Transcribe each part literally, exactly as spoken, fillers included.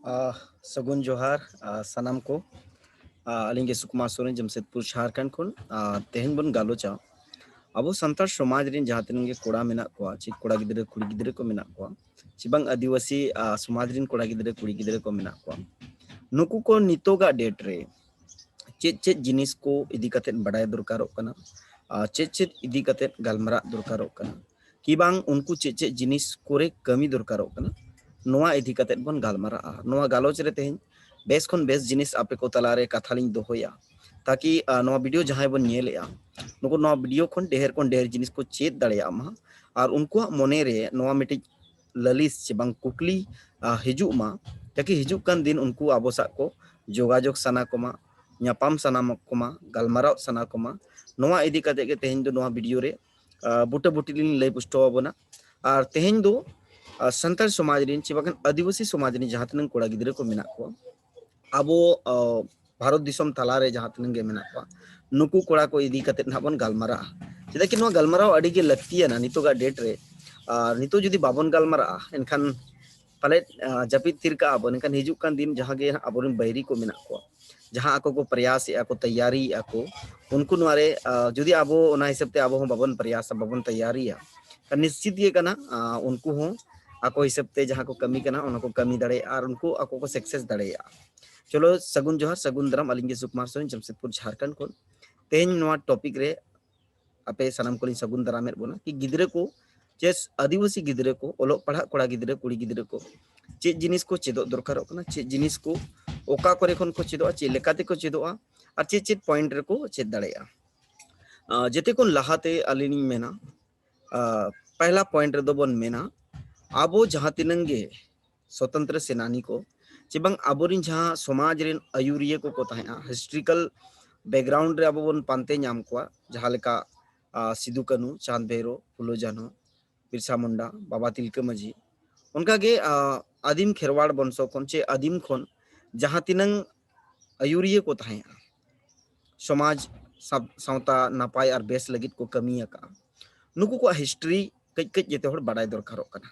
ᱟᱦ, ᱥᱟᱹᱜᱩᱱ ᱡᱚᱦᱟᱨ, ᱟᱦ, ᱥᱟᱱᱟᱢ ᱠᱚ᱾ ᱟᱦ, ᱟᱹᱞᱤᱧ ᱜᱮ ᱥᱩᱠᱩᱢᱟᱨ ᱥᱚᱨᱮᱱ, ᱡᱟᱢᱥᱮᱫᱽᱯᱩᱨ, ᱡᱷᱟᱲᱠᱷᱚᱸᱰ ᱠᱷᱚᱱ᱾ ᱟᱦ, ᱛᱮᱦᱮᱧ ᱵᱚᱱ ᱜᱟᱞᱚᱪᱟ ᱟᱵᱚ ᱥᱟᱱᱛᱟᱲ ᱥᱚᱢᱟᱡᱽ ᱨᱮᱱ ᱡᱟᱦᱟᱸ ᱛᱤᱱᱟᱹᱜ ᱜᱮ ᱠᱚᱲᱟ ᱢᱮᱱᱟᱜ ᱠᱚᱣᱟ, ᱪᱮ ᱠᱚᱲᱟ ᱜᱤᱫᱽᱨᱟᱹ, ᱠᱩᱲᱤ ᱜᱤᱫᱽᱨᱟᱹ ᱠᱚ ᱢᱮᱱᱟᱜ ᱠᱚᱣᱟ, ᱪᱮ ᱵᱟᱝ ᱟᱹᱫᱤᱵᱟᱹᱥᱤ, ᱟᱦ, ᱥᱚᱢᱟᱡᱽ ᱨᱮᱱ ᱠᱚᱲᱟ ᱜᱤᱫᱽᱨᱟᱹ, ᱠᱩᱲᱤ ᱜᱤᱫᱽᱨᱟᱹ ᱠᱚ ᱢᱮᱱᱟᱜ ᱠᱚᱣᱟ, ᱱᱩᱠᱩ ᱠᱚ ᱱᱤᱛᱚᱜᱟᱜ date ᱨᱮ ᱪᱮᱫ ᱪᱮᱫ ᱡᱤᱱᱤᱥ ᱠᱚ ᱤᱫᱤ ᱠᱟᱛᱮᱫ ᱵᱟᱰᱟᱭ ᱫᱚᱨᱠᱟᱨᱚᱜ ᱠᱟᱱᱟ, ᱟᱨ ᱪᱮᱫ ᱪᱮᱫ ᱤᱫᱤ ᱠᱟᱛᱮᱫ ᱜᱟᱞᱢᱟᱨᱟᱜ ᱫᱚᱨᱠᱟᱨᱚᱜ ᱠᱟᱱᱟ, ᱠᱤ ᱵᱟᱝ ᱩᱱᱠᱩ ᱪᱮᱫ ᱪᱮᱫ ᱡᱤᱱᱤᱥ ᱠᱚᱨᱮ ᱠᱟᱹᱢᱤ ᱫᱚᱨᱠᱟᱨᱚᱜ ᱠᱟᱱᱟ, ᱱᱚᱣᱟ ᱤᱫᱤ ᱠᱟᱛᱮᱫ ᱵᱚᱱ ᱜᱟᱞᱢᱟᱨᱟᱜᱼᱟ᱾ ᱱᱚᱣᱟ ᱜᱟᱞᱚᱪ ᱨᱮ ᱛᱮᱦᱮᱧ ᱵᱮᱥ ᱠᱷᱚᱱ ᱵᱮᱥ ᱡᱤᱱᱤᱥ ᱟᱯᱮ ᱠᱚ ᱛᱟᱞᱟᱨᱮ ᱠᱟᱛᱷᱟ ᱞᱤᱧ ᱫᱚᱦᱚᱭᱟ, ᱛᱟᱠᱤ, ᱟᱦ, ᱱᱚᱣᱟ video ᱡᱟᱦᱟᱸᱭ ᱵᱚᱱ ᱧᱮᱞᱮᱜᱼᱟ, ᱱᱩᱠᱩ ᱱᱚᱣᱟ video ᱠᱷᱚᱱ ᱰᱷᱮᱨ ᱠᱷᱚᱱ ᱰᱷᱮᱨ ᱡᱤᱱᱤᱥ ᱠᱚ ᱪᱮᱫ ᱫᱟᱲᱮᱭᱟᱜ ᱢᱟ, ᱟᱨ ᱩᱱᱠᱩᱣᱟᱜ ᱢᱚᱱᱮ ᱨᱮ ᱱᱚᱣᱟ ᱢᱤᱫᱴᱤᱡ ᱞᱟᱹᱞᱤᱥ ᱪᱮ ᱵᱟᱝ ᱠᱩᱠᱞᱤ, ᱟᱦ, ᱦᱤᱡᱩᱜ ᱢᱟ, ᱛᱟᱠᱤ ᱦᱤᱡᱩᱜ ᱠᱟᱱ ᱫᱤᱱ ᱩᱱᱠᱩ ᱟᱵᱚ ᱥᱟᱶ ᱠᱚ ᱡᱳᱜᱟᱡᱳᱜᱽ ᱥᱟᱱᱟ ᱠᱚᱢᱟ, ᱧᱟᱯᱟᱢ ᱥᱟᱱᱟ ᱠᱚᱢᱟ, ᱜᱟᱞᱢᱟᱨᱟᱣ ᱥᱟᱱᱟ ᱠᱚᱢᱟ᱾ ᱱᱚᱣᱟ ᱤᱫᱤ ᱠᱟᱛᱮ ᱜᱮ ᱛᱮᱦᱮᱧ ᱫᱚ ᱱᱚᱣᱟ video ᱨᱮ, ᱟᱦ, ᱵᱩᱴᱟᱹ ᱵᱩᱴᱤ ᱞᱤᱧ ᱞᱟᱹᱭ ᱯᱩᱥᱴᱟᱹᱣ ᱟᱵᱚᱱᱟ᱾ ᱟᱨ ᱛᱮᱦᱮᱧ ᱫᱚ, ᱟᱦ, ᱥᱟᱱᱛᱟᱲ ᱥᱚᱢᱟᱡᱽ ᱨᱮᱱ ᱪᱮ ᱵᱟᱝᱠᱷᱟᱱ ᱟᱹᱫᱤᱵᱟᱹᱥᱤ ᱥᱚᱢᱟᱡᱽ ᱨᱮᱱ ᱡᱟᱦᱟᱸ ᱛᱤᱱᱟᱹᱜ ᱠᱚᱲᱟ ᱜᱤᱫᱽᱨᱟᱹ ᱠᱚ ᱢᱮᱱᱟᱜ ᱠᱚᱣᱟ, ᱟᱵᱚ, ᱟᱦ, ᱵᱷᱟᱨᱚᱛ ᱫᱤᱥᱚᱢ ᱛᱟᱞᱟᱨᱮ ᱡᱟᱦᱟᱸ ᱛᱤᱱᱟᱹᱜ ᱜᱮ ᱢᱮᱱᱟᱜ ᱠᱚᱣᱟ, ᱱᱩᱠᱩ ᱠᱚᱲᱟ ᱠᱚ ᱤᱫᱤ ᱠᱟᱛᱮᱫ ᱱᱟᱦᱟᱜ ᱵᱚᱱ ᱜᱟᱞᱢᱟᱨᱟᱜᱼᱟ᱾ ᱪᱮᱫᱟᱜ ᱠᱤ ᱱᱚᱣᱟ ᱜᱟᱞᱢᱟᱨᱟᱣ ᱟᱹᱰᱤ ᱜᱮ ᱞᱟᱹᱠᱛᱤᱭᱟᱱᱟ ᱱᱤᱛᱚᱜᱟᱜ date ᱨᱮ᱾ ᱟᱨ ᱱᱤᱛᱚᱜ ᱡᱩᱫᱤ ᱵᱟᱵᱚᱱ ᱜᱟᱞᱢᱟᱨᱟᱜᱼᱟ, ᱮᱱᱠᱷᱟᱱ ᱯᱟᱞᱮᱫ, ᱟᱦ, ᱡᱟᱹᱯᱤᱫ ᱛᱷᱤᱨ ᱠᱟᱜᱼᱟ ᱵᱚᱱ, ᱮᱱᱠᱷᱟᱱ ᱦᱤᱡᱩᱜ ᱠᱟᱱ ᱫᱤᱱ ᱡᱟᱦᱟᱸ ᱜᱮ ᱦᱟᱸᱜ ᱟᱵᱚᱨᱮᱱ ᱵᱟᱹᱭᱨᱤ ᱠᱚ ᱢᱮᱱᱟᱜ ᱠᱚᱣᱟ, ᱡᱟᱦᱟᱸ ᱟᱠᱚ ᱠᱚ ᱯᱨᱚᱭᱟᱥᱮᱜᱼᱟ ᱠᱚ, ᱛᱮᱭᱟᱨᱤᱭᱮᱜᱼᱟ ᱠᱚ, ᱩᱱᱠᱩ ᱱᱚᱣᱟ ᱨᱮ, ᱟᱦ, ᱡᱩᱫᱤ ᱟᱵᱚ ᱚᱱᱟ ᱦᱤᱥᱟᱹᱵ ᱛᱮ ᱟᱵᱚ ᱦᱚᱸ ᱵᱟᱵᱚᱱ ᱯᱨᱚᱭᱟᱥᱟ, ᱵᱟᱵᱚᱱ ᱛᱮᱭᱟᱨᱤᱭᱟ, ᱠᱷᱟᱱ ᱱᱤᱥᱪᱤᱛ ᱜᱮ ᱠᱟᱱᱟ, ᱟᱦ, ᱩᱱᱠᱩ ᱦᱚᱸ ᱟᱠᱚ ᱦᱤᱥᱟᱹᱵ ᱛᱮ ᱡᱟᱦᱟᱸ ᱠᱚ ᱠᱟᱹᱢᱤ ᱠᱟᱱᱟ, ᱚᱱᱟ ᱠᱚ ᱠᱟᱹᱢᱤ ᱫᱟᱲᱮᱭᱟᱜᱼᱟ ᱟᱨ ᱩᱱᱠᱩ ᱟᱠᱚ ᱠᱚ success ᱫᱟᱲᱮᱭᱟᱜᱼᱟ᱾ ᱪᱚᱞᱚ, ᱥᱟᱹᱜᱩᱱ ᱡᱚᱦᱟᱨ, ᱥᱟᱹᱜᱩᱱ ᱫᱟᱨᱟᱢ᱾ ᱟᱹᱞᱤᱧ ᱜᱮ ᱥᱩᱠᱩᱢᱟᱨ ᱥᱚᱨᱮᱱ, ᱡᱟᱢᱥᱮᱫᱽᱯᱩᱨ, ᱡᱷᱟᱲᱠᱷᱚᱸᱰ ᱠᱷᱚᱱ᱾ ᱛᱮᱦᱮᱧ ᱱᱚᱣᱟ topic ᱨᱮ ᱟᱯᱮ ᱥᱟᱱᱟᱢ ᱠᱚᱞᱤᱧ ᱥᱟᱹᱜᱩᱱ ᱫᱟᱨᱟᱢᱮᱫ ᱵᱚᱱᱟ ᱠᱤ ᱜᱤᱫᱽᱨᱟᱹ ᱠᱚ ᱪᱮ ᱟᱹᱫᱤᱵᱟᱹᱥᱤ ᱜᱤᱫᱽᱨᱟᱹ ᱠᱚ, ᱚᱞᱚᱜ ᱯᱟᱲᱦᱟᱜ ᱠᱚᱲᱟ ᱜᱤᱫᱽᱨᱟᱹ, ᱠᱩᱲᱤ ᱜᱤᱫᱽᱨᱟᱹ ᱠᱚ ᱪᱮᱫ ᱡᱤᱱᱤᱥ ᱠᱚ ᱪᱮᱫᱚᱜ ᱫᱚᱨᱠᱟᱨᱚᱜ ᱠᱟᱱᱟ, ᱪᱮᱫ ᱡᱤᱱᱤᱥ ᱠᱚ ᱚᱠᱟ ᱠᱚᱨᱮ ᱠᱷᱚᱱ ᱠᱚ ᱪᱮᱫᱚᱜᱼᱟ, ᱪᱮᱫ ᱞᱮᱠᱟ ᱛᱮᱠᱚ ᱪᱮᱫᱚᱜᱼᱟ, ᱟᱨ ᱪᱮᱫ ᱪᱮᱫ point ᱨᱮᱠᱚ ᱪᱮᱫ ᱫᱟᱲᱮᱭᱟᱜᱼᱟ᱾ ᱟᱦ, ᱡᱮᱛᱮ ᱠᱷᱚᱱ ᱞᱟᱦᱟᱛᱮ ᱟᱹᱞᱤᱧ ᱞᱤᱧ ᱢᱮᱱᱟ, ᱟᱦ, ᱯᱟᱦᱞᱟ point ᱨᱮᱫᱚ ᱵᱚᱱ ᱢᱮᱱᱟ, ᱟᱵᱚ ᱡᱟᱦᱟᱸ ᱛᱤᱱᱟᱹᱝ ᱜᱮ ᱥᱚᱛᱚᱱᱛᱨᱚ ᱥᱮᱱᱟᱱᱤ ᱠᱚ, ᱪᱮ ᱵᱟᱝ ᱟᱵᱚᱨᱮᱱ ᱡᱟᱦᱟᱸ ᱥᱚᱢᱟᱡᱽ ᱨᱮᱱ ᱟᱹᱭᱩᱨᱤᱭᱟᱹ ᱠᱚᱠᱚ ᱛᱟᱦᱮᱸᱜᱼᱟ, historical background ᱨᱮ ᱟᱵᱚ ᱵᱚᱱ ᱯᱟᱱᱛᱮ ᱧᱟᱢ ᱠᱚᱣᱟ, ᱡᱟᱦᱟᱸ ᱞᱮᱠᱟ, ᱟᱦ, ᱥᱤᱫᱩ ᱠᱟᱹᱱᱦᱩ, ᱪᱟᱸᱫᱽ ᱵᱷᱟᱭᱨᱳ, ᱯᱷᱩᱞᱳ ᱡᱷᱟᱱᱳ, ᱵᱤᱨᱥᱟ ᱢᱩᱱᱰᱟ, ᱵᱟᱵᱟ ᱛᱤᱞᱠᱟᱹ ᱢᱟᱹᱡᱷᱤ, ᱚᱱᱠᱟᱜᱮ, ᱟᱦ, ᱟᱹᱫᱤᱢ ᱠᱷᱮᱨᱣᱟᱲ ᱵᱚᱝᱥᱚ ᱠᱷᱚᱱ ᱪᱮ ᱟᱹᱫᱤᱢ ᱠᱷᱚᱱ ᱡᱟᱦᱟᱸ ᱛᱤᱱᱟᱹᱝ ᱟᱹᱭᱩᱨᱤᱭᱟᱹ ᱠᱚ ᱛᱟᱦᱮᱸᱜᱼᱟ, ᱥᱚᱢᱟᱡᱽ ᱥᱟᱵ-, ᱥᱟᱶᱛᱟ ᱱᱟᱯᱟᱭ ᱟᱨ ᱵᱮᱥ ᱞᱟᱹᱜᱤᱫ ᱠᱚ ᱠᱟᱹᱢᱤ ᱟᱠᱟᱫᱼᱟ, ᱱᱩᱠᱩ ᱠᱚᱣᱟᱜ history ᱠᱟᱹᱡ ᱠᱟᱹᱡ ᱡᱮᱛᱮ ᱦᱚᱲ ᱵᱟᱰᱟᱭ ᱫᱚᱨᱠᱟᱨᱚᱜ ᱠᱟᱱᱟ᱾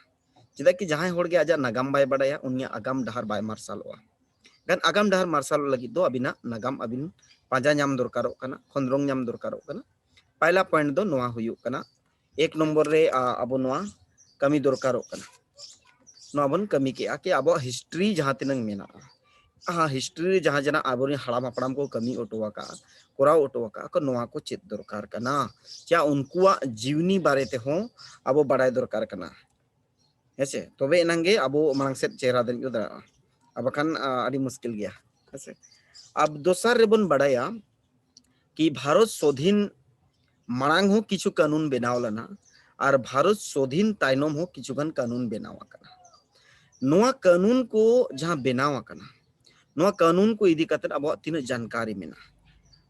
ᱪᱮᱫᱟᱜ ᱠᱤ ᱡᱟᱦᱟᱸᱭ ᱦᱚᱲ ᱜᱮ ᱟᱡᱟᱜ ᱱᱟᱜᱟᱢ ᱵᱟᱭ ᱵᱟᱰᱟᱭᱟ, ᱩᱱᱤᱭᱟᱜ ᱟᱜᱟᱢ ᱰᱟᱦᱟᱨ ᱵᱟᱭ ᱢᱟᱨᱥᱟᱞᱚᱜᱼᱟ᱾ ᱠᱷᱟᱱ ᱟᱜᱟᱢ ᱰᱟᱦᱟᱨ ᱢᱟᱨᱥᱟᱞᱚᱜ ᱞᱟᱹᱜᱤᱫ ᱫᱚ ᱟᱹᱵᱤᱱᱟᱜ ᱱᱟᱜᱟᱢ ᱟᱹᱵᱤᱱ ᱯᱟᱸᱡᱟ ᱧᱟᱢ ᱫᱚᱨᱠᱟᱨᱚᱜ ᱠᱟᱱᱟ, ᱠᱷᱚᱸᱫᱽᱨᱚᱝ ᱧᱟᱢ ᱫᱚᱨᱠᱟᱨᱚᱜ ᱠᱟᱱᱟ᱾ ᱯᱟᱭᱞᱟ ᱯᱚᱭᱮᱱᱴ ᱫᱚ ᱱᱚᱣᱟ ᱦᱩᱭᱩᱜ ᱠᱟᱱᱟ, ᱮᱠ ᱱᱚᱢᱵᱚᱨ ᱨᱮ ᱟ, ᱟᱵᱚ ᱱᱚᱣᱟ ᱠᱟᱹᱢᱤ ᱫᱚᱨᱠᱟᱨᱚᱜ ᱠᱟᱱᱟ᱾ ᱱᱚᱣᱟ ᱵᱚᱱ ᱠᱟᱹᱢᱤ ᱠᱮᱜᱼᱟ ᱠᱤ ᱟᱵᱚᱣᱟᱜ ᱦᱤᱥᱴᱨᱤ ᱡᱟᱦᱟᱸ ᱛᱤᱱᱟᱹᱝ ᱢᱮᱱᱟᱜᱼᱟ, ᱦᱟᱸ, ᱦᱤᱥᱴᱨᱤ ᱨᱮ ᱡᱟᱦᱟᱸ ᱡᱟᱦᱟᱸ ᱟᱵᱚᱨᱮᱱ ᱦᱟᱲᱟᱢ ᱦᱟᱯᱲᱟᱢ ᱠᱚ ᱠᱟᱹᱢᱤ ᱦᱚᱴᱚ ᱟᱠᱟᱫᱼᱟ, ᱠᱚᱨᱟᱣ ᱦᱚᱴᱚ ᱟᱠᱟᱫᱼᱟ ᱠᱚ, ᱱᱚᱣᱟ ᱠᱚ ᱪᱮᱫ ᱫᱚᱨᱠᱟᱨ ᱠᱟᱱᱟ᱾ ᱪᱮ ᱩᱱᱠᱩᱣᱟᱜ ᱡᱤᱣᱱᱤ ᱵᱟᱨᱮ ᱛᱮᱦᱚᱸ ᱟᱵᱚ ᱵᱟᱲᱟᱭ ᱫᱚᱨᱠᱟᱨ ᱠᱟᱱᱟ᱾ ᱦᱮᱸᱥᱮ? ᱛᱚᱵᱮ ᱮᱱᱟᱝ ᱜᱮ ᱟᱵᱚ ᱢᱟᱲᱟᱝ ᱥᱮᱫ ᱪᱮᱦᱨᱟ ᱫᱟᱹᱱᱤᱡ ᱵᱚ ᱫᱟᱲᱮᱭᱟᱜᱼᱟ, ᱟᱨ ᱵᱟᱠᱷᱟᱱ ᱟ, ᱟᱹᱰᱤ ᱢᱩᱥᱠᱤᱞ ᱜᱮᱭᱟ᱾ ᱦᱮᱸᱥᱮ? ᱟᱵ ᱫᱚᱥᱟᱨ ᱨᱮᱵᱚᱱ ᱵᱟᱲᱟᱭᱟ ᱠᱤ ᱵᱷᱟᱨᱚᱛ ᱥᱚᱫᱷᱤᱱ ᱢᱟᱲᱟᱝ ᱦᱚᱸ ᱠᱤᱪᱷᱩ ᱠᱟᱹᱱᱩᱱ ᱵᱮᱱᱟᱣ ᱞᱮᱱᱟ, ᱟᱨ ᱵᱷᱟᱨᱚᱛ ᱥᱚᱫᱷᱤᱱ ᱛᱟᱭᱱᱚᱢ ᱦᱚᱸ ᱠᱤᱪᱷᱩ ᱜᱟᱱ ᱠᱟᱹᱱᱩᱱ ᱵᱮᱱᱟᱣ ᱟᱠᱟᱱᱟ᱾ ᱱᱚᱣᱟ ᱠᱟᱹᱱᱩᱱ ᱠᱚ ᱡᱟᱦᱟᱸ ᱵᱮᱱᱟᱣ ᱟᱠᱟᱱᱟ, ᱱᱚᱣᱟ ᱠᱟᱹᱱᱩᱱ ᱠᱚ ᱤᱫᱤ ᱠᱟᱛᱮ ᱟᱵᱚᱣᱟᱜ ᱛᱤᱱᱟᱹᱜ ᱡᱟᱱᱠᱟᱨᱤ ᱢᱮᱱᱟᱜᱼᱟ?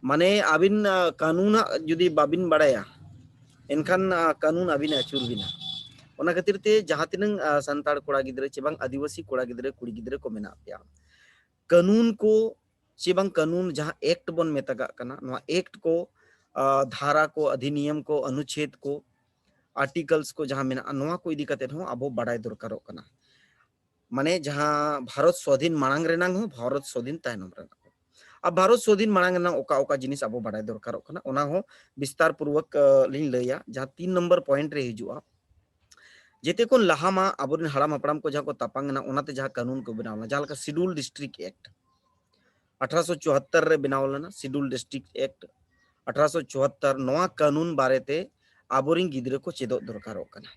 ᱢᱟᱱᱮ ᱟᱹᱵᱤᱱ ᱟ, ᱠᱟᱹᱱᱩᱱᱟᱜ ᱡᱩᱫᱤ ᱵᱟᱵᱤᱱ ᱵᱟᱲᱟᱭᱟ, ᱮᱱᱠᱷᱟᱱ ᱟ, ᱠᱟᱹᱱᱩᱱ ᱟᱹᱵᱤᱱ ᱟᱹᱪᱩᱨ ᱵᱤᱱᱟ᱾ ᱚᱱᱟ ᱠᱷᱟᱹᱛᱤᱨ ᱛᱮ ᱡᱟᱦᱟᱸ ᱛᱤᱱᱟᱹᱝ ᱟ, ᱥᱟᱱᱛᱟᱲ ᱠᱚᱲᱟ ᱜᱤᱫᱽᱨᱟᱹ ᱪᱮ ᱵᱟᱝ ᱟᱹᱫᱤᱵᱟᱹᱥᱤ ᱠᱚᱲᱟ ᱜᱤᱫᱽᱨᱟᱹ ᱠᱩᱲᱤ ᱜᱤᱫᱽᱨᱟᱹ ᱠᱚ ᱢᱮᱱᱟᱜ ᱯᱮᱭᱟ, ᱠᱟᱹᱱᱩᱱ ᱠᱚ ᱪᱮ ᱵᱟᱝ ᱠᱟᱹᱱᱩᱱ ᱡᱟᱦᱟᱸ ᱮᱠᱴ ᱵᱚᱱ ᱢᱮᱛᱟᱜᱟᱜ ᱠᱟᱱᱟ, ᱱᱚᱣᱟ ᱮᱠᱴ ᱠᱚ, ᱟ, ᱫᱷᱟᱨᱟ ᱠᱚ, ᱚᱫᱷᱤᱱᱤᱭᱚᱢ ᱠᱚ, ᱚᱱᱩᱪᱷᱮᱫ ᱠᱚ, ᱟᱨᱴᱤᱠᱟᱞᱥ ᱠᱚ ᱡᱟᱦᱟᱸ ᱢᱮᱱᱟᱜᱼᱟ, ᱱᱚᱣᱟ ᱠᱚ ᱤᱫᱤ ᱠᱟᱛᱮ ᱦᱚᱸ ᱟᱵᱚ ᱵᱟᱰᱟᱭ ᱫᱚᱨᱠᱟᱨᱚᱜ ᱠᱟᱱᱟ᱾ ᱢᱟᱱᱮ ᱡᱟᱦᱟᱸ ᱵᱷᱟᱨᱚᱛ ᱥᱣᱟᱫᱷᱤᱱ ᱢᱟᱲᱟᱝ ᱨᱮᱱᱟᱝ ᱦᱚᱸ, ᱵᱷᱟᱨᱚᱛ ᱥᱣᱟᱫᱷᱤᱱ ᱛᱟᱭᱱᱚᱢ ᱨᱮᱱᱟᱜ ᱦᱚᱸ᱾ ᱟᱨ ᱵᱷᱟᱨᱚᱛ ᱥᱣᱟᱫᱷᱤᱱ ᱢᱟᱲᱟᱝ ᱨᱮᱱᱟᱜ ᱚᱠᱟ ᱚᱠᱟ ᱡᱤᱱᱤᱥ ᱟᱵᱚ ᱵᱟᱰᱟᱭ ᱫᱚᱨᱠᱟᱨᱚᱜ ᱠᱟᱱᱟ, ᱚᱱᱟ ᱦᱚᱸ ᱵᱤᱥᱛᱟᱨ ᱯᱩᱨᱣᱚᱠ, ᱟ, ᱞᱤᱧ ᱞᱟᱹᱭᱟ, ᱡᱟᱦᱟᱸ ᱛᱤᱱ ᱱᱚᱢᱵᱚᱨ ᱯᱚᱭᱮᱱᱴ ᱨᱮ ᱦᱤᱡᱩᱜᱼᱟ᱾ ᱡᱮᱛᱮ ᱠᱷᱚᱱ ᱞᱟᱦᱟ ᱢᱟ ᱟᱵᱚᱨᱮᱱ ᱦᱟᱲᱟᱢ ᱦᱟᱯᱲᱟᱢ ᱠᱚ ᱡᱟᱦᱟᱸ ᱠᱚ ᱛᱟᱯᱟᱢ ᱮᱱᱟ, ᱚᱱᱟᱛᱮ ᱡᱟᱦᱟᱸ ᱠᱟᱹᱱᱩᱱ ᱠᱚ ᱵᱮᱱᱟᱣ ᱞᱮᱱᱟ, ᱡᱟᱦᱟᱸ ᱞᱮᱠᱟ ᱥᱤᱰᱩᱞ ᱰᱤᱥᱴᱨᱤᱠᱴ ᱮᱠᱴ ᱟᱴᱷᱨᱚᱥᱚ ᱪᱩᱣᱟᱛᱛᱚᱨ ᱨᱮ ᱵᱮᱱᱟᱣ ᱞᱮᱱᱟ, ᱥᱤᱰᱩᱞ ᱰᱤᱥᱴᱨᱤᱠᱴ ᱮᱠᱴ ᱟᱴᱷᱨᱚᱥᱚ ᱪᱩᱣᱟᱛᱛᱚᱨ, ᱱᱚᱣᱟ ᱠᱟᱹᱱᱩᱱ ᱵᱟᱨᱮᱛᱮ ᱟᱵᱚᱨᱮᱱ ᱜᱤᱫᱽᱨᱟᱹ ᱠᱚ ᱪᱮᱫᱚᱜ ᱫᱚᱨᱠᱟᱨᱚᱜ ᱠᱟᱱᱟ᱾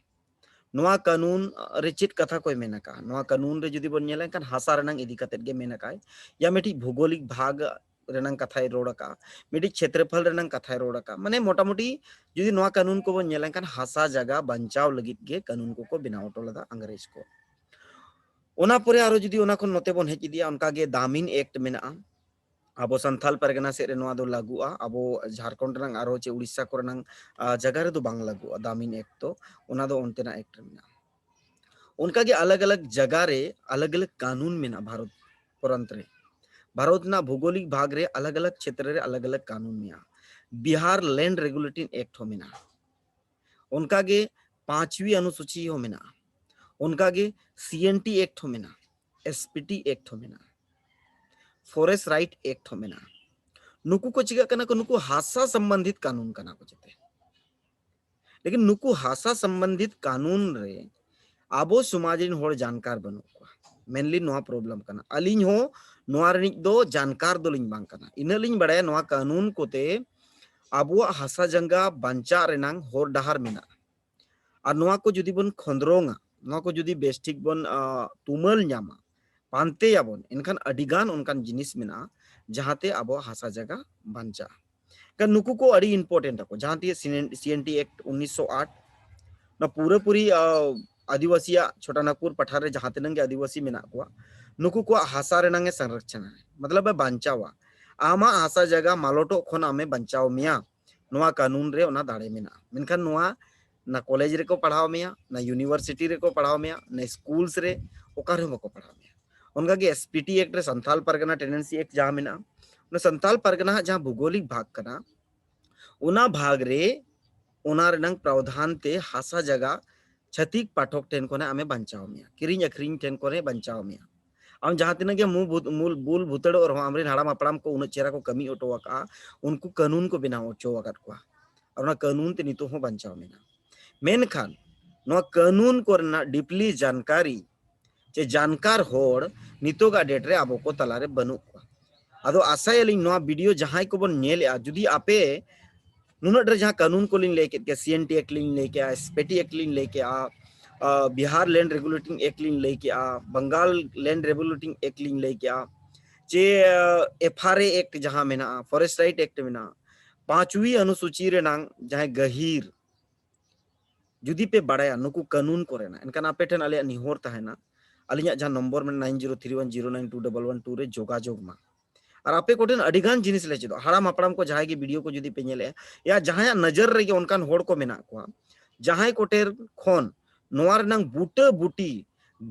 ᱱᱚᱣᱟ ᱠᱟᱹᱱᱩᱱ ᱨᱮ ᱪᱮᱫ ᱠᱟᱛᱷᱟ ᱠᱚᱭ ᱢᱮᱱ ᱟᱠᱟᱫᱼᱟ? ᱱᱚᱣᱟ ᱠᱟᱹᱱᱩᱱ ᱨᱮ ᱡᱩᱫᱤ ᱵᱚᱱ ᱧᱮᱞᱟ, ᱮᱱᱠᱷᱟᱱ ᱦᱟᱥᱟ ᱨᱮᱱᱟᱝ ᱤᱫᱤ ᱠᱟᱛᱮᱫ ᱜᱮ ᱢᱮᱱ ᱟᱠᱟᱫᱼᱟᱭ, ᱭᱟ ᱢᱤᱫᱴᱤᱡ ᱵᱷᱩᱜᱳᱞᱤᱠ ᱵᱷᱟᱜᱽ ᱨᱮᱱᱟᱝ ᱠᱟᱛᱷᱟᱭ ᱨᱚᱲ ᱟᱠᱟᱫᱼᱟ, ᱢᱤᱫᱴᱤᱡ ᱠᱷᱮᱛᱨᱮᱯᱷᱚᱞ ᱨᱮᱱᱟᱝ ᱠᱟᱛᱷᱟᱭ ᱨᱚᱲ ᱟᱠᱟᱫᱼᱟ᱾ ᱢᱟᱱᱮ ᱢᱚᱴᱟᱢᱩᱴᱤ ᱡᱩᱫᱤ ᱱᱚᱣᱟ ᱠᱟᱹᱱᱩᱱ ᱠᱚᱵᱚᱱ ᱧᱮᱞᱟ, ᱮᱱᱠᱷᱟᱱ ᱦᱟᱥᱟ ᱡᱟᱭᱜᱟ ᱵᱟᱧᱪᱟᱣ ᱞᱟᱹᱜᱤᱫ ᱜᱮ ᱠᱟᱹᱱᱩᱱ ᱠᱚᱠᱚ ᱵᱮᱱᱟᱣ ᱦᱚᱴᱚ ᱞᱮᱫᱟ ᱤᱝᱨᱮᱡᱽ ᱠᱚ᱾ ᱚᱱᱟ ᱯᱚᱨᱮ ᱟᱨᱚ ᱡᱩᱫᱤ ᱚᱱᱟ ᱠᱷᱚᱱ ᱱᱚᱛᱮ ᱵᱚᱱ ᱦᱮᱡ ᱤᱫᱤᱜᱼᱟ, ᱚᱱᱠᱟᱜᱮ ᱫᱟᱢᱤᱱ ᱮᱠᱴ ᱢᱮᱱᱟᱜᱼᱟ᱾ ᱟᱵᱚ ᱥᱟᱱᱛᱷᱟᱞ ᱯᱟᱨᱜᱟᱱᱟ ᱥᱮᱫ ᱨᱮ ᱱᱚᱣᱟ ᱫᱚ ᱞᱟᱹᱜᱩᱜᱼᱟ, ᱟᱵᱚ ᱡᱷᱟᱲᱠᱷᱚᱸᱰ ᱨᱮᱱᱟᱝ ᱟᱨᱦᱚᱸ ᱪᱮ ᱩᱲᱤᱥᱥᱟ ᱠᱚᱨᱮᱱᱟᱝ, ᱟ, ᱡᱟᱭᱜᱟ ᱨᱮᱫᱚ ᱵᱟᱝ ᱞᱟᱹᱜᱩᱜᱼᱟ ᱫᱟᱢᱤᱱ ᱮᱠᱴ ᱫᱚ, ᱚᱱᱟ ᱫᱚ ᱚᱱᱛᱮᱱᱟᱜ ᱮᱠᱴ ᱨᱮ ᱢᱮᱱᱟᱜᱼᱟ᱾ ᱚᱱᱠᱟᱜᱮ ᱟᱞᱟᱜᱽ ᱟᱞᱟᱜᱽ ᱡᱟᱭᱜᱟ ᱨᱮ ᱟᱞᱟᱜᱽ ᱟᱞᱟᱜᱽ ᱠᱟᱹᱱᱩᱱ ᱢᱮᱱᱟᱜᱼᱟ ᱵᱷᱟᱨᱚᱛ ᱯᱨᱟᱱᱛ ᱨᱮ᱾ ᱵᱷᱟᱨᱚᱛ ᱨᱮᱱᱟᱜ ᱵᱷᱳᱜᱳᱞᱤᱠ ᱵᱷᱟᱜᱽ ᱨᱮ ᱟᱞᱟᱜᱽ ᱟᱞᱟᱜᱽ ᱠᱷᱮᱛᱨᱮ ᱨᱮ ᱟᱞᱟᱜᱽ ᱟᱞᱟᱜᱽ ᱠᱟᱹᱱᱩᱱ ᱢᱮᱱᱟᱜᱼᱟ᱾ ᱵᱤᱦᱟᱨ ᱞᱮᱱᱰ ᱨᱮᱜᱩᱞᱮᱴᱤᱝ ᱮᱠᱴ ᱦᱚᱸ ᱢᱮᱱᱟᱜᱼᱟ᱾ ᱚᱱᱠᱟᱜᱮ ᱯᱟᱸᱪᱣᱤ ᱚᱱᱩᱥᱩᱪᱤ ᱦᱚᱸ ᱢᱮᱱᱟᱜᱼᱟ᱾ ᱚᱱᱠᱟᱜᱮ ᱥᱤ ᱮᱱ ᱴᱤ ᱮᱠᱴ ᱦᱚᱸ ᱢᱮᱱᱟᱜᱼᱟ, ᱮᱥ ᱯᱤ ᱴᱤ ᱮᱠᱴ ᱦᱚᱸ ᱢᱮᱱᱟᱜᱼᱟ, ᱯᱷᱚᱨᱮᱥᱴ ᱨᱟᱭᱤᱴ ᱮᱠᱴ ᱦᱚᱸ ᱢᱮᱱᱟᱜᱼᱟ᱾ ᱱᱩᱠᱩ ᱠᱚ ᱪᱤᱠᱟᱹᱜ ᱠᱟᱱᱟ ᱠᱚ? ᱱᱩᱠᱩ ᱦᱟᱥᱟ ᱥᱚᱢᱵᱚᱱᱫᱷᱤᱛ ᱠᱟᱹᱱᱩᱱ ᱠᱟᱱᱟ ᱠᱚ ᱡᱮᱛᱮ᱾ ᱞᱮᱠᱤᱱ ᱱᱩᱠᱩ ᱦᱟᱥᱟ ᱥᱚᱢᱵᱚᱱᱫᱷᱤᱛ ᱠᱟᱹᱱᱩᱱ ᱨᱮ ᱟᱵᱚ ᱥᱚᱢᱟᱡᱽ ᱨᱮᱱ ᱦᱚᱲ ᱡᱟᱱᱠᱟᱨ ᱵᱟᱹᱱᱩᱜ ᱠᱚᱣᱟ᱾ ᱢᱮᱱᱞᱤ ᱱᱚᱣᱟ ᱯᱨᱚᱵᱞᱮᱢ ᱠᱟᱱᱟ᱾ ᱟᱹᱞᱤᱧ ᱦᱚᱸ ᱱᱚᱣᱟ ᱨᱤᱱᱤᱡ ᱫᱚ ᱡᱟᱱᱠᱟᱨ ᱫᱚᱞᱤᱧ ᱵᱟᱝ ᱠᱟᱱᱟ᱾ ᱤᱱᱟᱹᱜ ᱞᱤᱧ ᱵᱟᱲᱟᱭᱟ, ᱱᱚᱣᱟ ᱠᱟᱹᱱᱩᱱ ᱠᱚᱛᱮ ᱟᱵᱚᱣᱟᱜ ᱦᱟᱥᱟ ᱡᱟᱸᱜᱟ ᱵᱟᱧᱪᱟᱜ ᱨᱮᱱᱟᱝ ᱦᱚᱨ ᱰᱟᱦᱟᱨ ᱢᱮᱱᱟᱜᱼᱟ᱾ ᱟᱨ ᱱᱚᱣᱟ ᱠᱚ ᱡᱩᱫᱤ ᱵᱚᱱ ᱠᱷᱚᱸᱫᱽᱨᱚᱝᱟ, ᱱᱚᱣᱟ ᱠᱚ ᱡᱩᱫᱤ ᱵᱮᱥ ᱴᱷᱤᱠ ᱵᱚᱱ, ᱟ, ᱛᱩᱢᱟᱹᱞ ᱧᱟᱢᱟ, ᱯᱟᱱᱛᱮᱭᱟᱵᱚᱱ, ᱮᱱᱠᱷᱟᱱ ᱟᱹᱰᱤ ᱜᱟᱱ ᱚᱱᱠᱟᱱ ᱡᱤᱱᱤᱥ ᱢᱮᱱᱟᱜᱼᱟ ᱡᱟᱦᱟᱸᱛᱮ ᱟᱵᱚᱣᱟᱜ ᱦᱟᱥᱟ ᱡᱟᱭᱜᱟ ᱵᱟᱧᱪᱟᱜᱼᱟ᱾ ᱠᱟᱨᱚᱱ ᱱᱩᱠᱩ ᱠᱚ ᱟᱹᱰᱤ important ᱟᱠᱚ᱾ ᱡᱟᱦᱟᱸ ᱛᱤᱥ ᱥᱤ ᱮᱱ ᱴᱤ ᱮᱠᱴ ᱩᱱᱤᱥᱥᱚ ᱟᱴ, ᱱᱚᱣᱟ ᱯᱩᱨᱟᱹᱯᱩᱨᱤ, ᱟ, ᱟᱹᱫᱤᱵᱟᱹᱥᱤᱭᱟᱜ ᱪᱷᱳᱴᱟ ᱱᱟᱜᱽᱯᱩᱨ ᱯᱟᱴᱷᱟ ᱨᱮ ᱡᱟᱦᱟᱸ ᱛᱤᱱᱟᱹᱜ ᱜᱮ ᱟᱹᱫᱤᱵᱟᱹᱥᱤ ᱢᱮᱱᱟᱜ ᱠᱚᱣᱟ, ᱱᱩᱠᱩ ᱠᱚᱣᱟᱜ ᱦᱟᱥᱟ ᱨᱮᱱᱟᱝ ᱮ ᱥᱚᱝᱨᱚᱠᱷᱚᱱᱟ, ᱢᱚᱛᱞᱚᱵ ᱮ ᱵᱟᱧᱪᱟᱣᱟ᱾ ᱟᱢᱟᱜ ᱦᱟᱥᱟ ᱡᱟᱭᱜᱟ ᱢᱟᱞᱚᱴᱚᱜ ᱠᱷᱚᱱ ᱟᱢᱮ ᱵᱟᱧᱪᱟᱣ ᱢᱮᱭᱟ, ᱱᱚᱣᱟ ᱠᱟᱹᱱᱩᱱ ᱨᱮ ᱚᱱᱟ ᱫᱟᱲᱮ ᱢᱮᱱᱟᱜᱼᱟ᱾ ᱢᱮᱱᱠᱷᱟᱱ ᱱᱚᱣᱟ, ᱱᱟ ᱠᱚᱞᱮᱡᱽ ᱨᱮᱠᱚ ᱯᱟᱲᱦᱟᱣ ᱢᱮᱭᱟ, ᱱᱟ ᱤᱭᱩᱱᱤᱵᱷᱟᱨᱥᱤᱴᱤ ᱨᱮᱠᱚ ᱯᱟᱲᱦᱟᱣ ᱢᱮᱭᱟ, ᱱᱟ ᱥᱠᱩᱞᱥ ᱨᱮ, ᱚᱠᱟ ᱨᱮᱦᱚᱸ ᱵᱟᱠᱚ ᱯᱟᱲᱦᱟᱣ ᱢᱮᱭᱟ᱾ ᱚᱱᱠᱟᱜᱮ ᱮᱥ ᱯᱤ ᱴᱤ ᱮᱠᱴ ᱨᱮ ᱥᱟᱱᱛᱟᱞ ᱯᱟᱨᱜᱟᱱᱟ ᱴᱮᱱᱰᱮᱱᱥᱤ ᱮᱠᱴ ᱡᱟᱦᱟᱸ ᱢᱮᱱᱟᱜᱼᱟ, ᱚᱱᱟ ᱥᱟᱱᱛᱟᱞ ᱯᱟᱨᱜᱟᱱᱟ ᱦᱟᱜ ᱡᱟᱦᱟᱸ ᱵᱷᱩᱜᱳᱞᱤᱠ ᱵᱷᱟᱜᱽ ᱠᱟᱱᱟ, ᱚᱱᱟ ᱵᱷᱟᱜᱽ ᱨᱮ ᱚᱱᱟ ᱨᱮᱱᱟᱝ ᱯᱨᱟᱣᱫᱷᱟᱱ ᱛᱮ ᱦᱟᱥᱟ ᱡᱟᱭᱜᱟ ᱪᱷᱟᱹᱛᱤᱠ ᱯᱟᱴᱷᱚᱠ ᱴᱷᱮᱱ ᱠᱷᱚᱱᱮ ᱟᱢᱮ ᱵᱟᱧᱪᱟᱣ ᱢᱮᱭᱟ, ᱠᱤᱨᱤᱧ ᱟᱹᱠᱷᱨᱤᱧ ᱴᱷᱮᱱ ᱠᱷᱚᱱᱮ ᱵᱟᱧᱪᱟᱣ ᱢᱮᱭᱟ᱾ ᱟᱢ ᱡᱟᱦᱟᱸ ᱛᱤᱱᱟᱹᱜ ᱜᱮ ᱢᱩ ᱵᱷᱩ-, ᱢᱩᱞ ᱵᱩᱞ ᱵᱷᱩᱛᱟᱹᱲᱚᱜ ᱨᱮᱦᱚᱸ, ᱟᱢᱨᱮᱱ ᱦᱟᱲᱟᱢ ᱦᱟᱯᱲᱟᱢ ᱠᱚ ᱩᱱᱟᱹᱜ ᱪᱮᱦᱨᱟ ᱠᱚ ᱠᱟᱹᱢᱤ ᱦᱚᱴᱚ ᱟᱠᱟᱫᱼᱟ, ᱩᱱᱠᱩ ᱠᱟᱹᱱᱩᱱ ᱠᱚ ᱵᱮᱱᱟᱣ ᱦᱚᱪᱚ ᱟᱠᱟᱫ ᱠᱚᱣᱟ᱾ ᱟᱨ ᱚᱱᱟ ᱠᱟᱹᱱᱩᱱ ᱛᱮ ᱱᱤᱛᱚᱜ ᱦᱚᱸ ᱵᱟᱧᱪᱟᱣ ᱢᱮᱱᱟᱜᱼᱟ᱾ ᱢᱮᱱᱠᱷᱟᱱ ᱱᱚᱣᱟ ᱠᱟᱹᱱᱩᱱ ᱠᱚᱨᱮᱱᱟᱜ ᱰᱤᱯᱞᱤ ᱡᱟᱱᱠᱟᱨᱤ ᱪᱮ ᱡᱟᱱᱠᱟᱨ ᱦᱚᱲ ᱱᱤᱛᱚᱜᱟᱜ ᱰᱮᱴ ᱨᱮ ᱟᱵᱚ ᱠᱚ ᱛᱟᱞᱟᱨᱮ ᱵᱟᱹᱱᱩᱜ ᱠᱚᱣᱟ᱾ ᱟᱫᱚ ᱟᱥᱟᱭᱟᱞᱤᱧ ᱱᱚᱣᱟ ᱵᱷᱤᱰᱤᱭᱳ ᱡᱟᱦᱟᱸᱭ ᱠᱚᱵᱚᱱ ᱧᱮᱞᱮᱜᱼᱟ, ᱡᱩᱫᱤ ᱟᱯᱮ ᱱᱩᱱᱟᱹᱜ ᱰᱷᱮᱨ ᱡᱟᱦᱟᱸ ᱠᱟᱹᱱᱩᱱ ᱠᱚᱞᱤᱧ ᱞᱟᱹᱭ ᱠᱮᱫ ᱜᱮᱭᱟ, ᱥᱤ ᱮᱱ ᱴᱤ ᱮᱠᱴ ᱞᱤᱧ ᱞᱟᱹᱭ ᱠᱮᱜᱼᱟ, ᱮᱥ ᱯᱤ ᱴᱤ ᱮᱠᱴ ᱞᱤᱧ ᱞᱟᱹᱭ ᱠᱮᱜᱼᱟ, ᱟ, ᱵᱤᱦᱟᱨ ᱞᱮᱱᱰ ᱨᱮᱜᱩᱞᱮᱴᱤᱝ ᱮᱠᱴ ᱞᱤᱧ ᱞᱟᱹᱭ ᱠᱮᱜᱼᱟ, ᱵᱟᱝᱜᱟᱞ ᱞᱮᱱᱰ ᱨᱮᱜᱩᱞᱮᱴᱤᱝ ᱮᱠᱴ ᱞᱤᱧ ᱞᱟᱹᱭ ᱠᱮᱜᱼᱟ, ᱪᱮ, ᱟ, ᱮᱯᱷ ᱟᱨ ᱮ ᱮᱠᱴ ᱡᱟᱦᱟᱸ ᱢᱮᱱᱟᱜᱼᱟ, ᱯᱷᱚᱨᱮᱥᱴ ᱨᱟᱭᱤᱴ ᱮᱠᱴ ᱢᱮᱱᱟᱜᱼᱟ, ᱯᱟᱸᱪᱣᱤ ᱚᱱᱩᱥᱩᱪᱤ ᱨᱮᱱᱟᱝ ᱡᱟᱦᱟᱸᱭ ᱜᱟᱹᱦᱤᱨ ᱡᱩᱫᱤ ᱯᱮ ᱵᱟᱲᱟᱭᱟ ᱱᱩᱠᱩ ᱠᱟᱹᱱᱩᱱ ᱠᱚᱨᱮᱱᱟᱜ, ᱮᱱᱠᱷᱟᱱ ᱟᱯᱮ ᱴᱷᱮᱱ ᱟᱞᱮᱭᱟᱜ ᱱᱮᱦᱚᱨ ᱛᱟᱦᱮᱱᱟ, ᱟᱹᱞᱤᱧᱟᱜ ᱡᱟᱦᱟᱸ ᱱᱚᱢᱵᱚᱨ ᱢᱮᱱᱟᱜᱼᱟ, ᱱᱟᱭᱤᱱ ᱡᱤᱨᱳ ᱛᱷᱨᱤ ᱣᱟᱱ ᱡᱤᱨᱳ ᱱᱟᱭᱤᱱ ᱴᱩ ᱰᱚᱵᱚᱞ ᱣᱟᱱ ᱴᱩ ᱨᱮ ᱡᱳᱜᱟᱡᱳᱜᱽ ᱢᱟ᱾ ᱟᱨ ᱟᱯᱮ ᱠᱚᱴᱷᱮᱱ ᱟᱹᱰᱤ ᱜᱟᱱ ᱡᱤᱱᱤᱥ ᱞᱮ ᱪᱮᱫᱚᱜᱼᱟ᱾ ᱦᱟᱲᱟᱢ ᱦᱟᱯᱲᱟᱢ ᱠᱚ ᱡᱟᱦᱟᱸᱭ ᱜᱮ ᱵᱷᱤᱰᱤᱭᱳ ᱠᱚ ᱡᱩᱫᱤ ᱯᱮ ᱧᱮᱞᱮᱜᱼᱟ, ᱭᱟ ᱡᱟᱦᱟᱸᱭᱟᱜ ᱱᱚᱡᱚᱨ ᱨᱮᱜᱮ ᱚᱱᱠᱟᱱ ᱦᱚᱲ ᱠᱚ ᱢᱮᱱᱟᱜ ᱠᱚᱣᱟ, ᱡᱟᱦᱟᱸᱭ ᱠᱚᱴᱷᱮᱱ ᱠᱷᱚᱱ ᱱᱚᱣᱟ ᱨᱮᱱᱟᱝ ᱵᱩᱴᱟᱹ ᱵᱩᱴᱤ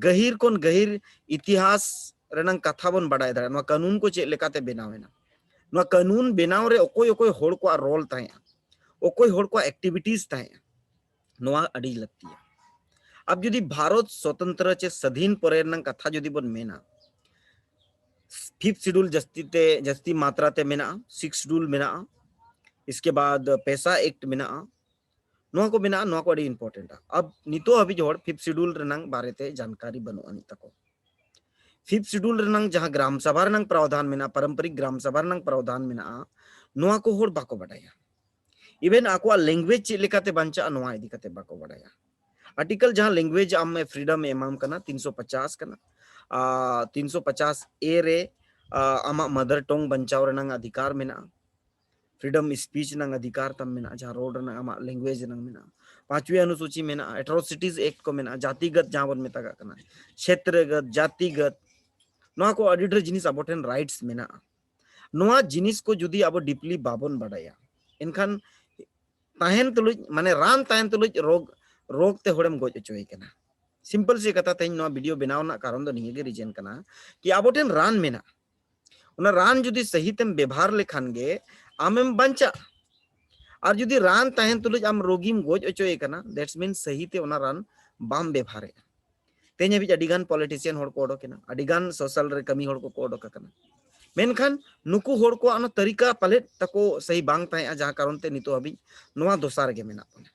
ᱜᱟᱹᱦᱤᱨ ᱠᱷᱚᱱ ᱜᱟᱹᱦᱤᱨ ᱤᱛᱤᱦᱟᱥ ᱨᱮᱱᱟᱝ ᱠᱟᱛᱷᱟ ᱵᱚᱱ ᱵᱟᱰᱟᱭ ᱫᱟᱲᱮᱭᱟᱜᱼᱟ, ᱱᱚᱣᱟ ᱠᱟᱹᱱᱩᱱ ᱠᱚ ᱪᱮᱫ ᱞᱮᱠᱟᱛᱮ ᱵᱮᱱᱟᱣ ᱮᱱᱟ, ᱱᱚᱣᱟ ᱠᱟᱹᱱᱩᱱ ᱵᱮᱱᱟᱣ ᱨᱮ ᱚᱠᱚᱭ ᱚᱠᱚᱭ ᱦᱚᱲ ᱠᱚᱣᱟᱜ ᱨᱳᱞ ᱛᱟᱦᱮᱸᱜᱼᱟ, ᱚᱠᱚᱭ ᱦᱚᱲ ᱠᱚᱣᱟᱜ ᱮᱠᱴᱤᱵᱷᱤᱴᱤᱥ ᱛᱟᱦᱮᱸᱜᱼᱟ, ᱱᱚᱣᱟ ᱟᱹᱰᱤ ᱞᱟᱹᱠᱛᱤᱭᱟ᱾ ᱟᱵ ᱡᱩᱫᱤ ᱵᱷᱟᱨᱚᱛ ᱥᱚᱛᱚᱱᱛᱨᱚ ᱪᱮ ᱥᱟᱫᱷᱤᱱ ᱯᱚᱨᱮ ᱨᱮᱱᱟᱜ ᱠᱟᱛᱷᱟ ᱡᱩᱫᱤ ᱵᱚᱱ ᱢᱮᱱᱟ, ᱯᱷᱤᱯᱛᱷ ᱥᱤᱰᱩᱞ ᱡᱟᱹᱥᱛᱤ ᱛᱮ, ᱡᱟᱹᱥᱛᱤ ᱢᱟᱛᱨᱟ ᱛᱮ ᱢᱮᱱᱟᱜᱼᱟ, ᱥᱤᱠᱥ ᱥᱤᱰᱩᱞ ᱢᱮᱱᱟᱜᱼᱟ, ᱤᱥᱠᱮ ᱵᱟᱫ ᱯᱮᱥᱟ ᱮᱠᱴ ᱢᱮᱱᱟᱜᱼᱟ, ᱱᱚᱣᱟ ᱠᱚ ᱢᱮᱱᱟᱜᱼᱟ, ᱱᱚᱣᱟ ᱠᱚ ᱟᱹᱰᱤ ᱤᱢᱯᱚᱨᱴᱮᱱᱴᱟ᱾ ᱟᱵ ᱱᱤᱛᱚᱜ ᱦᱟᱹᱵᱤᱡ ᱦᱚᱲ ᱯᱷᱤᱯᱛᱷ ᱥᱤᱰᱩᱞ ᱨᱮᱱᱟᱝ ᱵᱟᱨᱮᱛᱮ ᱡᱟᱱᱠᱟᱨᱤ ᱵᱟᱹᱱᱩᱜ ᱟᱹᱱᱤᱡ ᱛᱟᱠᱚ᱾ ᱯᱷᱤᱯᱛᱷ ᱥᱤᱰᱩᱞ ᱨᱮᱱᱟᱝ ᱡᱟᱦᱟᱸ ᱜᱨᱟᱢ ᱥᱟᱵᱷᱟ ᱨᱮᱱᱟᱝ ᱯᱨᱟᱣᱫᱷᱟᱱ ᱢᱮᱱᱟᱜᱼᱟ, ᱯᱟᱨᱚᱢᱯᱚᱨᱤᱠ ᱜᱨᱟᱢ ᱥᱟᱵᱷᱟ ᱨᱮᱱᱟᱝ ᱯᱨᱟᱣᱫᱷᱟᱱ ᱢᱮᱱᱟᱜᱼᱟ, ᱱᱚᱣᱟ ᱠᱚ ᱦᱚᱲ ᱵᱟᱠᱚ ᱵᱟᱰᱟᱭᱟ᱾ ᱤᱵᱷᱮᱱ ᱟᱠᱚᱣᱟᱜ ᱞᱮᱝᱜᱩᱭᱮᱡᱽ ᱪᱮᱫ ᱞᱮᱠᱟᱛᱮ ᱵᱟᱧᱪᱟᱜᱼᱟ, ᱱᱚᱣᱟ ᱤᱫᱤ ᱠᱟᱛᱮ ᱵᱟᱠᱚ ᱵᱟᱰᱟᱭᱟ᱾ ᱟᱨᱴᱤᱠᱮᱞ ᱡᱟᱦᱟᱸ ᱞᱮᱝᱜᱩᱭᱮᱡᱽ ᱟᱢ ᱯᱷᱨᱤᱰᱚᱢ ᱮ ᱮᱢᱟᱢ ᱠᱟᱱᱟ, ᱛᱤᱱᱥᱚ ᱯᱚᱪᱟᱥ ᱠᱟᱱᱟ, ᱟᱨ ᱛᱤᱱᱥᱚ ᱯᱚᱪᱟᱥ ᱮ ᱨᱮ, ᱟ, ᱟᱢᱟᱜ ᱢᱟᱫᱟᱨ ᱴᱚᱝ ᱵᱟᱧᱪᱟᱣ ᱨᱮᱱᱟᱝ ᱚᱫᱷᱤᱠᱟᱨ ᱢᱮᱱᱟᱜᱼᱟ, ᱯᱷᱨᱤᱰᱚᱢ ᱥᱯᱤᱪ ᱨᱮᱱᱟᱜ ᱚᱫᱷᱤᱠᱟᱨ ᱛᱟᱢ ᱢᱮᱱᱟᱜᱼᱟ, ᱡᱟᱦᱟᱸ ᱨᱚᱲ ᱨᱮᱱᱟᱜ ᱟᱢᱟᱜ ᱞᱮᱝᱜᱩᱭᱮᱡᱽ ᱨᱮᱱᱟᱜ ᱢᱮᱱᱟᱜᱼᱟ, ᱯᱟᱸᱪᱣᱤ ᱚᱱᱩᱥᱩᱪᱤ ᱢᱮᱱᱟᱜᱼᱟ, ᱮᱴᱨᱚᱥᱤᱴᱤᱡ ᱮᱠᱴ ᱠᱚ ᱢᱮᱱᱟᱜᱼᱟ, ᱡᱟᱛᱤᱜᱚᱛ ᱡᱟᱦᱟᱸ ᱵᱚᱱ ᱢᱮᱛᱟᱜᱟᱜ ᱠᱟᱱᱟ, ᱪᱷᱮᱛᱨᱚᱜᱚᱛ, ᱡᱟᱛᱤᱜᱚᱛ, ᱱᱚᱣᱟ ᱠᱚ ᱟᱹᱰᱤ ᱰᱷᱮᱨ ᱡᱤᱱᱤᱥ ᱟᱵᱚ ᱴᱷᱮᱱ ᱨᱟᱭᱤᱴᱥ ᱢᱮᱱᱟᱜᱼᱟ᱾ ᱱᱚᱣᱟ ᱡᱤᱱᱤᱥ ᱠᱚ ᱡᱩᱫᱤ ᱟᱵᱚ ᱰᱤᱯᱞᱤ ᱵᱟᱵᱚᱱ ᱵᱟᱰᱟᱭᱟ, ᱮᱱᱠᱷᱟᱱ ᱛᱟᱦᱮᱱ ᱛᱩᱞᱩᱡ, ᱢᱟᱱᱮ ᱨᱟᱱ ᱛᱟᱦᱮᱱ ᱛᱩᱞᱩᱡ ᱨᱳᱜᱽ, ᱨᱳᱜᱽ ᱛᱮ ᱦᱚᱲᱮᱢ ᱜᱚᱡ ᱦᱚᱪᱚᱭᱮ ᱠᱟᱱᱟ᱾ ᱥᱤᱢᱯᱚᱞ ᱥᱮ ᱠᱟᱛᱷᱟ, ᱛᱮᱦᱮᱧ ᱱᱚᱣᱟ ᱵᱷᱤᱰᱤᱭᱳ ᱵᱮᱱᱟᱣ ᱨᱮᱱᱟᱜ ᱠᱟᱨᱚᱱ ᱫᱚ ᱱᱤᱭᱟᱹ ᱜᱮ ᱨᱤᱡᱮᱱ ᱠᱟᱱᱟ ᱠᱤ ᱟᱵᱚ ᱴᱷᱮᱱ ᱨᱟᱱ ᱢᱮᱱᱟᱜᱼᱟ, ᱚᱱᱟ ᱨᱟᱱ ᱡᱩᱫᱤ ᱥᱟᱹᱦᱤ ᱛᱮᱢ ᱵᱮᱵᱷᱟᱨ ᱞᱮᱠᱷᱟᱱ ᱜᱮ ᱟᱢᱮᱢ ᱵᱟᱧᱪᱟᱜᱼᱟ᱾ ᱟᱨ ᱡᱩᱫᱤ ᱨᱟᱱ ᱛᱟᱦᱮᱱ ᱛᱩᱞᱩᱡ ᱟᱢ ᱨᱳᱜᱤᱢ ᱜᱚᱡ ᱦᱚᱪᱚᱭᱮ ᱠᱟᱱᱟ, that's mean ᱥᱟᱹᱦᱤ ᱛᱮ ᱚᱱᱟ ᱨᱟᱱ ᱵᱟᱢ ᱵᱮᱵᱷᱟᱨᱮᱜᱼᱟ᱾ ᱛᱮᱦᱮᱧ ᱦᱟᱹᱵᱤᱡ ᱟᱹᱰᱤ ᱜᱟᱱ ᱯᱚᱞᱤᱴᱤᱥᱤᱭᱟᱱ ᱦᱚᱲ ᱠᱚ ᱚᱰᱚᱠ ᱮᱱᱟ, ᱟᱹᱰᱤ ᱜᱟᱱ ᱥᱳᱥᱟᱞ ᱨᱮ ᱠᱟᱹᱢᱤ ᱦᱚᱲ ᱠᱚᱠᱚ ᱚᱰᱚᱠ ᱟᱠᱟᱱᱟ, ᱢᱮᱱᱠᱷᱟᱱ ᱱᱩᱠᱩ ᱦᱚᱲ ᱠᱚᱣᱟᱜ ᱚᱱᱟ ᱛᱟᱹᱨᱤᱠᱟ ᱯᱟᱞᱮᱫ ᱛᱟᱠᱚ ᱥᱟᱹᱦᱤ ᱵᱟᱝ ᱛᱟᱦᱮᱸᱜᱼᱟ, ᱡᱟᱦᱟᱸ ᱠᱟᱨᱚᱱ ᱛᱮ ᱱᱤᱛᱚᱜ ᱦᱟᱹᱵᱤᱡ ᱱᱚᱣᱟ ᱫᱚᱥᱟ ᱨᱮᱜᱮ ᱢᱮᱱᱟᱜ ᱵᱚᱱᱟ᱾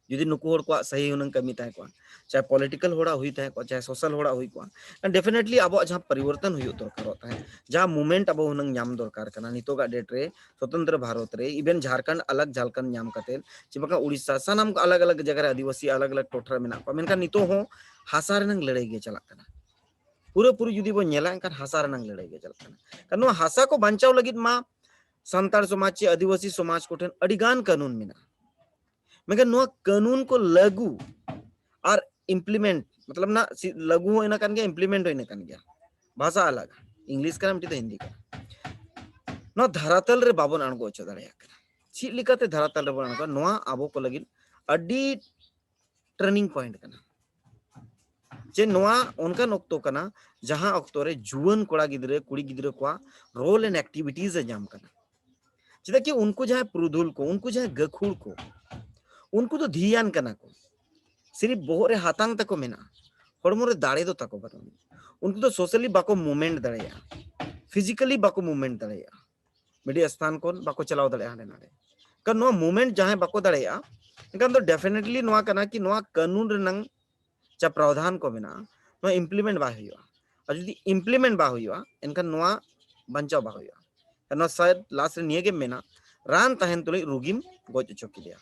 ᱡᱩᱫᱤ ᱱᱩᱠᱩ ᱦᱚᱲ ᱠᱚᱣᱟᱜ ᱥᱟᱹᱦᱤ ᱦᱩᱱᱟᱹᱝ ᱠᱟᱹᱢᱤ ᱛᱟᱦᱮᱸ ᱠᱚᱜᱼᱟ, ᱪᱟᱦᱮ ᱯᱚᱞᱤᱴᱤᱠᱟᱞ ᱦᱚᱲᱟᱜ ᱦᱩᱭ ᱛᱟᱦᱮᱸ ᱠᱚᱜᱼᱟ, ᱪᱟᱦᱮ ᱥᱳᱥᱟᱞ ᱦᱚᱲᱟᱜ ᱦᱩᱭ ᱠᱚᱜᱼᱟ, ᱰᱮᱯᱷᱤᱱᱮᱴᱞᱤ ᱟᱵᱚᱣᱟᱜ ᱡᱟᱦᱟᱸ ᱯᱚᱨᱤᱵᱚᱨᱛᱚᱱ ᱦᱩᱭᱩᱜ ᱫᱚᱨᱠᱟᱨᱚᱜ ᱛᱟᱦᱮᱸᱫ, ᱡᱟᱦᱟᱸ ᱢᱩᱵᱷᱢᱮᱱᱴ ᱟᱵᱚ ᱦᱩᱱᱟᱹᱝ ᱧᱟᱢ ᱫᱚᱨᱠᱟᱨ ᱠᱟᱱᱟ ᱱᱤᱛᱚᱜᱟᱜ ᱰᱮᱴ ᱨᱮ, ᱥᱚᱛᱚᱱᱛᱨᱚ ᱵᱷᱟᱨᱚᱛ ᱨᱮ, ᱤᱵᱷᱮᱱ ᱡᱷᱟᱲᱠᱷᱚᱸᱰ ᱟᱞᱟᱜᱽ ᱡᱷᱟᱲᱠᱷᱚᱸᱰ ᱧᱟᱢ ᱠᱟᱛᱮ, ᱪᱮ ᱵᱟᱝᱠᱷᱟᱱ ᱩᱲᱤᱥᱥᱟ, ᱥᱟᱱᱟᱢ ᱠᱚ ᱟᱞᱟᱜᱽ ᱟᱞᱟᱜᱽ ᱡᱟᱭᱜᱟ ᱨᱮ ᱟᱹᱫᱤᱵᱟᱹᱥᱤ ᱟᱞᱟᱜᱽ ᱟᱞᱟᱜᱽ ᱴᱚᱴᱷᱟ ᱨᱮ ᱢᱮᱱᱟᱜ ᱠᱚᱣᱟ, ᱢᱮᱱᱠᱷᱟᱱ ᱱᱤᱛᱚᱜ ᱦᱚᱸ ᱦᱟᱥᱟ ᱨᱮᱱᱟᱝ ᱞᱟᱹᱲᱦᱟᱹᱭ ᱜᱮ ᱪᱟᱞᱟᱜ ᱠᱟᱱᱟ᱾ ᱯᱩᱨᱟᱹᱯᱩᱨᱤ ᱡᱩᱫᱤ ᱵᱚᱱ ᱧᱮᱞᱟ, ᱮᱱᱠᱷᱟᱱ ᱦᱟᱥᱟ ᱨᱮᱱᱟᱝ ᱞᱟᱹᱲᱦᱟᱹᱭ ᱜᱮ ᱪᱟᱞᱟᱜ ᱠᱟᱱᱟ᱾ ᱠᱟᱨᱚᱱ ᱱᱚᱣᱟ ᱦᱟᱥᱟ ᱠᱚ ᱵᱟᱧᱪᱟᱣ ᱞᱟᱹᱜᱤᱫ ᱢᱟ ᱥᱟᱱᱛᱟᱲ ᱥᱚᱢᱟᱡᱽ ᱪᱮ ᱟᱹᱫᱤᱵᱟᱹᱥᱤ ᱥᱚᱢᱟᱡᱽ ᱠᱚᱴᱷᱮᱱ ᱟᱹᱰᱤ ᱜᱟᱱ ᱠᱟᱹᱱᱩᱱ ᱢᱮᱱᱟᱜᱼᱟ, ᱢᱮᱱᱠᱷᱟᱱ ᱱᱚᱣᱟ ᱠᱟᱹᱱᱩᱱ ᱠᱚ ᱞᱟᱹᱜᱩ ᱟᱨ ᱤᱢᱯᱞᱤᱢᱮᱱᱴ, ᱢᱚᱛᱞᱚᱵ ᱱᱟ, ᱥᱤ-, ᱞᱟᱹᱜᱩ ᱦᱚᱸ ᱤᱱᱟᱹ ᱠᱟᱱ ᱜᱮᱭᱟ, ᱤᱢᱯᱞᱤᱢᱮᱱᱴ ᱦᱚᱸ ᱤᱱᱟᱹ ᱠᱟᱱ ᱜᱮᱭᱟ᱾ ᱵᱷᱟᱥᱟ ᱟᱞᱟᱜᱽ, ᱤᱝᱞᱤᱥ ᱠᱟᱱᱟ, ᱢᱤᱫᱴᱤᱡ ᱫᱚ ᱦᱤᱱᱫᱤ ᱠᱟᱱᱟ᱾ ᱱᱚᱣᱟ ᱫᱷᱟᱨᱟᱛᱟᱞ ᱨᱮ ᱵᱟᱵᱚᱱ ᱟᱬᱜᱚ ᱦᱚᱪᱚ ᱫᱟᱲᱮᱭᱟᱜ ᱠᱟᱱᱟ᱾ ᱪᱮᱫ ᱞᱮᱠᱟᱛᱮ ᱫᱷᱟᱨᱟᱛᱟᱞ ᱨᱮᱵᱚᱱ ᱟᱬᱜᱚ? ᱱᱚᱣᱟ ᱟᱵᱚ ᱠᱚ ᱞᱟᱹᱜᱤᱫ ᱟᱹᱰᱤ ᱴᱟᱨᱱᱤᱝ ᱯᱚᱭᱮᱱᱴ ᱠᱟᱱᱟ᱾ ᱡᱮ ᱱᱚᱣᱟ ᱚᱱᱠᱟᱱ ᱚᱠᱛᱚ ᱠᱟᱱᱟ, ᱡᱟᱦᱟᱸ ᱚᱠᱛᱚ ᱨᱮ ᱡᱩᱣᱟᱹᱱ ᱠᱚᱲᱟ ᱜᱤᱫᱽᱨᱟᱹ, ᱠᱩᱲᱤ ᱜᱤᱫᱽᱨᱟᱹ ᱠᱚᱣᱟᱜ ᱨᱳᱞ ᱮᱱᱰ ᱮᱠᱴᱤᱵᱷᱤᱴᱤᱡ ᱮ ᱧᱟᱢ ᱠᱟᱱᱟ᱾ ᱪᱮᱫᱟᱜ ᱠᱤ ᱩᱱᱠᱩ ᱡᱟᱦᱟᱸᱭ ᱯᱩᱨᱩᱫᱷᱩᱞ ᱠᱚ, ᱩᱱᱠᱩ ᱡᱟᱦᱟᱸᱭ ᱜᱟᱹᱠᱷᱩᱲ ᱠᱚ, ᱩᱱᱠᱩ ᱫᱚ ᱫᱷᱤᱭᱟᱱ ᱠᱟᱱᱟ ᱠᱚ᱾ ᱥᱤᱨᱤᱯ ᱵᱚᱦᱚᱜ ᱨᱮ ᱦᱟᱛᱟᱝ ᱛᱟᱠᱚ ᱢᱮᱱᱟᱜᱼᱟ, ᱦᱚᱲᱢᱚ ᱨᱮ ᱫᱟᱲᱮ ᱫᱚ ᱛᱟᱠᱚ ᱵᱟᱹᱱᱩᱜᱼᱟ᱾ ᱩᱱᱠᱩ ᱫᱚ ᱥᱳᱥᱟᱞᱤ ᱵᱟᱠᱚ ᱢᱩᱵᱷᱢᱮᱱᱴ ᱫᱟᱲᱮᱭᱟᱜᱼᱟ, ᱯᱷᱤᱡᱤᱠᱟᱞᱤ ᱵᱟᱠᱚ ᱢᱩᱵᱷᱢᱮᱱᱴ ᱫᱟᱲᱮᱭᱟᱜᱼᱟ, ᱢᱤᱫᱴᱤᱡ ᱥᱛᱷᱟᱱ ᱠᱷᱚᱱ ᱵᱟᱠᱚ ᱪᱟᱞᱟᱣ ᱫᱟᱲᱮᱭᱟᱜᱼᱟ ᱦᱟᱸᱰᱮ ᱱᱟᱰᱮ᱾ ᱠᱟᱨᱚᱱ ᱱᱚᱣᱟ ᱢᱩᱵᱷᱢᱮᱱᱴ ᱡᱟᱦᱟᱸᱭ ᱵᱟᱠᱚ ᱫᱟᱲᱮᱭᱟᱜᱼᱟ, ᱮᱱᱠᱷᱟᱱ ᱫᱚ ᱰᱮᱯᱷᱤᱱᱮᱴᱞᱤ ᱱᱚᱣᱟ ᱠᱟᱱᱟ ᱠᱤ ᱱᱚᱣᱟ ᱠᱟᱹᱱᱩᱱ ᱨᱮᱱᱟᱝ ᱡᱟ ᱯᱨᱟᱣᱫᱷᱟᱱ ᱠᱚ ᱢᱮᱱᱟᱜᱼᱟ, ᱱᱚᱣᱟ ᱤᱢᱯᱞᱤᱢᱮᱱᱴ ᱵᱟᱭ ᱦᱩᱭᱩᱜᱼᱟ᱾ ᱟᱨ ᱡᱩᱫᱤ ᱤᱢᱯᱞᱤᱢᱮᱱᱴ ᱵᱟᱭ ᱦᱩᱭᱩᱜᱼᱟ, ᱮᱱᱠᱷᱟᱱ ᱱᱚᱣᱟ ᱵᱟᱧᱪᱟᱣ ᱵᱟᱭ ᱦᱩᱭᱩᱜᱼᱟ᱾ ᱱᱚᱣᱟ ᱥᱟᱭᱮᱫ ᱞᱟᱥᱴ ᱨᱮ ᱱᱤᱭᱟᱹ ᱜᱮᱢ ᱢᱮᱱᱟ, ᱨᱟᱱ ᱛᱟᱦᱮᱱ ᱛᱩᱞᱩᱡ ᱨᱩᱜᱤᱢ ᱜᱚᱡ ᱦᱚᱪᱚ ᱠᱮᱫᱮᱭᱟ᱾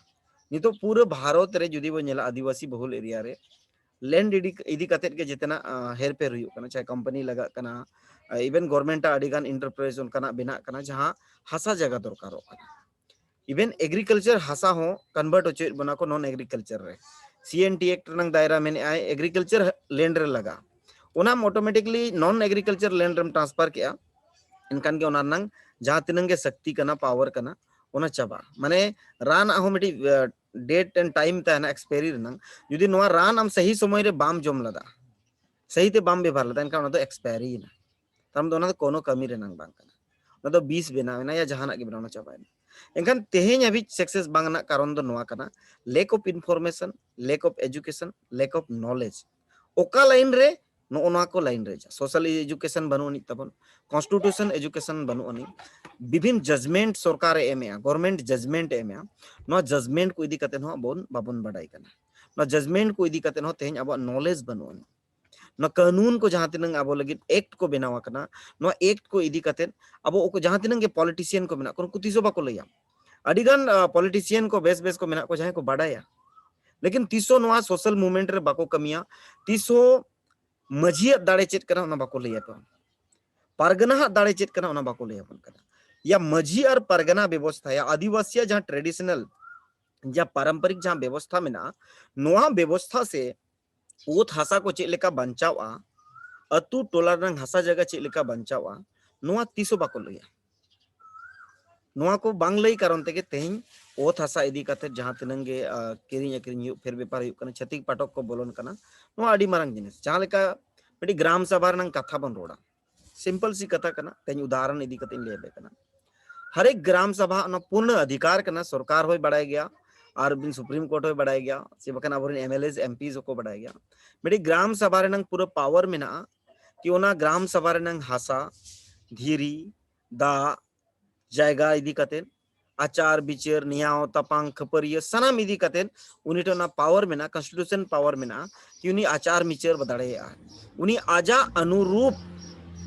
ᱱᱤᱛᱚᱜ ᱯᱩᱨᱟᱹ ᱵᱷᱟᱨᱚᱛ ᱨᱮ ᱡᱩᱫᱤ ᱵᱚᱱ ᱧᱮᱞᱟ, ᱟᱹᱫᱤᱵᱟᱹᱥᱤ ᱵᱚᱦᱩᱞ ᱮᱨᱤᱭᱟ ᱨᱮ ᱞᱮᱱᱰ ᱤᱫᱤ, ᱤᱫᱤ ᱠᱟᱛᱮᱫ ᱜᱮ ᱡᱮᱛᱮᱱᱟᱜ, ᱟ, ᱦᱮᱨᱯᱷᱮᱨ ᱦᱩᱭᱩᱜ ᱠᱟᱱᱟ, ᱪᱟᱦᱮ ᱠᱳᱢᱯᱟᱱᱤ ᱞᱟᱜᱟᱜ ᱠᱟᱱᱟ, ᱤᱵᱷᱮᱱ ᱜᱚᱨᱢᱮᱱᱴ ᱟᱜ ᱟᱹᱰᱤ ᱜᱟᱱ ᱮᱱᱴᱟᱨᱯᱨᱟᱭᱤᱡᱽ ᱚᱱᱠᱟᱱᱟᱜ ᱵᱮᱱᱟᱜ ᱠᱟᱱᱟ ᱡᱟᱦᱟᱸ ᱦᱟᱥᱟ ᱡᱟᱭᱜᱟ ᱫᱚᱨᱠᱟᱨᱚᱜ ᱠᱟᱱᱟ᱾ ᱤᱵᱷᱮᱱ ᱮᱜᱽᱨᱤᱠᱟᱞᱪᱟᱨ ᱦᱟᱥᱟ ᱦᱚᱸ ᱠᱚᱱᱵᱷᱟᱨᱴ ᱦᱚᱪᱚᱭᱮᱫ ᱵᱚᱱᱟ ᱠᱚ ᱱᱚᱱ ᱮᱜᱽᱨᱤᱠᱟᱞᱪᱟᱨ ᱨᱮ᱾ ᱥᱤ ᱮᱱ ᱴᱤ ᱮᱠᱴ ᱨᱮᱱᱟᱝ ᱫᱟᱭᱨᱟ ᱢᱮᱱᱮᱫ ᱟᱭ ᱮᱜᱽᱨᱤᱠᱟᱞᱪᱟᱨ ᱞᱮᱱᱰ ᱨᱮ ᱞᱟᱜᱟ, ᱚᱱᱟ ᱚᱴᱳᱢᱮᱴᱤᱠᱞᱤ ᱱᱚᱱ ᱮᱜᱽᱨᱤᱠᱟᱞᱪᱟᱨ ᱞᱮᱱᱰ ᱨᱮᱢ ᱴᱨᱟᱱᱥᱯᱷᱟᱨ ᱠᱮᱜᱼᱟ, ᱮᱱᱠᱷᱟᱱ ᱜᱮ ᱚᱱᱟ ᱨᱮᱱᱟᱝ ᱡᱟᱦᱟᱸ ᱛᱤᱱᱟᱹᱝ ᱜᱮ ᱥᱟᱠᱛᱤ ᱠᱟᱱᱟ, ᱯᱟᱣᱟᱨ ᱠᱟᱱᱟ, ᱚᱱᱟ ᱪᱟᱵᱟᱜᱼᱟ᱾ ᱢᱟᱱᱮ ᱨᱟᱱ ᱟᱜ ᱦᱚᱸ ᱢᱤᱫᱴᱤᱡ, ᱟ, ᱰᱮᱴ ᱮᱱᱰ ᱴᱟᱭᱤᱢ ᱛᱟᱦᱮᱱᱟ ᱮᱠᱥᱯᱟᱭᱨᱤ ᱨᱮᱱᱟᱝ᱾ ᱡᱩᱫᱤ ᱱᱚᱣᱟ ᱨᱟᱱ ᱟᱢ ᱥᱟᱹᱦᱤ ᱥᱚᱢᱚᱭ ᱨᱮ ᱵᱟᱢ ᱡᱚᱢ ᱞᱮᱫᱟ, ᱥᱟᱹᱦᱤ ᱛᱮ ᱵᱟᱢ ᱵᱮᱵᱷᱟᱨ ᱞᱮᱫᱟ, ᱮᱱᱠᱷᱟᱱ ᱚᱱᱟ ᱫᱚ ᱮᱠᱥᱯᱟᱭᱨᱤ ᱭᱮᱱᱟ᱾ ᱛᱟᱨ ᱢᱟᱱᱮ ᱫᱚ ᱚᱱᱟ ᱫᱚ ᱠᱳᱱᱳ ᱠᱟᱹᱢᱤ ᱨᱮᱱᱟᱝ ᱵᱟᱝ ᱠᱟᱱᱟ᱾ ᱚᱱᱟ ᱫᱚ ᱵᱤᱥ ᱵᱮᱱᱟᱣ ᱮᱱᱟ ᱭᱟ ᱡᱟᱦᱟᱱᱟᱜ ᱜᱮ ᱵᱮᱱᱟᱣ, ᱚᱱᱟ ᱪᱟᱵᱟᱭᱮᱱᱟ᱾ ᱮᱱᱠᱷᱟᱱ ᱛᱮᱦᱮᱧ ᱦᱟᱹᱵᱤᱡ ᱥᱟᱠᱥᱮᱥ ᱵᱟᱝ ᱨᱮᱱᱟᱜ ᱠᱟᱨᱚᱱ ᱫᱚ ᱱᱚᱣᱟ ᱠᱟᱱᱟ, ᱞᱮᱠ ᱚᱯᱷ ᱤᱱᱯᱷᱚᱨᱢᱮᱥᱚᱱ, ᱞᱮᱠ ᱚᱯᱷ ᱮᱡᱩᱠᱮᱥᱚᱱ, ᱞᱮᱠ ᱚᱯᱷ ᱱᱚᱞᱮᱡᱽ᱾ ᱚᱠᱟ ᱞᱟᱭᱤᱱ ᱨᱮ? ᱱᱚᱜᱼᱚ ᱱᱚᱣᱟ ᱠᱚ ᱞᱟᱭᱤᱱ ᱨᱮ, ᱥᱳᱥᱟᱞ ᱮᱡᱩᱠᱮᱥᱚᱱ ᱵᱟᱹᱱᱩᱜ ᱟᱹᱱᱤᱡ ᱛᱟᱵᱚᱱ, ᱠᱚᱱᱥᱴᱤᱴᱩᱭᱩᱥᱚᱱ ᱮᱡᱩᱠᱮᱥᱚᱱ ᱵᱟᱹᱱᱩᱜ ᱟᱹᱱᱤᱡ, ᱵᱤᱵᱷᱤᱱ ᱡᱟᱡᱽᱢᱮᱱᱴ ᱥᱚᱨᱠᱟᱨ ᱮ ᱮᱢᱮᱜᱼᱟ, ᱜᱚᱵᱷᱚᱨᱢᱮᱱᱴ ᱡᱟᱡᱽᱢᱮᱱᱴ ᱮ ᱮᱢᱮᱜᱼᱟ, ᱱᱚᱣᱟ ᱡᱟᱡᱽᱢᱮᱱᱴ ᱠᱚ ᱤᱫᱤ ᱠᱟᱛᱮ ᱦᱚᱸ ᱟᱵᱚ ᱵᱟᱵᱚᱱ ᱵᱟᱰᱟᱭ ᱠᱟᱱᱟ᱾ ᱱᱚᱣᱟ ᱡᱟᱡᱽᱢᱮᱱᱴ ᱠᱚ ᱤᱫᱤ ᱠᱟᱛᱮ ᱦᱚᱸ ᱛᱮᱦᱮᱧ ᱟᱵᱚᱣᱟᱜ ᱱᱚᱞᱮᱡᱽ ᱵᱟᱹᱱᱩᱜ ᱟᱹᱱᱤᱡ᱾ ᱱᱚᱣᱟ ᱠᱟᱹᱱᱩᱱ ᱠᱚ ᱡᱟᱦᱟᱸ ᱛᱤᱱᱟᱹᱝ ᱟᱵᱚ ᱞᱟᱹᱜᱤᱫ ᱮᱠᱴ ᱠᱚ ᱵᱮᱱᱟᱣ ᱟᱠᱟᱱᱟ, ᱱᱚᱣᱟ ᱮᱠᱴ ᱠᱚ ᱤᱫᱤ ᱠᱟᱛᱮ ᱟᱵᱚ ᱩᱱᱠᱩ ᱡᱟᱦᱟᱸ ᱛᱤᱱᱟᱹᱝ ᱜᱮ ᱯᱚᱞᱤᱴᱤᱥᱤᱭᱟᱱ ᱠᱚ ᱢᱮᱱᱟᱜ ᱠᱚᱣᱟ, ᱩᱱᱠᱩ ᱛᱤᱥ ᱦᱚᱸ ᱵᱟᱠᱚ ᱞᱟᱹᱭᱟ᱾ ᱟᱹᱰᱤ ᱜᱟᱱ, ᱟ, ᱯᱚᱞᱤᱴᱤᱥᱤᱭᱟᱱ ᱠᱚ ᱵᱮᱥ ᱵᱮᱥ ᱠᱚ ᱢᱮᱱᱟᱜ ᱠᱚᱣᱟ ᱡᱟᱦᱟᱸᱭ ᱠᱚ ᱵᱟᱰᱟᱭᱟ, ᱞᱮᱠᱤᱱ ᱛᱤᱥ ᱦᱚᱸ ᱱᱚᱣᱟ ᱥᱳᱥᱟᱞ ᱢᱩᱵᱷᱢᱮᱱᱴ ᱨᱮ ᱵᱟᱠᱚ ᱠᱟᱹᱢᱤᱭᱟ, ᱛᱤᱥ ᱦᱚᱸ ᱢᱟᱹᱡᱷᱤᱭᱟᱜ ᱫᱟᱲᱮ ᱪᱮᱫ ᱠᱟᱱᱟ ᱚᱱᱟ ᱵᱟᱠᱚ ᱞᱟᱹᱭ ᱟᱠᱚᱣᱟ, ᱯᱟᱨᱜᱟᱱᱟ ᱦᱟᱜ ᱫᱟᱲᱮ ᱪᱮᱫ ᱠᱟᱱᱟ ᱚᱱᱟ ᱵᱟᱠᱚ ᱞᱟᱹᱭ ᱟᱵᱚᱱ ᱠᱟᱱᱟ᱾ ᱭᱟ ᱢᱟᱹᱡᱷᱤ ᱟᱨ ᱯᱟᱨᱜᱟᱱᱟ ᱵᱮᱵᱚᱥᱛᱷᱟ, ᱭᱟ ᱟᱹᱫᱤᱵᱟᱹᱥᱤᱭᱟᱜ ᱡᱟᱦᱟᱸ ᱴᱨᱮᱰᱤᱥᱚᱱᱟᱞ, ᱡᱟᱦᱟᱸ ᱯᱟᱨᱚᱢᱯᱚᱨᱤᱠ ᱡᱟᱦᱟᱸ ᱵᱮᱵᱚᱥᱛᱷᱟ ᱢᱮᱱᱟᱜᱼᱟ, ᱱᱚᱣᱟ ᱵᱮᱵᱚᱥᱛᱷᱟ ᱥᱮ ᱚᱛ ᱦᱟᱥᱟ ᱠᱚ ᱪᱮᱫ ᱞᱮᱠᱟ ᱵᱟᱧᱪᱟᱣᱼᱟ, ᱟᱹᱛᱩ ᱴᱚᱞᱟ ᱨᱮᱱᱟᱜ ᱦᱟᱥᱟ ᱡᱟᱭᱜᱟ ᱪᱮᱫ ᱞᱮᱠᱟ ᱵᱟᱧᱪᱟᱣᱼᱟ, ᱱᱚᱣᱟ ᱛᱤᱥ ᱦᱚᱸ ᱵᱟᱠᱚ ᱞᱟᱹᱭᱟ᱾ ᱱᱚᱣᱟ ᱠᱚ ᱵᱟᱝ ᱞᱟᱹᱭ ᱠᱟᱨᱚᱱ ᱛᱮᱜᱮ ᱛᱮᱦᱮᱧ ᱚᱛ ᱦᱟᱥᱟ ᱤᱫᱤ ᱠᱟᱛᱮ ᱡᱟᱦᱟᱸ ᱛᱤᱱᱟᱹᱝ ᱜᱮ, ᱟ, ᱠᱤᱨᱤᱧ ᱟᱹᱠᱷᱨᱤᱧ ᱦᱩᱭᱩᱜ, ᱯᱷᱮᱨ ᱵᱮᱯᱟᱨ ᱦᱩᱭᱩᱜ ᱠᱟᱱᱟ, ᱪᱷᱟᱹᱛᱤᱠ ᱯᱟᱴᱷᱚᱠ ᱠᱚ ᱵᱚᱞᱚᱱ ᱠᱟᱱᱟ᱾ ᱱᱚᱣᱟ ᱟᱹᱰᱤ ᱢᱟᱨᱟᱝ ᱡᱤᱱᱤᱥ᱾ ᱡᱟᱦᱟᱸ ᱞᱮᱠᱟ ᱢᱤᱫᱴᱤᱡ ᱜᱨᱟᱢ ᱥᱟᱵᱷᱟ ᱨᱮᱱᱟᱝ ᱠᱟᱛᱷᱟ ᱵᱚᱱ ᱨᱚᱲᱟ, ᱥᱤᱢᱯᱚᱞ ᱥᱤ ᱠᱟᱛᱷᱟ ᱠᱟᱱᱟ, ᱛᱮᱦᱮᱧ ᱩᱫᱟᱦᱚᱨᱚᱱ ᱤᱫᱤ ᱠᱟᱛᱮ ᱤᱧ ᱞᱟᱹᱭ ᱟᱯᱮ ᱠᱟᱱᱟ᱾ ᱦᱟᱨᱮᱠ ᱜᱨᱟᱢ ᱥᱟᱵᱷᱟ ᱚᱱᱟ ᱯᱩᱨᱱᱚ ᱚᱫᱷᱤᱠᱟᱨ ᱠᱟᱱᱟ, ᱥᱚᱨᱠᱟᱨ ᱦᱚᱸᱭ ᱵᱟᱲᱟᱭ ᱜᱮᱭᱟ, ᱟᱨ ᱵᱤᱱ ᱥᱩᱯᱨᱤᱢ ᱠᱳᱨᱴ ᱦᱚᱸᱭ ᱵᱟᱰᱟᱭ ᱜᱮᱭᱟ, ᱥᱮ ᱵᱟᱠᱷᱟᱱ ᱟᱵᱚᱨᱮᱱ M L A M P ᱦᱚᱸᱠᱚ ᱵᱟᱰᱟᱭ ᱜᱮᱭᱟ᱾ ᱢᱤᱫᱴᱤᱡ ᱜᱨᱟᱢ ᱥᱟᱵᱷᱟ ᱨᱮᱱᱟᱝ ᱯᱩᱨᱟᱹ ᱯᱟᱣᱟᱨ ᱢᱮᱱᱟᱜᱼᱟ ᱠᱤ ᱚᱱᱟ ᱜᱨᱟᱢ ᱥᱟᱵᱷᱟ ᱨᱮᱱᱟᱝ ᱦᱟᱥᱟ, ᱫᱷᱤᱨᱤ, ᱫᱟᱜ, ᱡᱟᱭᱜᱟ ᱤᱫᱤ ᱠᱟᱛᱮ ᱟᱪᱟᱨ ᱵᱤᱪᱟᱹᱨ, ᱱᱮᱭᱟᱣ ᱛᱟᱯᱟᱝ ᱠᱷᱟᱹᱯᱟᱹᱨᱤᱭᱟᱹ ᱥᱟᱱᱟᱢ ᱤᱫᱤ ᱠᱟᱛᱮ ᱩᱱᱤ ᱴᱷᱮᱱ ᱚᱱᱟ ᱯᱟᱣᱟᱨ ᱢᱮᱱᱟᱜᱼᱟ, ᱠᱚᱱᱥᱴᱤᱴᱤᱭᱩᱥᱚᱱ ᱯᱟᱣᱟᱨ ᱢᱮᱱᱟᱜᱼᱟ ᱠᱤ ᱩᱱᱤ ᱟᱪᱟᱨ ᱵᱤᱪᱟᱹᱨ ᱫᱟᱲᱮᱭᱟᱜᱼᱟ᱾ ᱩᱱᱤ ᱟᱡᱟᱜ ᱚᱱᱩᱨᱩᱯ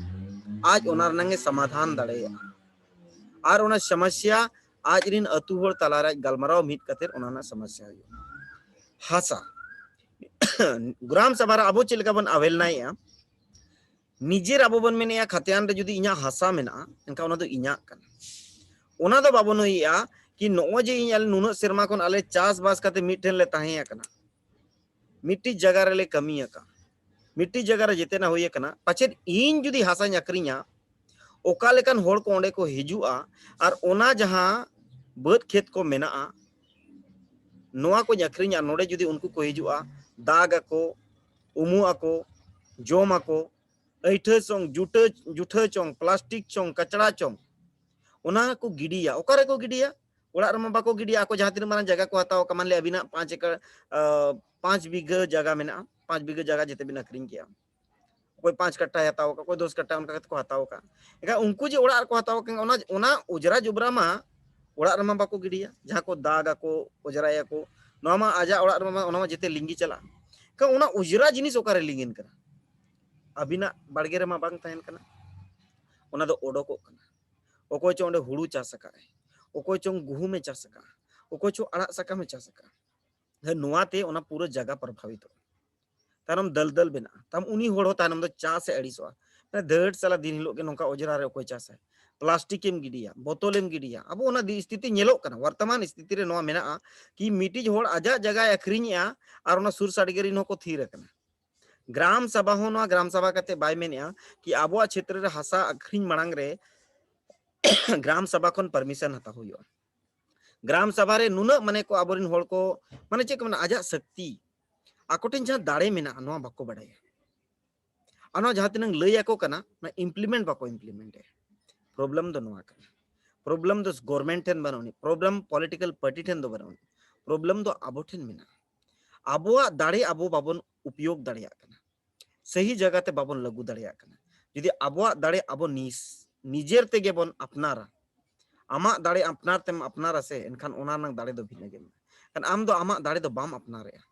ᱟᱡ ᱚᱱᱟ ᱨᱮᱱᱟᱝ ᱮ ᱥᱚᱢᱟᱫᱷᱟᱱ ᱫᱟᱲᱮᱭᱟᱜᱼᱟ᱾ ᱟᱨ ᱚᱱᱟ ᱥᱚᱢᱚᱥᱥᱟ ᱟᱡ ᱨᱮᱱ ᱟᱹᱛᱩ ᱦᱚᱲ ᱛᱟᱞᱟᱨᱮ ᱟᱡ ᱜᱟᱞᱢᱟᱨᱟᱣ ᱢᱤᱫ ᱠᱟᱛᱮ ᱚᱱᱟ ᱨᱮᱱᱟᱜ ᱥᱚᱢᱚᱥᱥᱟ ᱦᱩᱭᱩᱜᱼᱟ᱾ ᱦᱟᱥᱟ ᱜᱨᱟᱢ ᱥᱟᱵᱷᱟ ᱨᱮ ᱟᱵᱚ ᱪᱮᱫ ᱞᱮᱠᱟ ᱵᱚᱱ ᱟᱵᱷᱮᱞᱱᱟᱭᱮᱫᱼᱟ, ᱱᱤᱡᱮᱨ ᱟᱵᱚ ᱵᱚᱱ ᱢᱮᱱᱮᱫᱼᱟ ᱠᱷᱟᱛᱭᱟᱱ ᱨᱮ ᱡᱩᱫᱤ ᱤᱧᱟᱹᱜ ᱦᱟᱥᱟ ᱢᱮᱱᱟᱜᱼᱟ, ᱮᱱᱠᱷᱟᱱ ᱚᱱᱟ ᱫᱚ ᱤᱧᱟᱹᱜ ᱠᱟᱱᱟ᱾ ᱚᱱᱟ ᱫᱚ ᱵᱟᱵᱚᱱ ᱩᱭᱦᱟᱹᱨᱟ ᱠᱤ ᱱᱚᱜᱼᱚᱭ ᱡᱮ ᱤᱧ ᱟᱞᱮ ᱱᱩᱱᱟᱹᱜ ᱥᱮᱨᱢᱟ ᱠᱷᱚᱱ ᱟᱞᱮ ᱪᱟᱥᱵᱟᱥ ᱠᱟᱛᱮ ᱢᱤᱫᱴᱷᱮᱱ ᱞᱮ ᱛᱟᱦᱮᱸ ᱟᱠᱟᱱᱟ, ᱢᱤᱫᱴᱤᱡ ᱡᱟᱭᱜᱟ ᱨᱮᱞᱮ ᱠᱟᱹᱢᱤ ᱟᱠᱟᱫᱼᱟ, ᱢᱤᱫᱴᱤᱡ ᱡᱟᱭᱜᱟ ᱨᱮ ᱡᱮᱛᱮᱱᱟᱜ ᱦᱩᱭ ᱟᱠᱟᱱᱟ, ᱯᱟᱪᱮᱫ ᱤᱧ ᱡᱩᱫᱤ ᱦᱟᱥᱟᱧ ᱟᱹᱠᱷᱨᱤᱧᱟ, ᱚᱠᱟ ᱞᱮᱠᱟᱱ ᱦᱚᱲ ᱠᱚ ᱚᱸᱰᱮ ᱠᱚ ᱦᱤᱡᱩᱜᱼᱟ, ᱟᱨ ᱚᱱᱟ ᱡᱟᱦᱟᱸ ᱵᱟᱹᱫᱽ ᱠᱷᱮᱛ ᱠᱚ ᱢᱮᱱᱟᱜᱼᱟ, ᱱᱚᱣᱟ ᱠᱚᱧ ᱟᱹᱠᱷᱨᱤᱧᱟ, ᱱᱚᱰᱮ ᱡᱩᱫᱤ ᱩᱱᱠᱩ ᱠᱚ ᱦᱤᱡᱩᱜᱼᱟ, ᱫᱟᱜ ᱟᱠᱚ, ᱩᱢᱩᱜ ᱟᱠᱚ, ᱡᱚᱢ ᱟᱠᱚ, ᱟᱹᱭᱴᱷᱟᱹ ᱪᱚᱝ, ᱡᱩᱴᱟᱹ, ᱡᱩᱴᱷᱟᱹ ᱪᱚᱝ, ᱯᱞᱟᱥᱴᱤᱠ ᱪᱚᱝ, ᱠᱟᱪᱲᱟ ᱪᱚᱝ, ᱚᱱᱟ ᱠᱚ ᱜᱤᱰᱤᱭᱟ᱾ ᱚᱠᱟ ᱨᱮᱠᱚ ᱜᱤᱰᱤᱭᱟ? ᱚᱲᱟᱜ ᱨᱮᱢᱟ ᱵᱟᱠᱚ ᱜᱤᱰᱤᱭᱟ᱾ ᱟᱠᱚ ᱡᱟᱦᱟᱸ ᱛᱤᱱᱟᱹᱜ ᱢᱟᱨᱟᱝ ᱡᱟᱭᱜᱟ ᱠᱚ ᱦᱟᱛᱟᱣ ᱟᱠᱟᱫ, ᱢᱟᱱ ᱞᱮ ᱟᱹᱵᱤᱱᱟᱜ ᱯᱟᱸᱪ ᱮᱠᱚᱨ, ᱟᱸ, ᱯᱟᱸᱪ ᱵᱤᱜᱷᱟᱹ ᱡᱟᱭᱜᱟ ᱢᱮᱱᱟᱜᱼᱟ, ᱯᱟᱸᱪ ᱵᱤᱜᱷᱟᱹ ᱡᱟᱭᱜᱟ ᱡᱮᱛᱮ ᱵᱤᱱ ᱟᱹᱠᱷᱨᱤᱧ ᱠᱮᱜᱼᱟ, ᱚᱠᱚᱭ ᱯᱟᱸᱪ ᱠᱟᱴᱷᱟᱭ ᱦᱟᱛᱟᱣ ᱟᱠᱟᱫ, ᱚᱠᱚᱭ ᱫᱚᱥ ᱠᱟᱴᱷᱟ, ᱚᱱᱠᱟ ᱠᱟᱛᱮ ᱠᱚ ᱦᱟᱛᱟᱣ ᱟᱠᱟᱫ᱾ ᱮᱱᱠᱷᱟᱱ ᱩᱱᱠᱩ ᱡᱮ ᱚᱲᱟᱜ ᱨᱮᱠᱚ ᱦᱟᱛᱟᱣ ᱟᱠᱟᱫ, ᱚᱱᱟ, ᱚᱱᱟ ᱚᱡᱽᱨᱟ ᱡᱚᱵᱽᱨᱟ ᱢᱟ ᱚᱲᱟᱜ ᱨᱮᱢᱟ ᱵᱟᱠᱚ ᱜᱤᱰᱤᱭᱟ, ᱡᱟᱦᱟᱸ ᱠᱚ ᱫᱟᱜ ᱟᱠᱚ, ᱚᱡᱽᱨᱟᱭᱟᱠᱚ, ᱱᱚᱣᱟ ᱢᱟ ᱟᱡᱟᱜ ᱚᱲᱟᱜ ᱨᱮᱢᱟ, ᱚᱱᱟ ᱢᱟ ᱡᱮᱛᱮ ᱞᱤᱸᱜᱤ ᱪᱟᱞᱟᱜᱼᱟ᱾ ᱮᱱᱠᱷᱟᱱ ᱚᱱᱟ ᱚᱡᱽᱨᱟ ᱡᱤᱱᱤᱥ ᱚᱠᱟᱨᱮ ᱞᱤᱸᱜᱤᱱ ᱠᱟᱱᱟ? ᱟᱹᱵᱤᱱᱟᱜ ᱵᱟᱲᱜᱮ ᱨᱮᱢᱟ ᱵᱟᱝ ᱛᱟᱦᱮᱱ ᱠᱟᱱᱟ, ᱚᱱᱟ ᱫᱚ ᱚᱰᱚᱠᱚᱜ ᱠᱟᱱᱟ᱾ ᱚᱠᱚᱭ ᱪᱚ ᱚᱸᱰᱮ ᱦᱩᱲᱩ ᱪᱟᱥ ᱟᱠᱟᱫ ᱟᱭ, ᱚᱠᱚᱭ ᱪᱚᱝ ᱜᱩᱦᱩᱢᱮ ᱪᱟᱥ ᱟᱠᱟᱫᱼᱟ, ᱚᱠᱚᱭ ᱪᱚ ᱟᱲᱟᱜ ᱥᱟᱠᱟᱢᱮ ᱪᱟᱥ ᱟᱠᱟᱫᱼᱟ᱾ ᱦᱮᱸ, ᱱᱚᱣᱟᱛᱮ ᱚᱱᱟ ᱯᱩᱨᱟᱹ ᱡᱟᱭᱜᱟ ᱯᱨᱚᱵᱷᱟᱵᱤᱛᱚᱜᱼᱟ᱾ ᱛᱟᱭᱱᱚᱢ ᱫᱟᱹᱞᱫᱟᱹᱞ ᱵᱮᱱᱟᱜᱼᱟ᱾ ᱛᱟᱢ ᱩᱱᱤ ᱦᱚᱲ ᱦᱚᱸ ᱛᱟᱭᱱᱚᱢ ᱫᱚ ᱪᱟᱥ ᱮ ᱟᱹᱲᱤᱥᱚᱜᱼᱟ᱾ ᱢᱟᱱᱮ ᱫᱷᱟᱹᱴ ᱥᱟᱞᱟ ᱫᱤᱱ ᱦᱤᱞᱳᱜ ᱜᱮ ᱱᱚᱝᱠᱟ ᱚᱡᱽᱨᱟ ᱨᱮ ᱚᱠᱚᱭ ᱪᱟᱥᱟᱭ? ᱯᱞᱟᱥᱴᱤᱠ ᱮᱢ ᱜᱤᱰᱤᱭᱟ, ᱵᱳᱛᱚᱞ ᱮᱢ ᱜᱤᱰᱤᱭᱟ᱾ ᱟᱵᱚ ᱚᱱᱟ ᱫᱤ-, ᱥᱛᱷᱤᱛᱤ ᱧᱮᱞᱚᱜ ᱠᱟᱱᱟ, ᱵᱚᱨᱛᱚᱢᱟᱱ ᱥᱛᱷᱤᱛᱤ ᱨᱮ ᱱᱚᱣᱟ ᱢᱮᱱᱟᱜᱼᱟ ᱠᱤ ᱢᱤᱫᱴᱤᱡ ᱦᱚᱲ ᱟᱡᱟᱜ ᱡᱟᱭᱜᱟᱭ ᱟᱹᱠᱷᱨᱤᱧᱮᱜᱼᱟ ᱟᱨ ᱚᱱᱟ ᱥᱩᱨ ᱥᱟᱰᱜᱮ ᱨᱮᱱ ᱦᱚᱸᱠᱚ ᱛᱷᱤᱨ ᱟᱠᱟᱱᱟ᱾ ᱜᱨᱟᱢ ᱥᱟᱵᱷᱟ ᱦᱚᱸ ᱱᱚᱣᱟ ᱜᱨᱟᱢ ᱥᱟᱵᱷᱟ ᱠᱟᱛᱮ ᱵᱟᱭ ᱢᱮᱱᱮᱜᱼᱟ ᱠᱤ ᱟᱵᱚᱣᱟᱜ ᱪᱷᱮᱛᱨᱚ ᱨᱮ ᱦᱟᱥᱟ ᱟᱹᱠᱷᱨᱤᱧ ᱢᱟᱲᱟᱝ ᱨᱮ ᱜᱨᱟᱢ ᱥᱟᱵᱷᱟ ᱠᱷᱚᱱ ᱯᱟᱨᱢᱤᱥᱚᱱ ᱦᱟᱛᱟᱣ ᱦᱩᱭᱩᱜᱼᱟ᱾ ᱜᱨᱟᱢ ᱥᱟᱵᱷᱟ ᱨᱮ ᱱᱩᱱᱟᱹᱜ ᱢᱟᱱᱮ ᱠᱚ ᱟᱵᱚᱨᱮᱱ ᱦᱚᱲ ᱠᱚ, ᱢᱟᱱᱮ ᱪᱮᱫ ᱠᱚ ᱢᱮᱱᱟ, ᱟᱡᱟᱜ ᱥᱚᱠᱛᱤ, ᱟᱠᱚ ᱴᱷᱮᱱ ᱡᱟᱦᱟᱸ ᱫᱟᱲᱮ ᱢᱮᱱᱟᱜᱼᱟ, ᱱᱚᱣᱟ ᱵᱟᱠᱚ ᱵᱟᱰᱟᱭᱟ᱾ ᱟᱨ ᱱᱚᱣᱟ ᱡᱟᱦᱟᱸ ᱛᱤᱱᱟᱹᱜ ᱞᱟᱹᱭ ᱟᱠᱚ ᱠᱟᱱᱟ, ᱚᱱᱟ implement ᱵᱟᱠᱚ implement ᱮᱫᱟ᱾ ᱯᱨᱚᱵᱞᱮᱢ ᱫᱚ ᱱᱚᱣᱟ ᱠᱟᱱᱟ᱾ ᱯᱨᱚᱵᱞᱮᱢ ᱫᱚ ᱜᱚᱨᱢᱮᱱᱴ ᱴᱷᱮᱱ ᱵᱟᱹᱱᱩᱜ ᱟᱹᱱᱤᱡ, ᱯᱨᱚᱵᱞᱮᱢ ᱯᱚᱞᱤᱴᱤᱠᱟᱞ ᱯᱟᱨᱴᱤ ᱴᱷᱮᱱ ᱫᱚ ᱵᱟᱹᱱᱩᱜ ᱟᱹᱱᱤᱡ, ᱯᱨᱚᱵᱞᱮᱢ ᱫᱚ ᱟᱵᱚ ᱴᱷᱮᱱ ᱢᱮᱱᱟᱜᱼᱟ᱾ ᱟᱵᱚᱣᱟᱜ ᱫᱟᱲᱮ ᱟᱵᱚ ᱵᱟᱵᱚᱱ ᱩᱯᱭᱳᱜᱽ ᱫᱟᱲᱮᱭᱟᱜ ᱠᱟᱱᱟ, ᱥᱟᱹᱦᱤ ᱡᱟᱭᱜᱟ ᱛᱮ ᱵᱟᱵᱚᱱ ᱞᱟᱹᱜᱩ ᱫᱟᱲᱮᱭᱟᱜ ᱠᱟᱱᱟ᱾ ᱡᱩᱫᱤ ᱟᱵᱚᱣᱟᱜ ᱫᱟᱲᱮ ᱟᱵᱚ ᱱᱤᱥ ᱱᱤᱡᱮᱨ ᱛᱮᱜᱮ ᱵᱚᱱ ᱟᱯᱱᱟᱨᱟ, ᱟᱢᱟᱜ ᱫᱟᱲᱮ ᱟᱯᱱᱟᱨ ᱛᱮᱢ ᱟᱯᱱᱟᱨᱟ ᱥᱮ, ᱮᱱᱠᱷᱟᱱ ᱚᱱᱟ ᱨᱮᱱᱟᱜ ᱫᱟᱲᱮ ᱫᱚ ᱵᱷᱤᱱᱟᱹ ᱜᱮ ᱢᱮᱱᱟᱜᱼᱟ᱾ ᱮᱱᱠᱷᱟᱱ ᱟᱢ ᱫᱚ ᱟᱢᱟᱜ ᱫᱟᱲᱮ ᱫᱚ ᱵᱟᱢ ᱟᱯᱱᱟᱨᱮᱜᱼᱟ,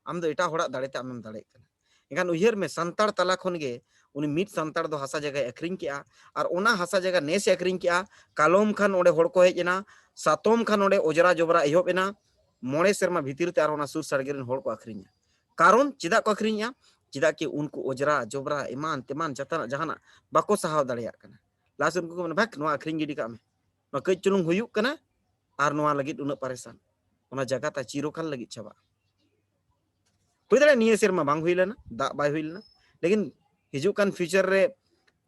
ᱟᱢ ᱫᱚ ᱮᱴᱟᱜ ᱦᱚᱲᱟᱜ ᱫᱟᱲᱮ ᱛᱮ ᱟᱢᱮᱢ ᱫᱟᱲᱮᱜ ᱠᱟᱱᱟ᱾ ᱮᱱᱠᱷᱟᱱ ᱩᱭᱦᱟᱹᱨ ᱢᱮ, ᱥᱟᱱᱛᱟᱲ ᱛᱟᱞᱟ ᱠᱷᱚᱱ ᱜᱮ ᱩᱱᱤ ᱢᱤᱫ ᱥᱟᱱᱛᱟᱲ ᱫᱚ ᱦᱟᱥᱟ ᱡᱟᱭᱜᱟᱭ ᱟᱹᱠᱷᱨᱤᱧ ᱠᱮᱜᱼᱟ, ᱟᱨ ᱚᱱᱟ ᱦᱟᱥᱟ ᱡᱟᱭᱜᱟ ᱱᱮᱥ ᱮ ᱟᱹᱠᱷᱨᱤᱧ ᱠᱮᱜᱼᱟ, ᱠᱟᱞᱚᱢ ᱠᱷᱟᱱ ᱚᱸᱰᱮ ᱦᱚᱲ ᱠᱚ ᱦᱮᱡ ᱮᱱᱟ, ᱥᱟᱛᱚᱢ ᱠᱷᱟᱱ ᱚᱸᱰᱮ ᱚᱡᱽᱨᱟ ᱡᱚᱵᱽᱨᱟ ᱮᱦᱚᱵ ᱮᱱᱟ, ᱢᱚᱬᱮ ᱥᱮᱨᱢᱟ ᱵᱷᱤᱛᱤᱨ ᱛᱮ ᱟᱨ ᱚᱱᱟ ᱥᱩᱨ ᱥᱟᱰᱜᱮ ᱨᱮᱱ ᱦᱚᱲ ᱠᱚ ᱟᱹᱠᱷᱨᱤᱧᱟ᱾ ᱠᱟᱨᱚᱱ ᱪᱮᱫᱟᱜ ᱠᱚ ᱟᱹᱠᱷᱨᱤᱧᱟ? ᱪᱮᱫᱟᱜ ᱠᱤ ᱩᱱᱠᱩ ᱚᱡᱽᱨᱟ ᱡᱚᱵᱽᱨᱟ ᱮᱢᱟᱱ ᱛᱮᱢᱟᱱ ᱡᱟᱛᱟᱱᱟᱜ ᱡᱟᱦᱟᱱᱟᱜ ᱵᱟᱠᱚ ᱥᱟᱦᱟᱣ ᱫᱟᱲᱮᱭᱟᱜ ᱠᱟᱱᱟ᱾ ᱞᱟᱥ ᱩᱱᱠᱩ ᱠᱚ ᱢᱮᱱᱟ, "ᱵᱷᱟᱜᱽ, ᱱᱚᱣᱟ ᱟᱹᱠᱷᱨᱤᱧ ᱜᱤᱰᱤ ᱠᱟᱜ ᱢᱮ, ᱱᱚᱣᱟ ᱠᱟᱹᱡ ᱪᱩᱞᱩᱝ ᱦᱩᱭᱩᱜ ᱠᱟᱱᱟ ᱟᱨ ᱱᱚᱣᱟ ᱞᱟᱹᱜᱤᱫ ᱩᱱᱟᱹᱜ ᱯᱟᱨᱮᱥᱟᱱ", ᱚᱱᱟ ᱡᱟᱭᱜᱟ ᱛᱟ ᱪᱤᱨᱚᱠᱟᱞ ᱞᱟᱹᱜᱤᱫ ᱪᱟᱵᱟᱜᱼᱟ᱾ ᱦᱩᱭ ᱫᱟᱲᱮᱭᱟᱜᱼᱟ ᱱᱤᱭᱟᱹ ᱥᱮᱨᱢᱟ ᱵᱟᱝ ᱦᱩᱭ ᱞᱮᱱᱟ, ᱫᱟᱜ ᱵᱟᱭ ᱦᱩᱭ ᱞᱮᱱᱟ, ᱞᱮᱠᱤᱱ ᱦᱤᱡᱩᱜ ᱠᱟᱱ ᱯᱷᱤᱭᱩᱪᱟᱨ ᱨᱮ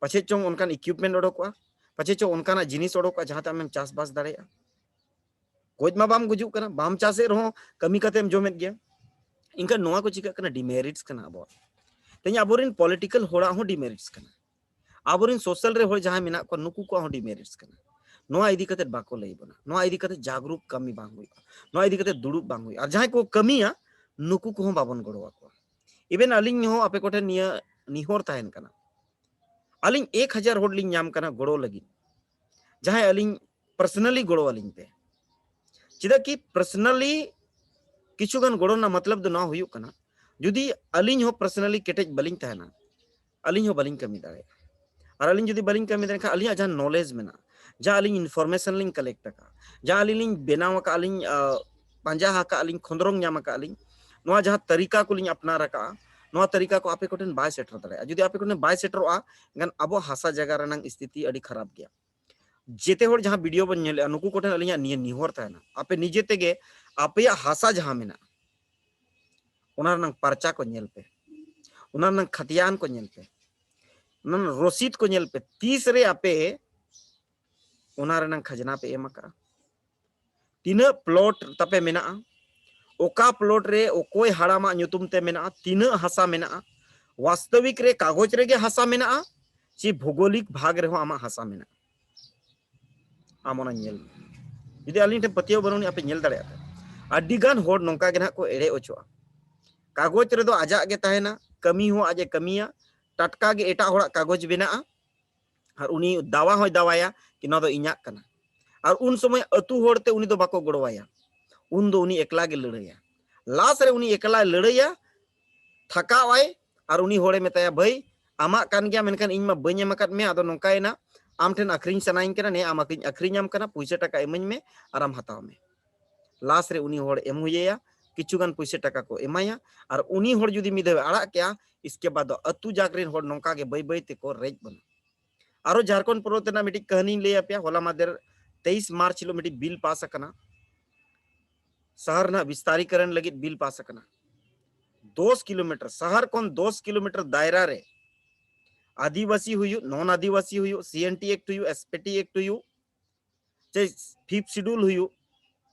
ᱯᱟᱪᱷᱮ ᱪᱚᱝ ᱚᱱᱠᱟᱱ ᱤᱠᱩᱭᱤᱯᱢᱮᱱᱴ ᱚᱰᱚᱠᱚᱜᱼᱟ, ᱯᱟᱪᱷᱮ ᱪᱚᱝ ᱚᱱᱠᱟᱱᱟᱜ ᱡᱤᱱᱤᱥ ᱚᱰᱚᱠᱚᱜᱼᱟ ᱡᱟᱦᱟᱸᱛᱮ ᱟᱢᱮᱢ ᱪᱟᱥᱵᱟᱥ ᱫᱟᱲᱮᱭᱟᱜᱼᱟ᱾ ᱜᱚᱡ ᱢᱟ ᱵᱟᱢ ᱜᱩᱡᱩᱜ ᱠᱟᱱᱟ, ᱵᱟᱢ ᱪᱟᱥᱮᱫ ᱨᱮᱦᱚᱸ ᱠᱟᱹᱢᱤ ᱠᱟᱛᱮᱢ ᱡᱚᱢᱮᱫ ᱜᱮᱭᱟ᱾ ᱮᱱᱠᱷᱟᱱ ᱱᱚᱣᱟ ᱠᱚ ᱪᱤᱠᱟᱹᱜ ᱠᱟᱱᱟ? ᱰᱤᱢᱮᱨᱤᱴᱥ ᱠᱟᱱᱟ ᱟᱵᱚᱣᱟᱜ᱾ ᱛᱮᱦᱮᱧ ᱟᱵᱚᱨᱮᱱ ᱯᱚᱞᱤᱴᱤᱠᱟᱞ ᱦᱚᱲᱟᱜ ᱦᱚᱸ ᱰᱤᱢᱮᱨᱤᱴᱥ ᱠᱟᱱᱟ, ᱟᱵᱚᱨᱮᱱ ᱥᱳᱥᱟᱞ ᱨᱮ ᱦᱚᱲ ᱡᱟᱦᱟᱸᱭ ᱢᱮᱱᱟᱜ ᱠᱚᱣᱟ ᱱᱩᱠᱩ ᱠᱚᱣᱟᱜ ᱦᱚᱸ ᱰᱤᱢᱮᱨᱤᱴᱥ ᱠᱟᱱᱟ᱾ ᱱᱚᱣᱟ ᱤᱫᱤ ᱠᱟᱛᱮ ᱵᱟᱠᱚ ᱞᱟᱹᱭ ᱵᱚᱱᱟ, ᱱᱚᱣᱟ ᱤᱫᱤ ᱠᱟᱛᱮ ᱡᱟᱜᱽᱨᱩᱠ ᱠᱟᱹᱢᱤ ᱵᱟᱝ ᱦᱩᱭᱩᱜᱼᱟ, ᱱᱚᱣᱟ ᱤᱫᱤ ᱠᱟᱛᱮ ᱫᱩᱲᱩᱵ ᱵᱟᱝ ᱦᱩᱭᱩᱜᱼᱟ, ᱟᱨ ᱡᱟᱦᱟᱸᱭ ᱠᱚ ᱠᱟᱹᱢᱤᱭᱟ ᱱᱩᱠᱩ ᱠᱚᱦᱚᱸ ᱵᱟᱵᱚᱱ ᱜᱚᱲᱚ ᱟᱠᱚᱣᱟ᱾ ᱤᱵᱷᱮᱱ ᱟᱹᱞᱤᱧ ᱦᱚᱸ ᱟᱯᱮ ᱠᱚᱴᱷᱮᱱ ᱱᱤᱭᱟᱹ ᱱᱤᱦᱚᱨ ᱛᱟᱦᱮᱱ ᱠᱟᱱᱟ, ᱟᱹᱞᱤᱧ ᱮᱠ ᱦᱟᱡᱟᱨ ᱦᱚᱲ ᱞᱤᱧ ᱧᱟᱢ ᱠᱟᱱᱟ ᱜᱚᱲᱚ ᱞᱟᱹᱜᱤᱫ, ᱡᱟᱦᱟᱸᱭ ᱟᱹᱞᱤᱧ ᱯᱟᱨᱥᱚᱱᱟᱞᱤ ᱜᱚᱲᱚ ᱟᱹᱞᱤᱧ ᱯᱮ᱾ ᱪᱮᱫᱟᱜ ᱠᱤ ᱯᱟᱨᱥᱚᱱᱟᱞᱤ ᱠᱤᱪᱷᱩ ᱜᱟᱱ ᱜᱚᱲᱚ ᱨᱮᱱᱟᱜ ᱢᱚᱛᱞᱚᱵ ᱫᱚ ᱱᱚᱣᱟ ᱦᱩᱭᱩᱜ ᱠᱟᱱᱟ, ᱡᱩᱫᱤ ᱟᱹᱞᱤᱧ ᱦᱚᱸ ᱯᱟᱨᱥᱚᱱᱟᱞᱤ ᱠᱮᱴᱮᱡ ᱵᱟᱹᱞᱤᱧ ᱛᱟᱦᱮᱱᱟ, ᱟᱹᱞᱤᱧ ᱦᱚᱸ ᱵᱟᱹᱞᱤᱧ ᱠᱟᱹᱢᱤ ᱫᱟᱲᱮᱭᱟᱜᱼᱟ᱾ ᱟᱨ ᱟᱹᱞᱤᱧ ᱡᱩᱫᱤ ᱵᱟᱹᱞᱤᱧ ᱠᱟᱹᱢᱤ ᱫᱟᱲᱮᱭᱟᱜ ᱠᱷᱟᱱ, ᱟᱹᱞᱤᱧᱟᱜ ᱡᱟᱦᱟᱸ ᱱᱚᱞᱮᱡᱽ ᱢᱮᱱᱟᱜᱼᱟ, ᱡᱟᱦᱟᱸ ᱟᱹᱞᱤᱧ ᱤᱱᱯᱷᱚᱨᱢᱮᱥᱚᱱ ᱞᱤᱧ ᱠᱟᱞᱮᱠᱴ ᱟᱠᱟᱫᱼᱟ, ᱡᱟᱦᱟᱸ ᱟᱹᱞᱤᱧ ᱞᱤᱧ ᱵᱮᱱᱟᱣ ᱟᱠᱟᱫᱼᱟ, ᱞᱤᱧ ᱯᱟᱸᱡᱟ ᱟᱠᱟᱫᱼᱟ, ᱞᱤᱧ ᱠᱷᱚᱸᱫᱽᱨᱚᱝ ᱧᱟᱢ ᱟᱠᱟᱫᱼᱟ, ᱞᱤᱧ ᱱᱚᱣᱟ ᱡᱟᱦᱟᱸ ᱛᱟᱹᱨᱤᱠᱟ ᱠᱚᱞᱤᱧ ᱟᱯᱱᱟᱨ ᱟᱠᱟᱫᱼᱟ, ᱱᱚᱣᱟ ᱛᱟᱹᱨᱤᱠᱟ ᱠᱚ ᱟᱯᱮ ᱠᱚᱴᱷᱮᱱ ᱵᱟᱭ ᱥᱮᱴᱮᱨ ᱫᱟᱲᱮᱭᱟᱜᱼᱟ᱾ ᱡᱩᱫᱤ ᱟᱯᱮ ᱠᱚᱴᱷᱮᱱ ᱵᱟᱭ ᱥᱮᱴᱮᱨᱚᱜᱼᱟ, ᱮᱱᱠᱷᱟᱱ ᱟᱵᱚ ᱦᱟᱥᱟ ᱡᱟᱭᱜᱟ ᱨᱮᱱᱟᱜ ᱥᱛᱷᱤᱛᱤ ᱟᱹᱰᱤ ᱠᱷᱟᱨᱟᱯ ᱜᱮᱭᱟ᱾ ᱡᱮᱛᱮ ᱦᱚᱲ ᱡᱟᱦᱟᱸ ᱵᱷᱤᱰᱤᱭᱳ ᱵᱚᱱ ᱧᱮᱞᱮᱫᱼᱟ, ᱱᱩᱠᱩ ᱠᱚᱴᱷᱮᱱ ᱟᱹᱞᱤᱧᱟᱜ ᱱᱤᱭᱟᱹ ᱱᱤᱦᱚᱨ ᱛᱟᱦᱮᱱᱟ, ᱟᱯᱮ ᱱᱤᱡᱮ ᱛᱮᱜᱮ ᱟᱯᱮᱭᱟᱜ ᱦᱟᱥᱟ ᱡᱟᱦᱟᱸ ᱢᱮᱱᱟᱜᱼᱟ, ᱚᱱᱟ ᱨᱮᱱᱟᱜ ᱯᱟᱨᱪᱟ ᱠᱚ ᱧᱮᱞ ᱯᱮ, ᱚᱱᱟ ᱨᱮᱱᱟᱜ ᱠᱷᱟᱛᱤᱭᱟᱱ ᱠᱚ ᱧᱮᱞ ᱯᱮ, ᱚᱱᱟ ᱨᱮᱱᱟᱜ ᱨᱚᱥᱤᱫ ᱠᱚ ᱧᱮᱞ ᱯᱮ᱾ ᱛᱤᱥ ᱨᱮ ᱟᱯᱮ ᱚᱱᱟ ᱨᱮᱱᱟᱜ ᱠᱷᱟᱡᱽᱱᱟ ᱯᱮ ᱮᱢ ᱟᱠᱟᱫᱼᱟ? ᱛᱤᱱᱟᱹᱜ ᱯᱞᱚᱴ ᱛᱟᱯᱮ ᱢᱮᱱᱟᱜᱼᱟ? ᱚᱠᱟ ᱯᱞᱚᱴ ᱨᱮ ᱚᱠᱚᱭ ᱦᱟᱲᱟᱢᱟᱜ ᱧᱩᱛᱩᱢ ᱛᱮ ᱢᱮᱱᱟᱜᱼᱟ? ᱛᱤᱱᱟᱹᱜ ᱦᱟᱥᱟ ᱢᱮᱱᱟᱜᱼᱟ? ᱣᱟᱥᱛᱚᱵᱤᱠ ᱨᱮ ᱠᱟᱜᱚᱡᱽ ᱨᱮᱜᱮ ᱦᱟᱥᱟ ᱢᱮᱱᱟᱜᱼᱟ, ᱪᱮ ᱵᱷᱳᱜᱳᱞᱤᱠ ᱵᱷᱟᱜᱽ ᱨᱮᱦᱚᱸ ᱟᱢᱟᱜ ᱦᱟᱥᱟ ᱢᱮᱱᱟᱜᱼᱟ? ᱟᱢ ᱚᱱᱟ ᱧᱮᱞ ᱢᱮ᱾ ᱡᱩᱫᱤ ᱟᱹᱞᱤᱧ ᱴᱷᱮᱱ ᱯᱟᱹᱛᱭᱟᱹᱣ ᱵᱟᱹᱱᱩᱜ ᱟᱹᱱᱤᱡ, ᱟᱯᱮ ᱧᱮᱞ ᱫᱟᱲᱮᱭᱟᱜᱼᱟ ᱯᱮ᱾ ᱟᱹᱰᱤ ᱜᱟᱱ ᱦᱚᱲ ᱱᱚᱝᱠᱟ ᱜᱮ ᱱᱟᱦᱟᱜ ᱠᱚ ᱮᱲᱮ ᱚᱪᱚᱜᱼᱟ᱾ ᱠᱟᱜᱚᱡᱽ ᱨᱮᱫᱚ ᱟᱡᱟᱜ ᱜᱮ ᱛᱟᱦᱮᱱᱟ, ᱠᱟᱹᱢᱤ ᱦᱚᱸ ᱟᱡ ᱮ ᱠᱟᱹᱢᱤᱭᱟ, ᱴᱟᱴᱠᱟ ᱜᱮ ᱮᱴᱟᱜ ᱦᱚᱲᱟᱜ ᱠᱟᱜᱚᱡᱽ ᱵᱮᱱᱟᱜᱼᱟ, ᱟᱨ ᱩᱱᱤ ᱫᱟᱣᱟ ᱦᱚᱸᱭ ᱫᱟᱣᱟᱭᱟ ᱠᱤ ᱱᱚᱣᱟ ᱫᱚ ᱤᱧᱟᱜ ᱠᱟᱱᱟ᱾ ᱟᱨ ᱩᱱ ᱥᱚᱢᱚᱭ ᱟᱹᱛᱩ ᱦᱚᱲ ᱛᱮ ᱩᱱᱤ ᱫᱚ ᱵᱟᱠᱚ ᱜᱚᱲᱚᱣᱟᱭᱟ, ᱩᱱ ᱫᱚ ᱩᱱᱤ ᱮᱠᱞᱟ ᱜᱮ ᱞᱟᱹᱲᱦᱟᱹᱭᱟ᱾ ᱞᱟᱥ ᱨᱮ ᱩᱱᱤ ᱮᱠᱞᱟᱭ ᱞᱟᱹᱲᱦᱟᱹᱭᱟ, ᱛᱷᱟᱠᱟᱣ ᱟᱭ, ᱟᱨ ᱩᱱᱤ ᱦᱚᱲᱮ ᱢᱮᱛᱟᱭᱟ, "ᱵᱷᱟᱹᱭ, ᱟᱢᱟᱜ ᱠᱟᱱ ᱜᱮᱭᱟ, ᱢᱮᱱᱠᱷᱟᱱ ᱤᱧ ᱢᱟ ᱵᱟᱹᱧ ᱮᱢ ᱟᱠᱟᱫ ᱢᱮᱭᱟ, ᱟᱫᱚ ᱱᱚᱝᱠᱟᱭᱮᱱᱟ, ᱟᱢ ᱴᱷᱮᱱ ᱟᱹᱠᱷᱨᱤᱧ ᱥᱟᱱᱟᱧ ᱠᱟᱱᱟ, ᱱᱮ ᱟᱢ ᱟᱹᱠᱷᱨᱤᱧ, ᱟᱹᱠᱷᱨᱤᱧᱟᱢ ᱠᱟᱱᱟ, ᱯᱩᱭᱥᱟᱹ ᱴᱟᱠᱟ ᱤᱢᱟᱹᱧ ᱢᱮ ᱟᱨ ᱟᱢ ᱦᱟᱛᱟᱣ ᱢᱮ᱾" ᱞᱟᱥ ᱨᱮ ᱩᱱᱤ ᱦᱚᱲ ᱮᱢ ᱦᱩᱭ ᱟᱭᱟ, ᱠᱤᱪᱷᱩ ᱜᱟᱱ ᱯᱩᱭᱥᱟᱹ ᱴᱟᱠᱟ ᱠᱚ ᱮᱢᱟᱭᱟ, ᱟᱨ ᱩᱱᱤ ᱦᱚᱲ ᱡᱩᱫᱤ ᱢᱤᱫ ᱫᱷᱟᱣ ᱮ ᱟᱲᱟᱜ ᱠᱮᱜᱼᱟ, ᱤᱥᱠᱮ ᱵᱟᱫ ᱫᱚ ᱟᱹᱛᱩ ᱡᱟᱠ ᱨᱮᱱ ᱦᱚᱲ ᱱᱚᱝᱠᱟ ᱜᱮ ᱵᱟᱹᱭ ᱵᱟᱹᱭ ᱛᱮᱠᱚ ᱨᱮᱡ ᱵᱚᱱᱟ᱾ ᱟᱨᱚ ᱡᱷᱟᱲᱠᱷᱚᱸᱰ ᱯᱚᱱᱚᱛ ᱨᱮᱱᱟᱜ ᱢᱤᱫᱴᱤᱡ ᱠᱟᱹᱦᱱᱤᱧ ᱞᱟᱹᱭ ᱟᱯᱮᱭᱟ᱾ ᱦᱚᱞᱟ ᱢᱟᱫᱷᱮᱨ ᱛᱮᱭᱤᱥ ᱢᱟᱨᱪ ᱦᱤᱞᱳᱜ ᱢᱤᱫᱴᱤᱡ ᱵᱤᱞ ᱯᱟᱥ ᱟᱠᱟᱱᱟ, ᱥᱟᱦᱟᱨ ᱨᱮᱱᱟᱜ ᱵᱤᱥᱛᱟᱨᱤᱠᱚᱨᱚᱱ ᱞᱟᱹᱜᱤᱫ ᱵᱤᱞ ᱯᱟᱥ ᱟᱠᱟᱱᱟ᱾ ᱫᱚᱥ ᱠᱤᱞᱳᱢᱤᱴᱟᱨ, ᱥᱟᱦᱟᱨ ᱠᱷᱚᱱ ᱫᱚᱥ ᱠᱤᱞᱳᱢᱤᱴᱟᱨ ᱫᱟᱭᱨᱟ ᱨᱮ ᱟᱹᱫᱤᱵᱟᱹᱥᱤ ᱦᱩᱭᱩᱜ, ᱱᱚᱱ ᱟᱹᱫᱤᱵᱟᱹᱥᱤ ᱦᱩᱭᱩᱜ, ᱥᱤ ᱮᱱ ᱴᱤ ᱮᱠᱴ ᱦᱩᱭᱩᱜ, ᱮᱥ ᱯᱤ ᱴᱤ ᱮᱠᱴ ᱦᱩᱭᱩᱜ, ᱪᱮ ᱯᱷᱤᱯᱛᱷ ᱥᱤᱰᱩᱞ ᱦᱩᱭᱩᱜ,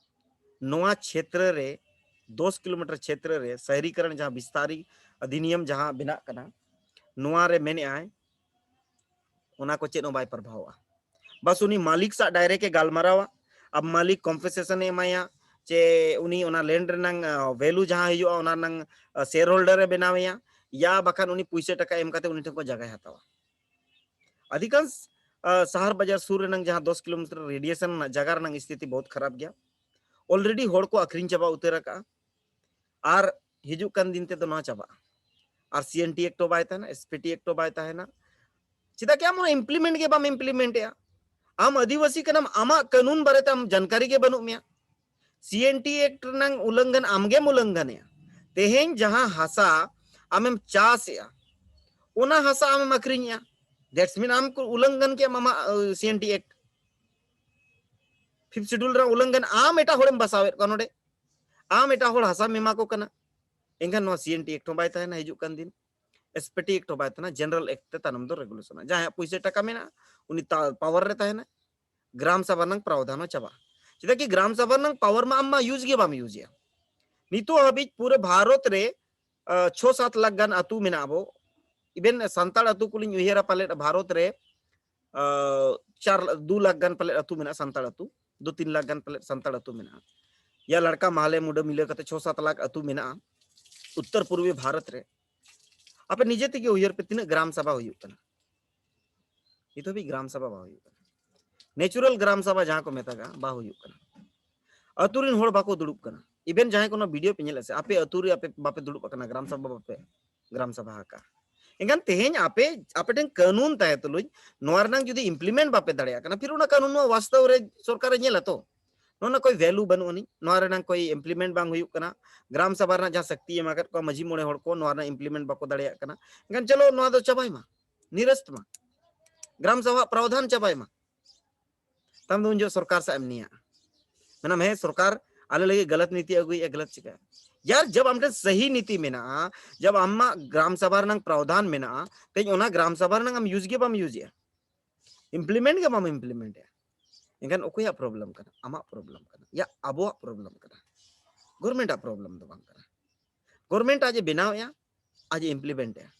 ᱱᱚᱣᱟ ᱪᱷᱮᱛᱨᱚ ᱨᱮ, ᱫᱚᱥ ᱠᱤᱞᱳᱢᱤᱴᱟᱨ ᱪᱷᱮᱛᱨᱚ ᱨᱮ ᱥᱟᱦᱨᱤᱠᱚᱨᱚᱱ ᱡᱟᱦᱟᱸ ᱵᱤᱥᱛᱟᱨᱤ ᱚᱫᱷᱤᱱᱤᱭᱚᱢ ᱡᱟᱦᱟᱸ ᱵᱮᱱᱟᱜ ᱠᱟᱱᱟ, ᱱᱚᱣᱟ ᱨᱮ ᱢᱮᱱᱮᱜᱼᱟᱭ, ᱚᱱᱟ ᱠᱚ ᱪᱮᱫ ᱦᱚᱸ ᱵᱟᱭ ᱯᱨᱚᱵᱷᱟᱵᱚᱜᱼᱟ᱾ ᱵᱟᱥ ᱩᱱᱤ ᱢᱟᱹᱞᱤᱠ ᱥᱟᱶ ᱰᱟᱭᱨᱮᱠᱴ ᱮ ᱜᱟᱞᱢᱟᱨᱟᱣᱟ, ᱟᱵ ᱢᱟᱹᱞᱤᱠ ᱠᱚᱢᱯᱮᱱᱥᱮᱥᱚᱱ ᱮ ᱮᱢᱟᱭᱟ, ᱪᱮ ᱩᱱᱤ ᱚᱱᱟ ᱞᱮᱱᱰ ᱨᱮᱱᱟᱝ, ᱟ, ᱵᱷᱮᱞᱩ ᱡᱟᱦᱟᱸ ᱦᱩᱭᱩᱜᱼᱟ, ᱚᱱᱟ ᱨᱮᱱᱟᱝ, ᱟ, ᱥᱮᱭᱟᱨ ᱦᱳᱞᱰᱟᱨ ᱮ ᱵᱮᱱᱟᱣᱮᱭᱟ, ᱭᱟ ᱵᱟᱠᱷᱟᱱ ᱩᱱᱤ ᱯᱩᱭᱥᱟᱹ ᱴᱟᱠᱟ ᱮᱢ ᱠᱟᱛᱮ ᱩᱱᱤ ᱴᱷᱮᱱ ᱠᱷᱚᱱ ᱡᱟᱭᱜᱟᱭ ᱦᱟᱛᱟᱣᱟ᱾ ᱚᱫᱷᱤᱠᱟᱝᱥ, ᱟ, ᱥᱟᱦᱟᱨ ᱵᱟᱡᱟᱨ ᱥᱩᱨ ᱨᱮᱱᱟᱝ ᱡᱟᱦᱟᱸ ᱫᱚᱥ ᱠᱤᱞᱳᱢᱤᱴᱟᱨ ᱨᱮᱰᱤᱭᱮᱥᱚᱱ ᱨᱮᱱᱟᱜ ᱡᱟᱭᱜᱟ ᱨᱮᱱᱟᱝ ᱥᱛᱷᱤᱛᱤ ᱵᱚᱦᱩᱛ ᱠᱷᱟᱨᱟᱯ ᱜᱮᱭᱟ᱾ ᱚᱞᱨᱮᱰᱤ ᱦᱚᱲ ᱠᱚ ᱟᱹᱠᱷᱨᱤᱧ ᱪᱟᱵᱟ ᱩᱛᱟᱹᱨ ᱟᱠᱟᱜᱼᱟ, ᱟᱨ ᱦᱤᱡᱩᱜ ᱠᱟᱱ ᱫᱤᱱ ᱛᱮᱫᱚ ᱱᱚᱣᱟ ᱪᱟᱵᱟᱜᱼᱟ᱾ ᱟᱨ ᱥᱤ ᱮᱱ ᱴᱤ ᱮᱠᱴ ᱦᱚᱸ ᱵᱟᱭ ᱛᱟᱦᱮᱱᱟ, ᱮᱥ ᱯᱤ ᱴᱤ ᱮᱠᱴ ᱦᱚᱸ ᱵᱟᱭ ᱛᱟᱦᱮᱱᱟ᱾ ᱪᱮᱫᱟᱜ ᱠᱤ ᱟᱢ ᱚᱱᱟ ᱤᱢᱯᱞᱤᱢᱮᱱᱴ ᱜᱮ ᱵᱟᱢ ᱤᱢᱯᱞᱤᱢᱮᱱᱴ ᱮᱜᱼᱟ? ᱟᱢ ᱟᱹᱫᱤᱵᱟᱹᱥᱤ ᱠᱟᱱᱟᱢ, ᱟᱢᱟᱜ ᱠᱟᱹᱱᱩᱱ ᱵᱟᱨᱮᱛᱮ ᱟᱢ ᱡᱟᱱᱠᱟᱨᱤ ᱜᱮ ᱵᱟᱹᱱᱩᱜ ᱢᱮᱭᱟ᱾ ᱥᱤ ᱮᱱ ᱴᱤ ᱮᱠᱴ ᱨᱮᱱᱟᱝ ᱩᱞᱞᱚᱝᱜᱷᱚᱱ ᱟᱢᱜᱮᱢ ᱩᱞᱞᱚᱝᱜᱷᱚᱱᱮᱜᱼᱟ᱾ ᱛᱮᱦᱮᱧ ᱡᱟᱦᱟᱸ ᱦᱟᱥᱟ ᱟᱢᱮᱢ ᱪᱟᱥᱮᱜᱼᱟ, ᱚᱱᱟ ᱦᱟᱥᱟ ᱟᱢᱮᱢ ᱟᱹᱠᱷᱨᱤᱧᱮᱜᱼᱟ᱾ That's mean ᱟᱢ ᱠᱚ ᱩᱞᱞᱚᱝᱜᱷᱚᱱ ᱠᱮᱜᱼᱟᱢ ᱟᱢᱟᱜ, ᱟᱹ, ᱥᱤ N T act. Fifth schedule ᱨᱮ ᱩᱞᱞᱚᱝᱜᱷᱚᱱ, ᱟᱢ ᱮᱴᱟᱜ ᱦᱚᱲᱮᱢ ᱵᱟᱥᱟᱣᱮᱫ ᱠᱚᱣᱟ ᱱᱚᱰᱮ, ᱟᱢ ᱮᱴᱟᱜ ᱦᱚᱲ ᱦᱟᱥᱟᱢ ᱮᱢᱟ ᱠᱚ ᱠᱟᱱᱟ᱾ ᱮᱱᱠᱷᱟᱱ ᱱᱚᱣᱟ ᱥᱤ ᱮᱱ ᱴᱤ ᱮᱠᱴ ᱦᱚᱸ ᱵᱟᱭ ᱛᱟᱦᱮᱱᱟ ᱦᱤᱡᱩᱜ ᱠᱟᱱ ᱫᱤᱱ, ᱮᱥ ᱯᱤ ᱴᱤ ᱮᱠᱴ ᱦᱚᱸ ᱵᱟᱭ ᱛᱟᱦᱮᱱᱟ, ᱡᱮᱱᱟᱨᱮᱞ ᱮᱠᱴ ᱛᱮ ᱛᱟᱭᱱᱚᱢ ᱫᱚ ᱨᱮᱜᱩᱞᱮᱥᱚᱱᱟ᱾ ᱡᱟᱦᱟᱸᱭᱟᱜ ᱯᱩᱭᱥᱟᱹ ᱴᱟᱠᱟ ᱢᱮᱱᱟᱜᱼᱟ, ᱩᱱᱤ ᱛᱟ-, ᱯᱟᱣᱟᱨ ᱨᱮ ᱛᱟᱦᱮᱱᱟ, ᱜᱨᱟᱢ ᱥᱟᱵᱷᱟ ᱨᱮᱱᱟᱝ ᱯᱨᱟᱣᱫᱷᱟᱱ ᱦᱚᱸ ᱪᱟᱵᱟᱜᱼᱟ᱾ ᱪᱮᱫᱟᱜ ᱠᱤ ᱜᱨᱟᱢ ᱥᱟᱵᱷᱟ ᱨᱮᱱᱟᱝ ᱯᱟᱣᱟᱨ ᱢᱟ ᱟᱢ ᱢᱟ ᱭᱩᱡᱽ ᱜᱮ ᱵᱟᱢ ᱭᱩᱡᱽ ᱮᱜᱼᱟ᱾ ᱱᱤᱛᱚᱜ ᱦᱟᱹᱵᱤᱡ ᱯᱩᱨᱟᱹ ᱵᱷᱟᱨᱚᱛ ᱨᱮ, ᱟ, ᱪᱷᱚ ᱥᱟᱛ ᱞᱟᱠᱷ ᱜᱟᱱ ᱟᱹᱛᱩ ᱢᱮᱱᱟᱜ ᱟᱵᱚ, even ᱥᱟᱱᱛᱟᱲ ᱟᱹᱛᱩ ᱠᱚᱞᱤᱧ ᱩᱭᱦᱟᱹᱨᱟ ᱯᱟᱞᱮᱫ ᱵᱷᱟᱨᱚᱛ ᱨᱮ, ᱟ, ᱪᱟᱨ, ᱫᱩ ᱞᱟᱠᱷ ᱜᱟᱱ ᱯᱟᱞᱮᱫ ᱟᱹᱛᱩ ᱢᱮᱱᱟᱜᱼᱟ ᱥᱟᱱᱛᱟᱲ ᱟᱹᱛᱩ, ᱫᱩ ᱛᱤᱱ ᱞᱟᱠᱷ ᱜᱟᱱ ᱯᱟᱞᱮᱫ ᱥᱟᱱᱛᱟᱲ ᱟᱹᱛᱩ ᱢᱮᱱᱟᱜᱼᱟ᱾ ᱭᱟ ᱞᱟᱲᱠᱟ ᱢᱟᱦᱞᱮ ᱢᱩᱰᱟᱹ ᱢᱤᱞᱟᱹ ᱠᱟᱛᱮ ᱪᱷᱚ ᱥᱟᱛ ᱞᱟᱠᱷ ᱟᱹᱛᱩ ᱢᱮᱱᱟᱜᱼᱟ ᱩᱛᱛᱚᱨ ᱯᱩᱨᱵᱤ ᱵᱷᱟᱨᱚᱛ ᱨᱮ᱾ ᱟᱯᱮ ᱱᱤᱡᱮ ᱛᱮᱜᱮ ᱩᱭᱦᱟᱹᱨ ᱯᱮ, ᱛᱤᱱᱟᱹᱜ ᱜᱨᱟᱢ ᱥᱟᱵᱷᱟ ᱦᱩᱭᱩᱜ ᱠᱟᱱᱟ? ᱱᱤᱛ ᱦᱟᱹᱵᱤᱡ ᱜᱨᱟᱢ ᱥᱟᱵᱷᱟ ᱵᱟᱝ ᱦᱩᱭᱩᱜ ᱠᱟᱱᱟ᱾ ᱱᱮᱪᱩᱨᱟᱞ ᱜᱨᱟᱢ ᱥᱟᱵᱷᱟ ᱡᱟᱦᱟᱸ ᱠᱚ ᱢᱮᱛᱟᱜᱼᱟ, ᱵᱟᱝ ᱦᱩᱭᱩᱜ ᱠᱟᱱᱟ᱾ ᱟᱹᱛᱩ ᱨᱮᱱ ᱦᱚᱲ ᱵᱟᱠᱚ ᱫᱩᱲᱩᱵ ᱠᱟᱱᱟ᱾ ᱤᱵᱷᱮᱱ ᱡᱟᱦᱟᱸᱭ ᱠᱚ ᱱᱚᱣᱟ ᱵᱷᱤᱰᱤᱭᱳ ᱯᱮ ᱧᱮᱞᱮᱫ ᱥᱮ, ᱟᱯᱮ ᱟᱹᱛᱩ ᱨᱮ ᱟᱯᱮ ᱵᱟᱯᱮ ᱫᱩᱲᱩᱵ ᱟᱠᱟᱱᱟ, ᱜᱨᱟᱢ ᱥᱟᱵᱷᱟ ᱵᱟᱯᱮ ᱜᱨᱟᱢ ᱥᱟᱵᱷᱟ ᱟᱠᱟᱫᱼᱟ᱾ ᱮᱱᱠᱷᱟᱱ ᱛᱮᱦᱮᱧ ᱟᱯᱮ, ᱟᱯᱮ ᱴᱷᱮᱱ ᱠᱟᱹᱱᱩᱱ ᱛᱟᱦᱮᱸ ᱛᱩᱞᱩᱡ ᱱᱚᱣᱟ ᱨᱮᱱᱟᱝ ᱡᱩᱫᱤ ᱤᱢᱯᱞᱤᱢᱮᱱᱴ ᱵᱟᱯᱮ ᱫᱟᱲᱮᱭᱟᱜ ᱠᱟᱱᱟ, ᱯᱷᱤᱨ ᱚᱱᱟ ᱠᱟᱹᱱᱩᱱ ᱱᱚᱣᱟ ᱵᱟᱥᱛᱚᱵ ᱨᱮ ᱥᱚᱨᱠᱟᱨᱮ ᱧᱮᱞᱟ ᱛᱚ? ᱱᱚᱣᱟ ᱨᱮᱱᱟᱜ ᱠᱳᱭ ᱵᱷᱮᱞᱩ ᱵᱟᱹᱱᱩᱜ ᱟᱹᱱᱤᱡ, ᱱᱚᱣᱟ ᱨᱮᱱᱟᱜ ᱠᱳᱭ ᱤᱢᱯᱞᱤᱢᱮᱱᱴ ᱵᱟᱝ ᱦᱩᱭᱩᱜ ᱠᱟᱱᱟ᱾ ᱜᱨᱟᱢ ᱥᱟᱵᱷᱟ ᱨᱮᱱᱟᱜ ᱡᱟᱦᱟᱸ ᱥᱟᱠᱛᱤ ᱮᱢ ᱟᱠᱟᱫ ᱠᱚᱣᱟ ᱢᱟᱹᱡᱷᱤ ᱢᱚᱬᱮ ᱦᱚᱲ ᱠᱚ, ᱱᱚᱣᱟ ᱨᱮᱱᱟᱜ ᱤᱢᱯᱞᱤᱢᱮᱱᱴ ᱵᱟᱠᱚ ᱫᱟᱲᱮᱭᱟᱜ ᱠᱟᱱᱟ᱾ ᱮᱱᱠᱷᱟᱱ ᱪᱚᱞᱚ ᱱᱚᱣᱟ ᱫᱚ ᱪᱟᱵᱟᱭ ᱢᱟ, ᱱᱤᱨᱟᱥᱛ ᱢᱟ, ᱜᱨᱟᱢ ᱥᱟᱵᱷᱟ ᱯᱨᱟᱣᱫᱷᱟᱱ ᱪᱟᱵᱟᱭ ᱢᱟ᱾ ᱛᱟᱭᱚᱢ ᱫᱚ ᱩᱱ ᱡᱚᱦᱚᱜ ᱥᱚᱨᱠᱟᱨ ᱥᱟᱶ ᱮᱢ ᱱᱤᱭᱟ᱾ ᱢᱮᱱᱟᱢ, ᱦᱮᱸ, ᱥᱚᱨᱠᱟᱨ ᱟᱞᱮ ᱞᱟᱹᱜᱤᱫ ᱜᱟᱞᱟᱛ ᱱᱤᱛᱤ ᱟᱹᱜᱩᱭᱮᱫᱼᱟ, ᱜᱟᱞᱟᱛ ᱪᱤᱠᱟ? ᱭᱟᱨ, ᱡᱟᱵ ᱟᱢ ᱴᱷᱮᱱ ᱥᱟᱦᱤ ᱱᱤᱛᱤ ᱢᱮᱱᱟᱜᱼᱟ, ᱡᱟᱵ ᱟᱢᱟᱜ ᱜᱨᱟᱢ ᱥᱟᱵᱷᱟ ᱨᱮᱱᱟᱝ ᱯᱨᱟᱣᱫᱷᱟᱱ ᱢᱮᱱᱟᱜᱼᱟ, ᱛᱮᱦᱮᱧ ᱚᱱᱟ ᱜᱨᱟᱢ ᱥᱟᱵᱷᱟ ᱨᱮᱱᱟᱝ ᱟᱢ ᱤᱭᱩᱡᱽ ᱜᱮ ᱵᱟᱢ ᱤᱭᱩᱡᱽ ᱮᱫᱼᱟ, ᱤᱢᱯᱞᱤᱢᱮᱱᱴ ᱜᱮ ᱵᱟᱢ ᱤᱢᱯᱞᱤᱢᱮᱱᱴ ᱮᱫᱼᱟ, ᱮᱱᱠᱷᱟᱱ ᱚᱠᱚᱭᱟᱜ ᱯᱨᱚᱵᱞᱮᱢ ᱠᱟᱱᱟ? ᱟᱢᱟᱜ ᱯᱨᱚᱵᱞᱮᱢ ᱠᱟᱱᱟ ᱭᱟ ᱟᱵᱚᱣᱟᱜ ᱯᱨᱚᱵᱞᱮᱢ ᱠᱟᱱᱟ? ᱜᱚᱨᱢᱮᱱᱴ ᱟᱜ ᱯᱨᱚᱵᱞᱮᱢ ᱫᱚ ᱵᱟᱝ ᱠᱟᱱᱟ᱾ ᱜᱚᱨᱢᱮᱱᱴ ᱟᱡ ᱮ ᱵᱮᱱᱟᱣᱮᱫᱼᱟ, ᱟᱡ ᱮ ᱤᱢᱯᱞᱤᱢᱮᱱᱴ ᱮᱫᱼᱟ,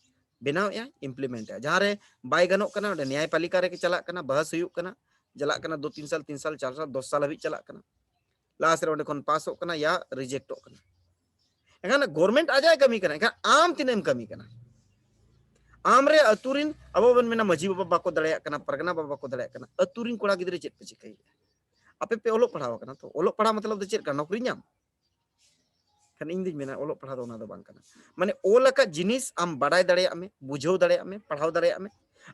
ᱵᱮᱱᱟᱣᱮᱫᱼᱟ, ᱤᱢᱯᱞᱤᱢᱮᱱᱴ ᱮᱫᱼᱟ᱾ ᱡᱟᱦᱟᱸ ᱨᱮ ᱵᱟᱭ ᱜᱟᱱᱚᱜ ᱠᱟᱱᱟ, ᱚᱸᱰᱮ ᱱᱮᱭᱟᱭᱯᱟᱞᱤᱠᱟ ᱨᱮ ᱪᱟᱞᱟᱜ ᱠᱟᱱᱟ, ᱵᱟᱦᱟᱥ ᱦᱩᱭᱩᱜ ᱠᱟᱱᱟ, ᱪᱟᱞᱟᱜ ᱠᱟᱱᱟ ᱫᱩ ᱛᱤᱱ ᱥᱟᱞ, ᱛᱤᱱ ᱥᱟᱞ, ᱪᱟᱨ ᱥᱟᱞ, ᱫᱚᱥ ᱥᱟᱞ ᱦᱟᱹᱵᱤᱡ ᱪᱟᱞᱟᱜ ᱠᱟᱱᱟ᱾ ᱞᱟᱥᱴ ᱨᱮ ᱚᱸᱰᱮ ᱠᱷᱚᱱ ᱯᱟᱥᱚᱜ ᱠᱟᱱᱟ ᱭᱟ ᱨᱤᱡᱮᱠᱴᱚᱜ ᱠᱟᱱᱟ᱾ ᱮᱱᱠᱷᱟᱱ ᱜᱚᱨᱢᱮᱱᱴ ᱟᱡᱟᱜ ᱮ ᱠᱟᱹᱢᱤ ᱠᱟᱱᱟ, ᱮᱱᱠᱷᱟᱱ ᱟᱢ ᱛᱤᱱᱟᱹᱜ ᱮᱢ ᱠᱟᱹᱢᱤ ᱠᱟᱱᱟ? ᱟᱢ ᱨᱮ ᱟᱹᱛᱩ ᱨᱤᱱ, ᱟᱵᱚ ᱵᱚᱱ ᱢᱮᱱᱟ ᱢᱟᱹᱡᱷᱤ ᱵᱟᱵᱟ ᱵᱟᱠᱚ ᱫᱟᱲᱮᱭᱟᱜ ᱠᱟᱱᱟ, ᱯᱟᱨᱜᱟᱱᱟ ᱵᱟᱵᱟ ᱵᱟᱠᱚ ᱫᱟᱲᱮᱭᱟᱜ ᱠᱟᱱᱟ, ᱟᱹᱛᱩ ᱨᱤᱱ ᱠᱚᱲᱟ ᱜᱤᱫᱽᱨᱟᱹ ᱪᱮᱫ ᱯᱮ ᱪᱤᱠᱟᱹᱭᱮᱫᱼᱟ? ᱟᱯᱮ ᱯᱮ ᱚᱞᱚᱜ ᱯᱟᱲᱦᱟᱣ ᱟᱠᱟᱱᱟ ᱛᱚ, ᱚᱞᱚᱜ ᱯᱟᱲᱦᱟᱣ ᱢᱚᱛᱞᱚᱵ ᱫᱚ ᱪᱮᱫ ᱠᱟᱱᱟ? ᱱᱚᱠᱨᱤ ᱧᱟᱢ? ᱠᱷᱟᱱ ᱤᱧ ᱫᱩᱧ ᱢᱮᱱᱟ ᱚᱞᱚᱜ ᱯᱟᱲᱦᱟᱣ ᱫᱚ ᱚᱱᱟ ᱫᱚ ᱵᱟᱝ ᱠᱟᱱᱟ᱾ ᱢᱟᱱᱮ ᱚᱞ ᱟᱠᱟᱫ ᱡᱤᱱᱤᱥ ᱟᱢ ᱵᱟᱰᱟᱭ ᱫᱟᱲᱮᱭᱟᱜ ᱢᱮ, ᱵᱩᱡᱷᱟᱹᱣ ᱫᱟᱲᱮᱭᱟᱜ ᱢᱮ, ᱯᱟᱲᱦᱟᱣ ᱫᱟᱲᱮᱭᱟᱜ ᱢᱮ,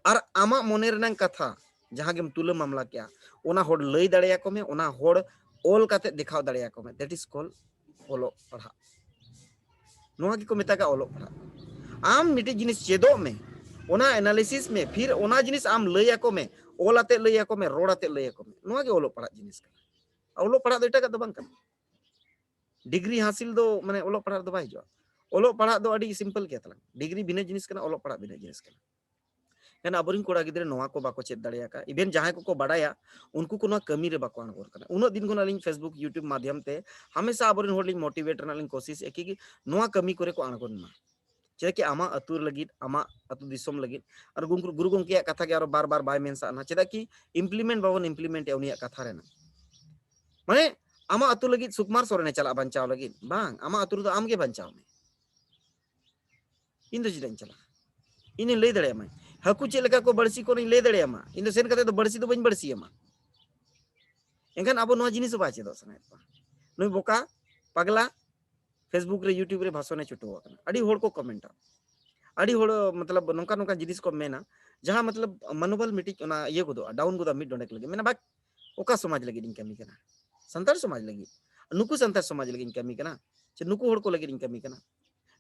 ᱟᱨ ᱟᱢᱟᱜ ᱢᱚᱱᱮ ᱨᱮᱱᱟᱝ ᱠᱟᱛᱷᱟ ᱡᱟᱦᱟᱸ ᱜᱮᱢ ᱛᱩᱞᱟᱹ ᱢᱟᱢᱞᱟ ᱠᱮᱜᱼᱟ, ᱚᱱᱟ ᱦᱚᱲ ᱞᱟᱹᱭ ᱫᱟᱲᱮᱭᱟᱠᱚ ᱢᱮ, ᱚᱱᱟ ᱦᱚᱲ ᱚᱞ ᱠᱟᱛᱮ ᱫᱮᱠᱷᱟᱣ ᱫᱟᱲᱮᱭᱟᱠᱚ ᱢᱮ, that is called ᱚᱞᱚᱜ ᱯᱟᱲᱦᱟᱜ᱾ ᱱᱚᱣᱟ ᱜᱮᱠᱚ ᱢᱮᱛᱟᱜᱼᱟ ᱚᱞᱚᱜ ᱯᱟᱲᱦᱟᱜ᱾ ᱟᱢ ᱢᱤᱫᱴᱤᱡ ᱡᱤᱱᱤᱥ ᱪᱮᱫᱚᱜ ᱢᱮ, ᱚᱱᱟ ᱮᱱᱟᱞᱤᱥᱤᱥ ᱢᱮ, ᱯᱷᱤᱨ ᱚᱱᱟ ᱡᱤᱱᱤᱥ ᱟᱢ ᱞᱟᱹᱭ ᱟᱠᱚ ᱢᱮ, ᱚᱞ ᱟᱛᱮ ᱞᱟᱹᱭ ᱟᱠᱚ ᱢᱮ, ᱨᱚᱲ ᱟᱛᱮ ᱞᱟᱹᱭ ᱟᱠᱚ ᱢᱮ, ᱱᱚᱣᱟ ᱜᱮ ᱚᱞᱚᱜ ᱯᱟᱲᱦᱟᱜ ᱡᱤᱱᱤᱥ ᱠᱟᱱᱟ᱾ ᱚᱞᱚᱜ ᱯᱟᱲᱦᱟᱜ ᱫᱚ ᱮᱴᱟᱜᱟᱜ ᱫᱚ ᱵᱟᱝ ᱠᱟᱱᱟ᱾ ᱰᱤᱜᱽᱨᱤ ᱦᱟᱥᱤᱞ ᱫᱚ ᱢᱟᱱᱮ ᱚᱞᱚᱜ ᱯᱟᱲᱦᱟᱜ ᱨᱮᱫᱚ ᱵᱟᱭ ᱦᱤᱡᱩᱜᱼᱟ᱾ ᱚᱞᱚᱜ ᱯᱟᱲᱦᱟᱜ ᱫᱚ ᱟᱹᱰᱤ ᱥᱤᱢᱯᱚᱞ ᱜᱮᱭᱟ ᱛᱟᱞᱟᱝ᱾ ᱰᱤᱜᱽᱨᱤ ᱵᱷᱤᱱᱟᱹ ᱡᱤᱱᱤᱥ ᱠᱟᱱᱟ, ᱚᱞᱚᱜ ᱯᱟᱲᱦᱟᱜ ᱵᱷᱤᱱᱟᱹ ᱡᱤᱱᱤᱥ ᱠᱟᱱᱟ᱾ ᱮᱱᱠᱷᱟᱱ ᱟᱵᱚᱨᱮᱱ ᱠᱚᱲᱟ ᱜᱤᱫᱽᱨᱟᱹ ᱱᱚᱣᱟ ᱠᱚ ᱵᱟᱠᱚ ᱪᱮᱫ ᱫᱟᱲᱮᱭᱟᱠᱟᱫᱼᱟ᱾ ᱤᱵᱷᱮᱱ ᱡᱟᱦᱟᱸᱭ ᱠᱚᱠᱚ ᱵᱟᱲᱟᱭᱟ, ᱩᱱᱠᱩ ᱠᱚ ᱱᱚᱣᱟ ᱠᱟᱹᱢᱤ ᱨᱮ ᱵᱟᱠᱚ ᱟᱬᱜᱚᱱ ᱠᱟᱱᱟ᱾ ᱩᱱᱟᱹᱜ ᱫᱤᱱ ᱠᱷᱚᱱ ᱟᱹᱞᱤᱧ Facebook, YouTube ᱢᱟᱫᱷᱭᱚᱢ ᱛᱮ ᱦᱟᱢᱮᱥᱟ ᱟᱵᱚᱨᱮᱱ ᱦᱚᱲ ᱞᱤᱧ ᱢᱳᱴᱤᱵᱷᱮᱴ ᱨᱮᱱᱟᱜ ᱞᱤᱧ ᱠᱳᱥᱤᱥ ᱮᱫᱼᱟ ᱠᱤ ᱱᱚᱣᱟ ᱠᱟᱹᱢᱤ ᱠᱚᱨᱮ ᱠᱚ ᱟᱬᱜᱚᱱ ᱢᱟ᱾ ᱪᱮᱫᱟᱜ ᱠᱤ ᱟᱢᱟᱜ ᱟᱹᱛᱩ ᱞᱟᱹᱜᱤᱫ, ᱟᱢᱟᱜ ᱟᱹᱛᱩ ᱫᱤᱥᱚᱢ ᱞᱟᱹᱜᱤᱫ᱾ ᱟᱨ ᱜᱩᱝ-, ᱜᱩᱨᱩ ᱜᱚᱢᱠᱮᱭᱟᱜ ᱠᱟᱛᱷᱟ ᱜᱮ ᱟᱨᱚ ᱵᱟᱨ ᱵᱟᱨ ᱵᱟᱭ ᱢᱮᱱ ᱥᱟᱜᱱᱟ, ᱪᱮᱫᱟᱜ ᱠᱤ ᱤᱢᱯᱞᱤᱢᱮᱱᱴ ᱵᱟᱵᱚᱱ ᱤᱢᱯᱞᱤᱢᱮᱱᱴ ᱮᱫᱼᱟ ᱩᱱᱤᱭᱟᱜ ᱠᱟᱛᱷᱟ ᱨᱮᱱᱟᱜ? ᱢᱟᱱᱮ ᱟᱢᱟᱜ ᱟᱹᱛᱩ ᱞᱟᱹᱜᱤᱫ ᱥᱩᱠᱩᱢᱟᱨ ᱥᱚᱨᱮᱱᱮ ᱪᱟᱞᱟᱜ ᱵᱟᱧᱪᱟᱣ ᱞᱟᱹᱜᱤᱫ? ᱵᱟᱝ, ᱟᱢᱟᱜ ᱟᱹᱛᱩ ᱨᱮᱫᱚ ᱟᱢ ᱜᱮ ᱵᱟᱧᱪᱟᱣ ᱢᱮ᱾ ᱤᱧ ᱫᱚ ᱪᱮᱫᱟᱜ ᱤᱧ ᱪᱟᱞᱟᱜᱼᱟ? ᱤᱧᱤᱧ ᱞᱟᱹᱭ ᱫᱟᱲᱮᱭᱟᱢᱟ, ᱦᱟᱹᱠᱩ ᱪᱮᱫ ᱞᱮᱠᱟ ᱠᱚ ᱵᱟᱹᱲᱥᱤ ᱠᱚᱣᱟ ᱚᱱᱟᱧ ᱞᱟᱹᱭ ᱫᱟᱲᱮᱭᱟᱢᱟ᱾ ᱤᱧ ᱫᱚ ᱥᱮᱱ ᱠᱟᱛᱮ ᱫᱚ ᱵᱟᱹᱲᱥᱤ ᱫᱚ ᱵᱟᱹᱧ ᱵᱟᱹᱲᱥᱤᱭᱟᱢᱟ᱾ ᱮᱱᱠᱷᱟᱱ ᱟᱵᱚ ᱱᱚᱣᱟ ᱡᱤᱱᱤᱥ ᱦᱚᱸ ᱵᱟᱭ ᱪᱮᱫᱚᱜ ᱥᱟᱱᱟᱭᱮᱫ ᱠᱚᱣᱟ᱾ ᱱᱩᱭ ᱵᱚᱠᱟ ᱯᱟᱜᱽᱞᱟ Facebook ᱨᱮ, YouTube ᱨᱮ ᱵᱷᱟᱥᱚᱱᱮ ᱪᱷᱩᱴᱟᱹᱣ ᱟᱠᱟᱱᱟ, ᱟᱹᱰᱤ ᱦᱚᱲ ᱠᱚ ᱠᱚᱢᱮᱱᱴᱟ, ᱟᱹᱰᱤ ᱦᱚᱲ ᱢᱚᱛᱞᱚᱵ ᱱᱚᱝᱠᱟ ᱱᱚᱝᱠᱟ ᱡᱤᱱᱤᱥ ᱠᱚ ᱢᱮᱱᱟ, ᱡᱟᱦᱟᱸ ᱢᱚᱛᱞᱚᱵ ᱢᱚᱱᱳᱵᱚᱞ ᱢᱤᱫᱴᱤᱡ ᱚᱱᱟ ᱤᱭᱟᱹ ᱜᱚᱫᱚᱜᱼᱟ, ᱰᱟᱣᱩᱱ ᱜᱚᱫᱚᱜᱼᱟ ᱢᱤᱫ ᱰᱚᱸᱰᱮᱠ ᱞᱟᱹᱜᱤᱫ᱾ ᱢᱮᱱᱟ, ᱵᱟᱠ, ᱚᱠᱟ ᱥᱚᱢᱟᱡᱽ ᱞᱟᱹᱜᱤᱫ ᱤᱧ ᱠᱟᱹᱢᱤ ᱠᱟᱱᱟ? ᱥᱟᱱᱛᱟᱲ ᱥᱚᱢᱟᱡᱽ ᱞᱟᱹᱜᱤᱫ, ᱱᱩᱠᱩ ᱥᱟᱱᱛᱟᱲ ᱥᱚᱢᱟᱡᱽ ᱞᱟᱹᱜᱤᱫ ᱤᱧ ᱠᱟᱹᱢᱤ ᱠᱟᱱᱟ ᱥᱮ ᱱᱩᱠᱩ ᱦᱚᱲ ᱠᱚ ᱞᱟᱹᱜᱤᱫ ᱤᱧ ᱠᱟᱹᱢᱤ ᱠᱟᱱᱟ?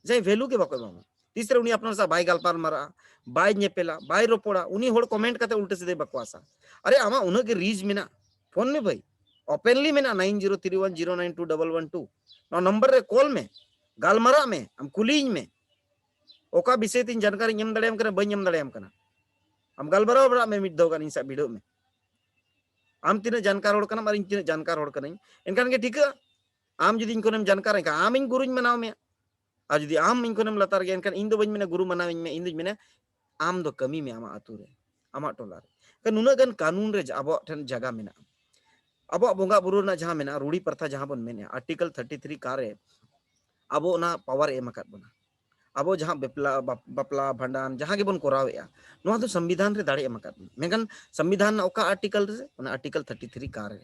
ᱡᱟᱦᱟᱸᱭ ᱵᱷᱮᱞᱩ ᱜᱮ ᱵᱟᱠᱚ ᱮᱢᱟᱢᱟ, ᱛᱤᱥ ᱨᱮ ᱩᱱᱤ ᱟᱯᱱᱟᱨ ᱥᱟᱶ ᱵᱟᱭ ᱜᱟᱞᱯᱟᱞ ᱢᱟᱨᱟᱜᱼᱟ, ᱵᱟᱭ ᱧᱮᱯᱮᱞᱟ, ᱵᱟᱭ ᱨᱚᱯᱚᱲᱟ, ᱩᱱᱤ ᱦᱚᱲ ᱠᱚᱢᱮᱱᱴ ᱠᱟᱛᱮ ᱩᱞᱴᱟᱹ ᱥᱤᱫᱷᱟᱹᱭ ᱵᱟᱠᱚᱣᱟᱥᱟ᱾ ᱟᱨᱮ, ᱟᱢᱟᱜ ᱩᱱᱟᱹᱜ ᱜᱮ ᱨᱤᱪ ᱢᱮᱱᱟᱜ, ᱯᱷᱳᱱ ᱢᱮ ᱵᱷᱟᱹᱭ, ᱳᱯᱮᱱᱞᱤ ᱢᱮᱱᱟᱜ, nine zero three one zero nine two double one two᱾ ᱱᱚᱣᱟ ᱱᱚᱢᱵᱚᱨ ᱨᱮ ᱠᱚᱞ ᱢᱮ, ᱜᱟᱞᱢᱟᱨᱟᱜ ᱢᱮ, ᱟᱢ ᱠᱩᱞᱤᱭᱤᱧ ᱢᱮ, ᱚᱠᱟ ᱵᱤᱥᱚᱭ ᱛᱮ ᱤᱧ ᱡᱟᱱᱠᱟᱨᱤᱧ ᱮᱢ ᱫᱟᱲᱮᱭᱟᱢ ᱠᱟᱱᱟ, ᱵᱟᱹᱧ ᱮᱢ ᱫᱟᱲᱮᱭᱟᱢ ᱠᱟᱱᱟ, ᱟᱢ ᱜᱟᱞᱢᱟᱨᱟᱣ ᱵᱟᱲᱟᱜ ᱢᱮ, ᱢᱤᱫ ᱫᱷᱟᱣ ᱜᱟᱱ ᱤᱧ ᱥᱟᱶ ᱵᱷᱤᱲᱟᱹᱜ ᱢᱮ᱾ ᱟᱢ ᱛᱤᱱᱟᱹᱜ ᱡᱟᱱᱠᱟᱨ ᱦᱚᱲ ᱠᱟᱱᱟᱢ ᱟᱨ ᱤᱧ ᱛᱤᱱᱟᱹᱜ ᱡᱟᱱᱠᱟᱨ ᱦᱚᱲ ᱠᱟᱹᱱᱟᱹᱧ, ᱮᱱᱠᱷᱟᱱ ᱜᱮ ᱴᱷᱤᱠᱟᱹᱜᱼᱟ᱾ ᱟᱢ ᱡᱩᱫᱤ ᱤᱧ ᱠᱷᱚᱱᱮᱢ ᱡᱟᱱᱠᱟᱨ, ᱮᱱᱠᱷᱟᱱ ᱟᱢ ᱤᱧ ᱜᱩᱨᱩᱧ ᱢᱟᱱᱟᱣ ᱢᱮᱭᱟ᱾ ᱟᱨ ᱡᱩᱫᱤ ᱟᱢ ᱤᱧ ᱠᱷᱚᱱᱮᱢ ᱞᱟᱛᱟᱨ ᱜᱮᱭᱟ, ᱮᱱᱠᱷᱟᱱ ᱤᱧ ᱫᱚ ᱵᱟᱹᱧ ᱢᱮᱱᱟ ᱜᱩᱨᱩ ᱢᱟᱱᱟᱣᱤᱧ ᱢᱮ, ᱤᱧ ᱫᱩᱧ ᱢᱮᱱᱟ ᱟᱢ ᱫᱚ ᱠᱟᱹᱢᱤ ᱢᱮ ᱟᱢᱟᱜ ᱟᱹᱛᱩ ᱨᱮ, ᱟᱢᱟᱜ ᱴᱚᱞᱟ ᱨᱮ᱾ ᱮᱱᱠᱷᱟᱱ ᱱᱩᱱᱟᱹᱜ ᱜᱟᱱ ᱠᱟᱹᱱᱩᱱ ᱨᱮ ᱡᱟ-, ᱟᱵᱚᱣᱟᱜ ᱴᱷᱮᱱ ᱡᱟᱭᱜᱟ ᱢᱮᱱᱟᱜᱼᱟ᱾ ᱟᱵᱚᱣᱟᱜ ᱵᱚᱸᱜᱟ ᱵᱩᱨᱩ ᱨᱮᱱᱟᱜ ᱡᱟᱦᱟᱸ ᱢᱮᱱᱟᱜᱼᱟ, ᱨᱩᱲᱤ ᱯᱨᱚᱛᱷᱟ ᱡᱟᱦᱟᱸ ᱵᱚᱱ ᱢᱮᱱᱮᱫᱼᱟ, ᱟᱨᱴᱤᱠᱮᱞ ᱛᱷᱟᱨᱴᱤ ᱛᱷᱨᱤ ᱠᱟ ᱨᱮ ᱟᱵᱚ ᱚᱱᱟ ᱯᱟᱣᱟᱨ ᱮ ᱮᱢ ᱟᱠᱟᱫ ᱵᱚᱱᱟ᱾ ᱟᱵᱚ ᱡᱟᱦᱟᱸ ᱵᱮᱯᱞᱟ, ᱵᱟᱯ-, ᱵᱟᱯᱞᱟ, ᱵᱷᱟᱸᱰᱟᱱ, ᱡᱟᱦᱟᱸ ᱜᱮᱵᱚᱱ ᱠᱚᱨᱟᱣᱮᱫᱼᱟ, ᱱᱚᱣᱟ ᱫᱚ ᱥᱚᱝᱵᱤᱫᱷᱟᱱ ᱨᱮ ᱫᱟᱲᱮ ᱮᱢ ᱟᱠᱟᱫ ᱵᱚᱱᱟ᱾ ᱢᱮᱱᱠᱷᱟᱱ ᱥᱚᱝᱵᱤᱫᱷᱟᱱ ᱨᱮᱱᱟᱜ ᱚᱠᱟ ᱟᱨᱴᱤᱠᱮᱞ ᱨᱮ? ᱚᱱᱟ ᱟᱨᱴᱤᱠᱮᱞ ᱛᱷᱟᱨᱴᱤ ᱛᱷᱨᱤ ᱠᱟ ᱨᱮ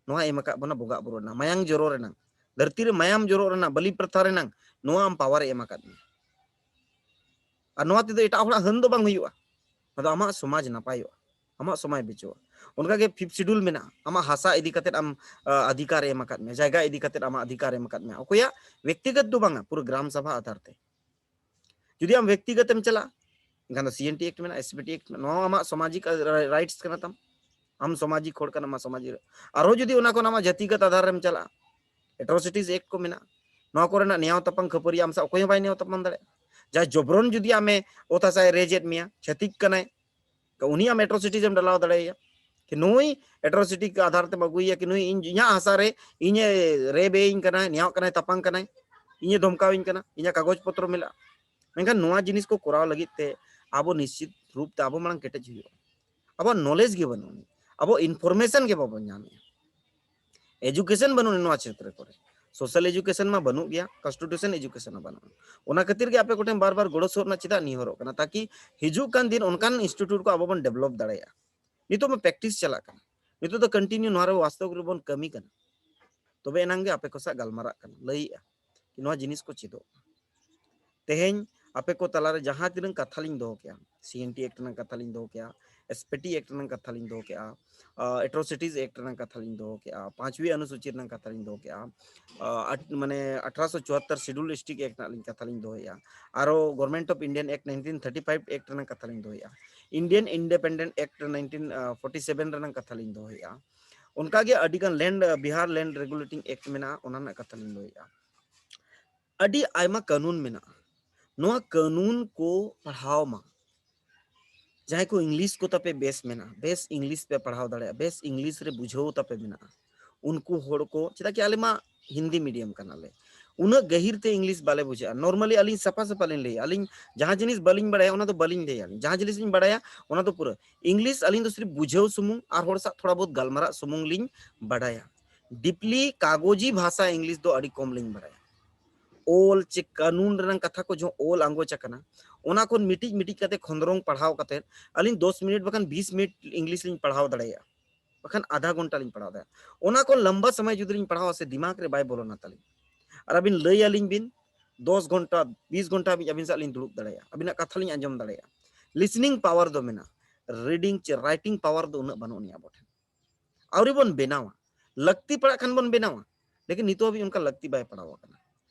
ᱱᱚᱣᱟ ᱮᱢ ᱟᱠᱟᱫ ᱵᱚᱱᱟ ᱵᱚᱸᱜᱟ ᱵᱩᱨᱩ ᱨᱮᱱᱟᱜ, ᱢᱟᱭᱟᱝ ᱡᱚᱨᱚ ᱨᱮᱱᱟᱜ, ᱫᱷᱟᱹᱨᱛᱤ ᱨᱮ ᱢᱟᱭᱟᱢ ᱡᱚᱨᱚᱜ ᱨᱮᱱᱟᱜ, ᱵᱟᱹᱞᱤ ᱯᱨᱚᱛᱷᱟ ᱨᱮᱱᱟᱜ, ᱱᱚᱣᱟ ᱟᱢ ᱯᱟᱣᱟᱨ ᱮ ᱮᱢ ᱟᱠᱟᱫ ᱢᱮᱭᱟ᱾ ᱟᱨ ᱱᱚᱣᱟ ᱛᱮᱫᱚ ᱮᱴᱟᱜ ᱦᱚᱲᱟᱜ ᱦᱟᱹᱱ ᱫᱚ ᱵᱟᱝ ᱦᱩᱭᱩᱜᱼᱟ, ᱱᱚᱣᱟ ᱫᱚ ᱟᱢᱟᱜ ᱥᱚᱢᱟᱡᱽ ᱱᱟᱯᱟᱭᱚᱜᱼᱟ, ᱟᱢᱟᱜ ᱥᱚᱢᱟᱡᱽ ᱵᱮᱪᱚᱜᱼᱟ᱾ ᱚᱱᱠᱟᱜᱮ ᱯᱷᱤᱯᱛᱷ ᱥᱤᱰᱩᱞ ᱢᱮᱱᱟᱜᱼᱟ, ᱟᱢᱟᱜ ᱦᱟᱥᱟ ᱤᱫᱤ ᱠᱟᱛᱮᱫ ᱟᱢ, ᱟ, ᱚᱫᱷᱤᱠᱟᱨ ᱮ ᱮᱢ ᱟᱠᱟᱫ ᱢᱮᱭᱟ, ᱡᱟᱭᱜᱟ ᱤᱫᱤ ᱠᱟᱛᱮᱫ ᱟᱢᱟᱜ ᱚᱫᱷᱤᱠᱟᱨ ᱮ ᱮᱢ ᱟᱠᱟᱫ ᱢᱮᱭᱟ, ᱚᱠᱚᱭᱟᱜ ᱵᱮᱠᱛᱤᱜᱚᱛ ᱫᱚ ᱵᱟᱝᱟ, ᱯᱩᱨᱟᱹ ᱜᱨᱟᱢ ᱥᱟᱵᱷᱟ ᱟᱫᱷᱟᱨ ᱛᱮ᱾ ᱡᱩᱫᱤ ᱟᱢ ᱵᱮᱠᱛᱤᱜᱚᱛ ᱮᱢ ᱪᱟᱞᱟᱜᱼᱟ, ᱮᱱᱠᱷᱟᱱ ᱫᱚ ᱥᱤ ᱮᱱ ᱴᱤ ᱮᱠᱴ ᱢᱮᱱᱟᱜᱼᱟ, ᱮᱥ ᱯᱤ ᱴᱤ ᱮᱠᱴ ᱢᱮᱱᱟᱜᱼᱟ, ᱱᱚᱣᱟ ᱟᱢᱟᱜ ᱥᱟᱢᱟᱡᱤᱠ ᱨᱟᱭᱤᱴᱥ ᱠᱟᱱᱟ ᱛᱟᱢ, ᱟᱢ ᱥᱟᱢᱟᱡᱤᱠ ᱦᱚᱲ ᱠᱟᱱᱟᱢ, ᱟᱢᱟᱜ ᱥᱟᱢᱟᱡᱤᱠ᱾ ᱟᱨᱦᱚᱸ ᱡᱩᱫᱤ ᱚᱱᱟ ᱠᱷᱚᱱ ᱟᱢᱟᱜ ᱡᱟᱹᱛᱤᱜᱚᱛ ᱟᱫᱷᱟᱨ ᱨᱮᱢ ᱪᱟᱞᱟᱜᱼᱟ, ᱮᱴᱨᱳᱥᱤᱴᱤᱡ ᱮᱠᱴ ᱠᱚ ᱢᱮᱱᱟᱜᱼᱟ, ᱱᱚᱣᱟ ᱠᱚᱨᱮᱱᱟᱜ ᱱᱮᱭᱟᱣ ᱛᱟᱯᱟᱢ ᱠᱷᱟᱹᱯᱟᱹᱨᱤ ᱟᱢ ᱥᱟᱶ ᱚᱠᱚᱭ ᱦᱚᱸ ᱵᱟᱭ ᱱᱮᱭᱟᱣ ᱛᱟᱯᱟᱢ ᱫᱟᱲᱮᱭᱟᱜᱼᱟ᱾ ᱡᱟᱦᱟᱸᱭ ᱡᱚᱵᱨᱚᱱ ᱡᱩᱫᱤ ᱟᱢᱮ ᱚᱛ ᱦᱟᱥᱟᱭ ᱨᱮᱡ ᱮᱫ ᱢᱮᱭᱟ, ᱪᱷᱟᱹᱛᱤᱠ ᱠᱟᱱᱟᱭ, ᱛᱚ ᱩᱱᱤ ᱟᱢ ᱮᱴᱨᱳᱥᱤᱴᱤᱡ ᱮᱢ ᱰᱟᱞᱟᱣ ᱫᱟᱲᱮᱭᱟᱭᱟ᱾ ᱠᱤ ᱱᱩᱭ ᱮᱴᱨᱳᱥᱤᱴᱤ ᱟᱫᱷᱟᱨ ᱛᱮᱢ ᱟᱹᱜᱩᱭᱮᱭᱟ, ᱠᱤ ᱱᱩᱭ ᱤᱧ, ᱤᱧᱟᱹᱜ ᱦᱟᱥᱟ ᱨᱮ ᱤᱧᱮ ᱨᱮᱯ ᱤᱧ ᱠᱟᱱᱟᱭ, ᱱᱮᱭᱟᱣ ᱠᱟᱱᱟᱭ, ᱛᱟᱯᱟᱢ ᱠᱟᱱᱟᱭ, ᱤᱧᱮ ᱫᱷᱚᱢᱠᱟᱣᱤᱧ ᱠᱟᱱᱟ, ᱤᱧᱟᱹᱜ ᱠᱟᱜᱚᱡᱽ ᱯᱚᱛᱨᱚ ᱢᱮᱱᱟᱜᱼᱟ᱾ ᱢᱮᱱᱠᱷᱟᱱ ᱱᱚᱣᱟ ᱡᱤᱱᱤᱥ ᱠᱚ ᱠᱚᱨᱟᱣ ᱞᱟᱹᱜᱤᱫ ᱛᱮ ᱟᱵᱚ ᱱᱤᱥᱪᱤᱛ ᱨᱩᱯ ᱛᱮ ᱟᱵᱚ ᱢᱟᱲᱟᱝ ᱠᱮᱴᱮᱡ ᱦᱩᱭᱩᱜᱼᱟ᱾ ᱟᱵᱚᱣᱟᱜ ᱱᱚᱞᱮᱡᱽ ᱜᱮ ᱵᱟᱹᱱᱩᱜ ᱟᱹᱱᱤᱡ, ᱟᱵᱚ ᱤᱱᱯᱷᱚᱨᱢᱮᱥᱚᱱ ᱜᱮ ᱵᱟᱵᱚᱱ ᱧᱟᱢᱮᱜᱼᱟ᱾ ᱮᱡᱩᱠᱮᱥᱚᱱ ᱵᱟᱹᱱᱩᱜᱼᱟ ᱱᱚᱣᱟ ᱪᱷᱮᱛᱨᱚ ᱠᱚᱨᱮ᱾ ᱥᱳᱥᱟᱞ ᱮᱡᱩᱠᱮᱥᱚᱱ ᱢᱟ ᱵᱟᱹᱱᱩᱜ ᱜᱮᱭᱟ, ᱠᱚᱱᱥᱴᱤᱴᱤᱭᱩᱥᱚᱱ ᱮᱡᱩᱠᱮᱥᱚᱱ ᱦᱚᱸ ᱵᱟᱹᱱᱩᱜᱼᱟ᱾ ᱚᱱᱟ ᱠᱷᱟᱹᱛᱤᱨ ᱜᱮ ᱟᱯᱮ ᱠᱚᱴᱷᱮᱱ ᱵᱟᱨ ᱵᱟᱨ ᱜᱚᱲᱚ ᱥᱚᱦᱚᱫ ᱨᱮᱱᱟᱜ ᱪᱮᱫᱟᱜ ᱱᱮᱦᱚᱨᱚᱜ ᱠᱟᱱᱟ, ᱛᱟᱠᱤ ᱦᱤᱡᱩᱜ ᱠᱟᱱ ᱫᱤᱱ ᱚᱱᱠᱟᱱ ᱤᱱᱥᱴᱤᱴᱤᱭᱩᱴ ᱠᱚ ᱟᱵᱚ ᱵᱚᱱ ᱰᱮᱵᱷᱞᱚᱯ ᱫᱟᱲᱮᱭᱟᱜᱼᱟ᱾ ᱱᱤᱛᱚᱜ ᱢᱟ ᱯᱨᱮᱠᱴᱤᱥ ᱪᱟᱞᱟᱜ ᱠᱟᱱᱟ, ᱱᱤᱛᱚᱜ ᱫᱚ ᱠᱚᱱᱴᱤᱱᱤᱭᱩ ᱱᱚᱣᱟ ᱨᱮ ᱵᱟᱥᱛᱚᱵ ᱨᱮᱵᱚᱱ ᱠᱟᱹᱢᱤ ᱠᱟᱱᱟ, ᱛᱚᱵᱮ ᱮᱱᱟᱝ ᱜᱮ ᱟᱯᱮ ᱠᱚ ᱥᱟᱶ ᱜᱟᱞᱢᱟᱨᱟᱜ ᱠᱟᱱᱟ, ᱞᱟᱹᱭᱮᱜᱼᱟ ᱱᱚᱣᱟ ᱡᱤᱱᱤᱥ ᱠᱚ ᱪᱮᱫᱚᱜ ᱠᱟᱱᱟ᱾ ᱛᱮᱦᱮᱧ ᱟᱯᱮ ᱠᱚ ᱛᱟᱞᱟᱨᱮ ᱡᱟᱦᱟᱸ ᱛᱤᱱᱟᱹᱜ ᱠᱟᱛᱷᱟ ᱞᱤᱧ ᱫᱚᱦᱚ ᱠᱮᱜᱼᱟ, ᱥᱤ ᱮᱱ ᱴᱤ ᱮᱠᱴ ᱨᱮᱱᱟᱜ ᱠᱟᱛᱷᱟ ᱞᱤᱧ ᱫᱚᱦᱚ ᱠᱮᱜᱼᱟ, ᱮᱥ ᱯᱤ ᱴᱤ ᱮᱠᱴ ᱨᱮᱱᱟᱜ ᱠᱟᱛᱷᱟ ᱞᱤᱧ ᱫᱚᱦᱚ ᱠᱮᱜᱼᱟ, ᱮᱴᱨᱳᱥᱤᱴᱤᱡ ᱮᱠᱴ ᱨᱮᱱᱟᱜ ᱠᱟᱛᱷᱟ ᱞᱤᱧ ᱫᱚᱦᱚ ᱠᱮᱜᱼᱟ, ᱯᱟᱸᱪᱣᱤ ᱚᱱᱩᱥᱩᱪᱤ ᱨᱮᱱᱟᱜ ᱠᱟᱛᱷᱟ ᱞᱤᱧ ᱫᱚᱦᱚ ᱠᱮᱜᱼᱟ, ᱟᱴ ᱢᱟᱱᱮ ᱟᱴᱷᱟᱨᱚᱥᱚ ᱪᱩᱣᱟᱛᱛᱚᱨ ᱥᱤᱰᱩᱞ ᱰᱤᱥᱴᱨᱤᱠᱴ ᱮᱠᱴ ᱨᱮᱱᱟᱜ ᱞᱤᱧ ᱠᱟᱛᱷᱟ ᱞᱤᱧ ᱫᱚᱦᱚᱭᱮᱜᱼᱟ, ᱟᱨᱚ government of Indian act nineteen thirty five act ᱨᱮᱱᱟᱜ ᱠᱟᱛᱷᱟ ᱞᱤᱧ ᱫᱚᱦᱚᱭᱮᱜᱼᱟ, Indian independent act nineteen forty seven ᱨᱮᱱᱟᱜ ᱠᱟᱛᱷᱟ ᱞᱤᱧ ᱫᱚᱦᱚᱭᱮᱜᱼᱟ᱾ ᱚᱱᱠᱟᱜᱮ ᱟᱹᱰᱤᱜᱟᱱ land, Bihar land regulating act ᱢᱮᱱᱟᱜᱼᱟ, ᱚᱱᱟ ᱨᱮᱱᱟᱜ ᱠᱟᱛᱷᱟ ᱞᱤᱧ ᱞᱟᱹᱭᱮᱜᱼᱟ᱾ ᱟᱹᱰᱤ ᱟᱭᱢᱟ ᱠᱟᱹᱱᱩᱱ ᱢᱮᱱᱟᱜᱼᱟ, ᱱᱚᱣᱟ ᱠᱟᱹᱱᱩᱱ ᱠᱚ ᱯᱟᱲᱦᱟᱣ ᱢᱟ᱾ ᱡᱟᱦᱟᱸᱭ ᱠᱚ ᱤᱝᱞᱤᱥ ᱠᱚ ᱛᱟᱯᱮ ᱵᱮᱥ ᱢᱮᱱᱟᱜᱼᱟ, ᱵᱮᱥ ᱤᱝᱞᱤᱥ ᱯᱮ ᱯᱟᱲᱦᱟᱣ ᱫᱟᱲᱮᱭᱟᱜᱼᱟ, ᱵᱮᱥ ᱤᱝᱞᱤᱥ ᱨᱮ ᱵᱩᱡᱷᱟᱹᱣ ᱛᱟᱯᱮ ᱢᱮᱱᱟᱜᱼᱟ, ᱩᱱᱠᱩ ᱦᱚᱲ ᱠᱚ, ᱪᱮᱫᱟᱜ ᱠᱤ ᱟᱞᱮ ᱢᱟ ᱦᱤᱱᱫᱤ ᱢᱤᱰᱤᱭᱟᱢ ᱠᱟᱱᱟᱞᱮ, ᱩᱱᱟᱹᱜ ᱜᱟᱹᱦᱤᱨ ᱛᱮ ᱤᱝᱞᱤᱥ ᱵᱟᱞᱮ ᱵᱩᱡᱷᱟᱹᱜᱼᱟ᱾ ᱱᱚᱨᱢᱟᱞᱤ ᱟᱹᱞᱤᱧ ᱥᱟᱯᱷᱟ ᱥᱟᱯᱷᱟ ᱞᱤᱧ ᱞᱟᱹᱭᱟ, ᱟᱹᱞᱤᱧ ᱡᱟᱦᱟᱸ ᱡᱤᱱᱤᱥ ᱵᱟᱹᱞᱤᱧ ᱵᱟᱲᱟᱭᱟ ᱚᱱᱟ ᱫᱚ ᱵᱟᱹᱞᱤᱧ ᱞᱟᱹᱭᱟ, ᱡᱟᱦᱟᱸ ᱡᱤᱱᱤᱥ ᱞᱤᱧ ᱵᱟᱲᱟᱭᱟ ᱚᱱᱟ ᱫᱚ ᱯᱩᱨᱟᱹ ᱤᱝᱞᱤᱥ ᱟᱹᱞᱤᱧ ᱫᱚ ᱥᱤᱨᱤᱯ ᱵᱩᱡᱷᱟᱹᱣ ᱥᱩᱢᱩᱝ ᱟᱨ ᱦᱚᱲ ᱥᱟᱶ ᱛᱷᱚᱲᱟ ᱵᱚᱦᱩᱛ ᱜᱟᱞᱢᱟᱨᱟᱜ ᱥᱩᱢᱩᱝ ᱞᱤᱧ ᱵᱟᱲᱟᱭᱟ᱾ ᱰᱤᱯᱞᱤ ᱠᱟᱜᱚᱡᱤ ᱵᱷᱟᱥᱟ ᱤᱝᱞᱤᱥ ᱫᱚ ᱟᱹᱰᱤ ᱠᱚᱢ ᱞᱤᱧ ᱵᱟᱲᱟᱭᱟ᱾ ᱚᱞ ᱪᱮ ᱠᱟᱹᱱᱩᱱ ᱨᱮᱱᱟᱜ ᱠᱟᱛᱷᱟ ᱠᱚ ᱡᱚ ᱚᱞ ᱟᱸᱜᱚᱪ ᱟᱠᱟᱱᱟ, ᱚᱱᱟ ᱠᱷᱚᱱ ᱢᱤᱴᱤᱡ ᱢᱤᱴᱤᱡ ᱠᱟᱛᱮ ᱠᱷᱚᱸᱫᱽᱨᱚᱝ ᱯᱟᱲᱦᱟᱣ ᱠᱟᱛᱮ ᱟᱹᱞᱤᱧ ᱫᱚᱥ ᱢᱤᱱᱤᱴ ᱵᱟᱠᱷᱟᱱ ᱵᱤᱥ ᱢᱤᱱᱤᱴ ᱤᱝᱞᱤᱥ ᱞᱤᱧ ᱯᱟᱲᱦᱟᱣ ᱫᱟᱲᱮᱭᱟᱜᱼᱟ, ᱵᱟᱠᱷᱟᱱ ᱟᱫᱷᱟ ᱜᱷᱚᱱᱴᱟ ᱞᱤᱧ ᱯᱟᱲᱦᱟᱣ ᱫᱟᱲᱮᱭᱟᱜᱼᱟ᱾ ᱚᱱᱟ ᱠᱷᱚᱱ ᱞᱟᱢᱵᱟ ᱥᱚᱢᱚᱭ ᱡᱩᱫᱤ ᱞᱤᱧ ᱯᱟᱲᱦᱟᱣᱟ ᱥᱮ ᱫᱤᱢᱟᱜᱽ ᱨᱮ ᱵᱟᱭ ᱵᱚᱞᱚᱱᱟ ᱛᱟᱹᱞᱤᱧ᱾ ᱟᱨ ᱟᱹᱵᱤᱱ ᱞᱟᱹᱭ ᱟᱹᱞᱤᱧ ᱵᱤᱱ, ᱫᱚᱥ ᱜᱷᱚᱱᱴᱟ ᱵᱤᱥ ᱜᱷᱚᱱᱴᱟ ᱦᱟᱹᱵᱤᱡ ᱟᱹᱵᱤᱱ ᱥᱟᱶ ᱞᱤᱧ ᱫᱩᱲᱩᱵ ᱫᱟᱲᱮᱭᱟᱜᱼᱟ, ᱟᱹᱵᱤᱱᱟᱜ ᱠᱟᱛᱷᱟ ᱞᱤᱧ ᱟᱸᱡᱚᱢ ᱫᱟᱲᱮᱭᱟᱜᱼᱟ᱾ ᱞᱤᱥᱱᱤᱝ ᱯᱟᱣᱟᱨ ᱫᱚ ᱢᱮᱱᱟᱜᱼᱟ, ᱨᱤᱰᱤᱝ ᱪᱮ ᱨᱟᱭᱴᱤᱝ ᱯᱟᱣᱟᱨ ᱫᱚ ᱩᱱᱟᱹᱜ ᱵᱟᱹᱱᱩᱜ ᱟᱹᱱᱤᱡ ᱟᱵᱚ ᱴᱷᱮᱱ᱾ ᱟᱹᱣᱨᱤ ᱵᱚᱱ ᱵᱮᱱᱟᱣᱟ, ᱞᱟᱹᱠᱛᱤ ᱯᱟᱲᱟᱜ ᱠᱷᱟᱱ ᱵᱚᱱ ᱵᱮᱱᱟᱣᱟ, ᱞᱮᱠᱤᱱ ᱱᱤᱛᱚᱜ ᱦᱟᱹᱵᱤᱡ ᱚᱱᱠᱟ ᱞᱟᱹᱠᱛᱤ ᱵᱟᱭ ᱯᱟᱲᱟᱣ ᱟᱠᱟᱱᱟ᱾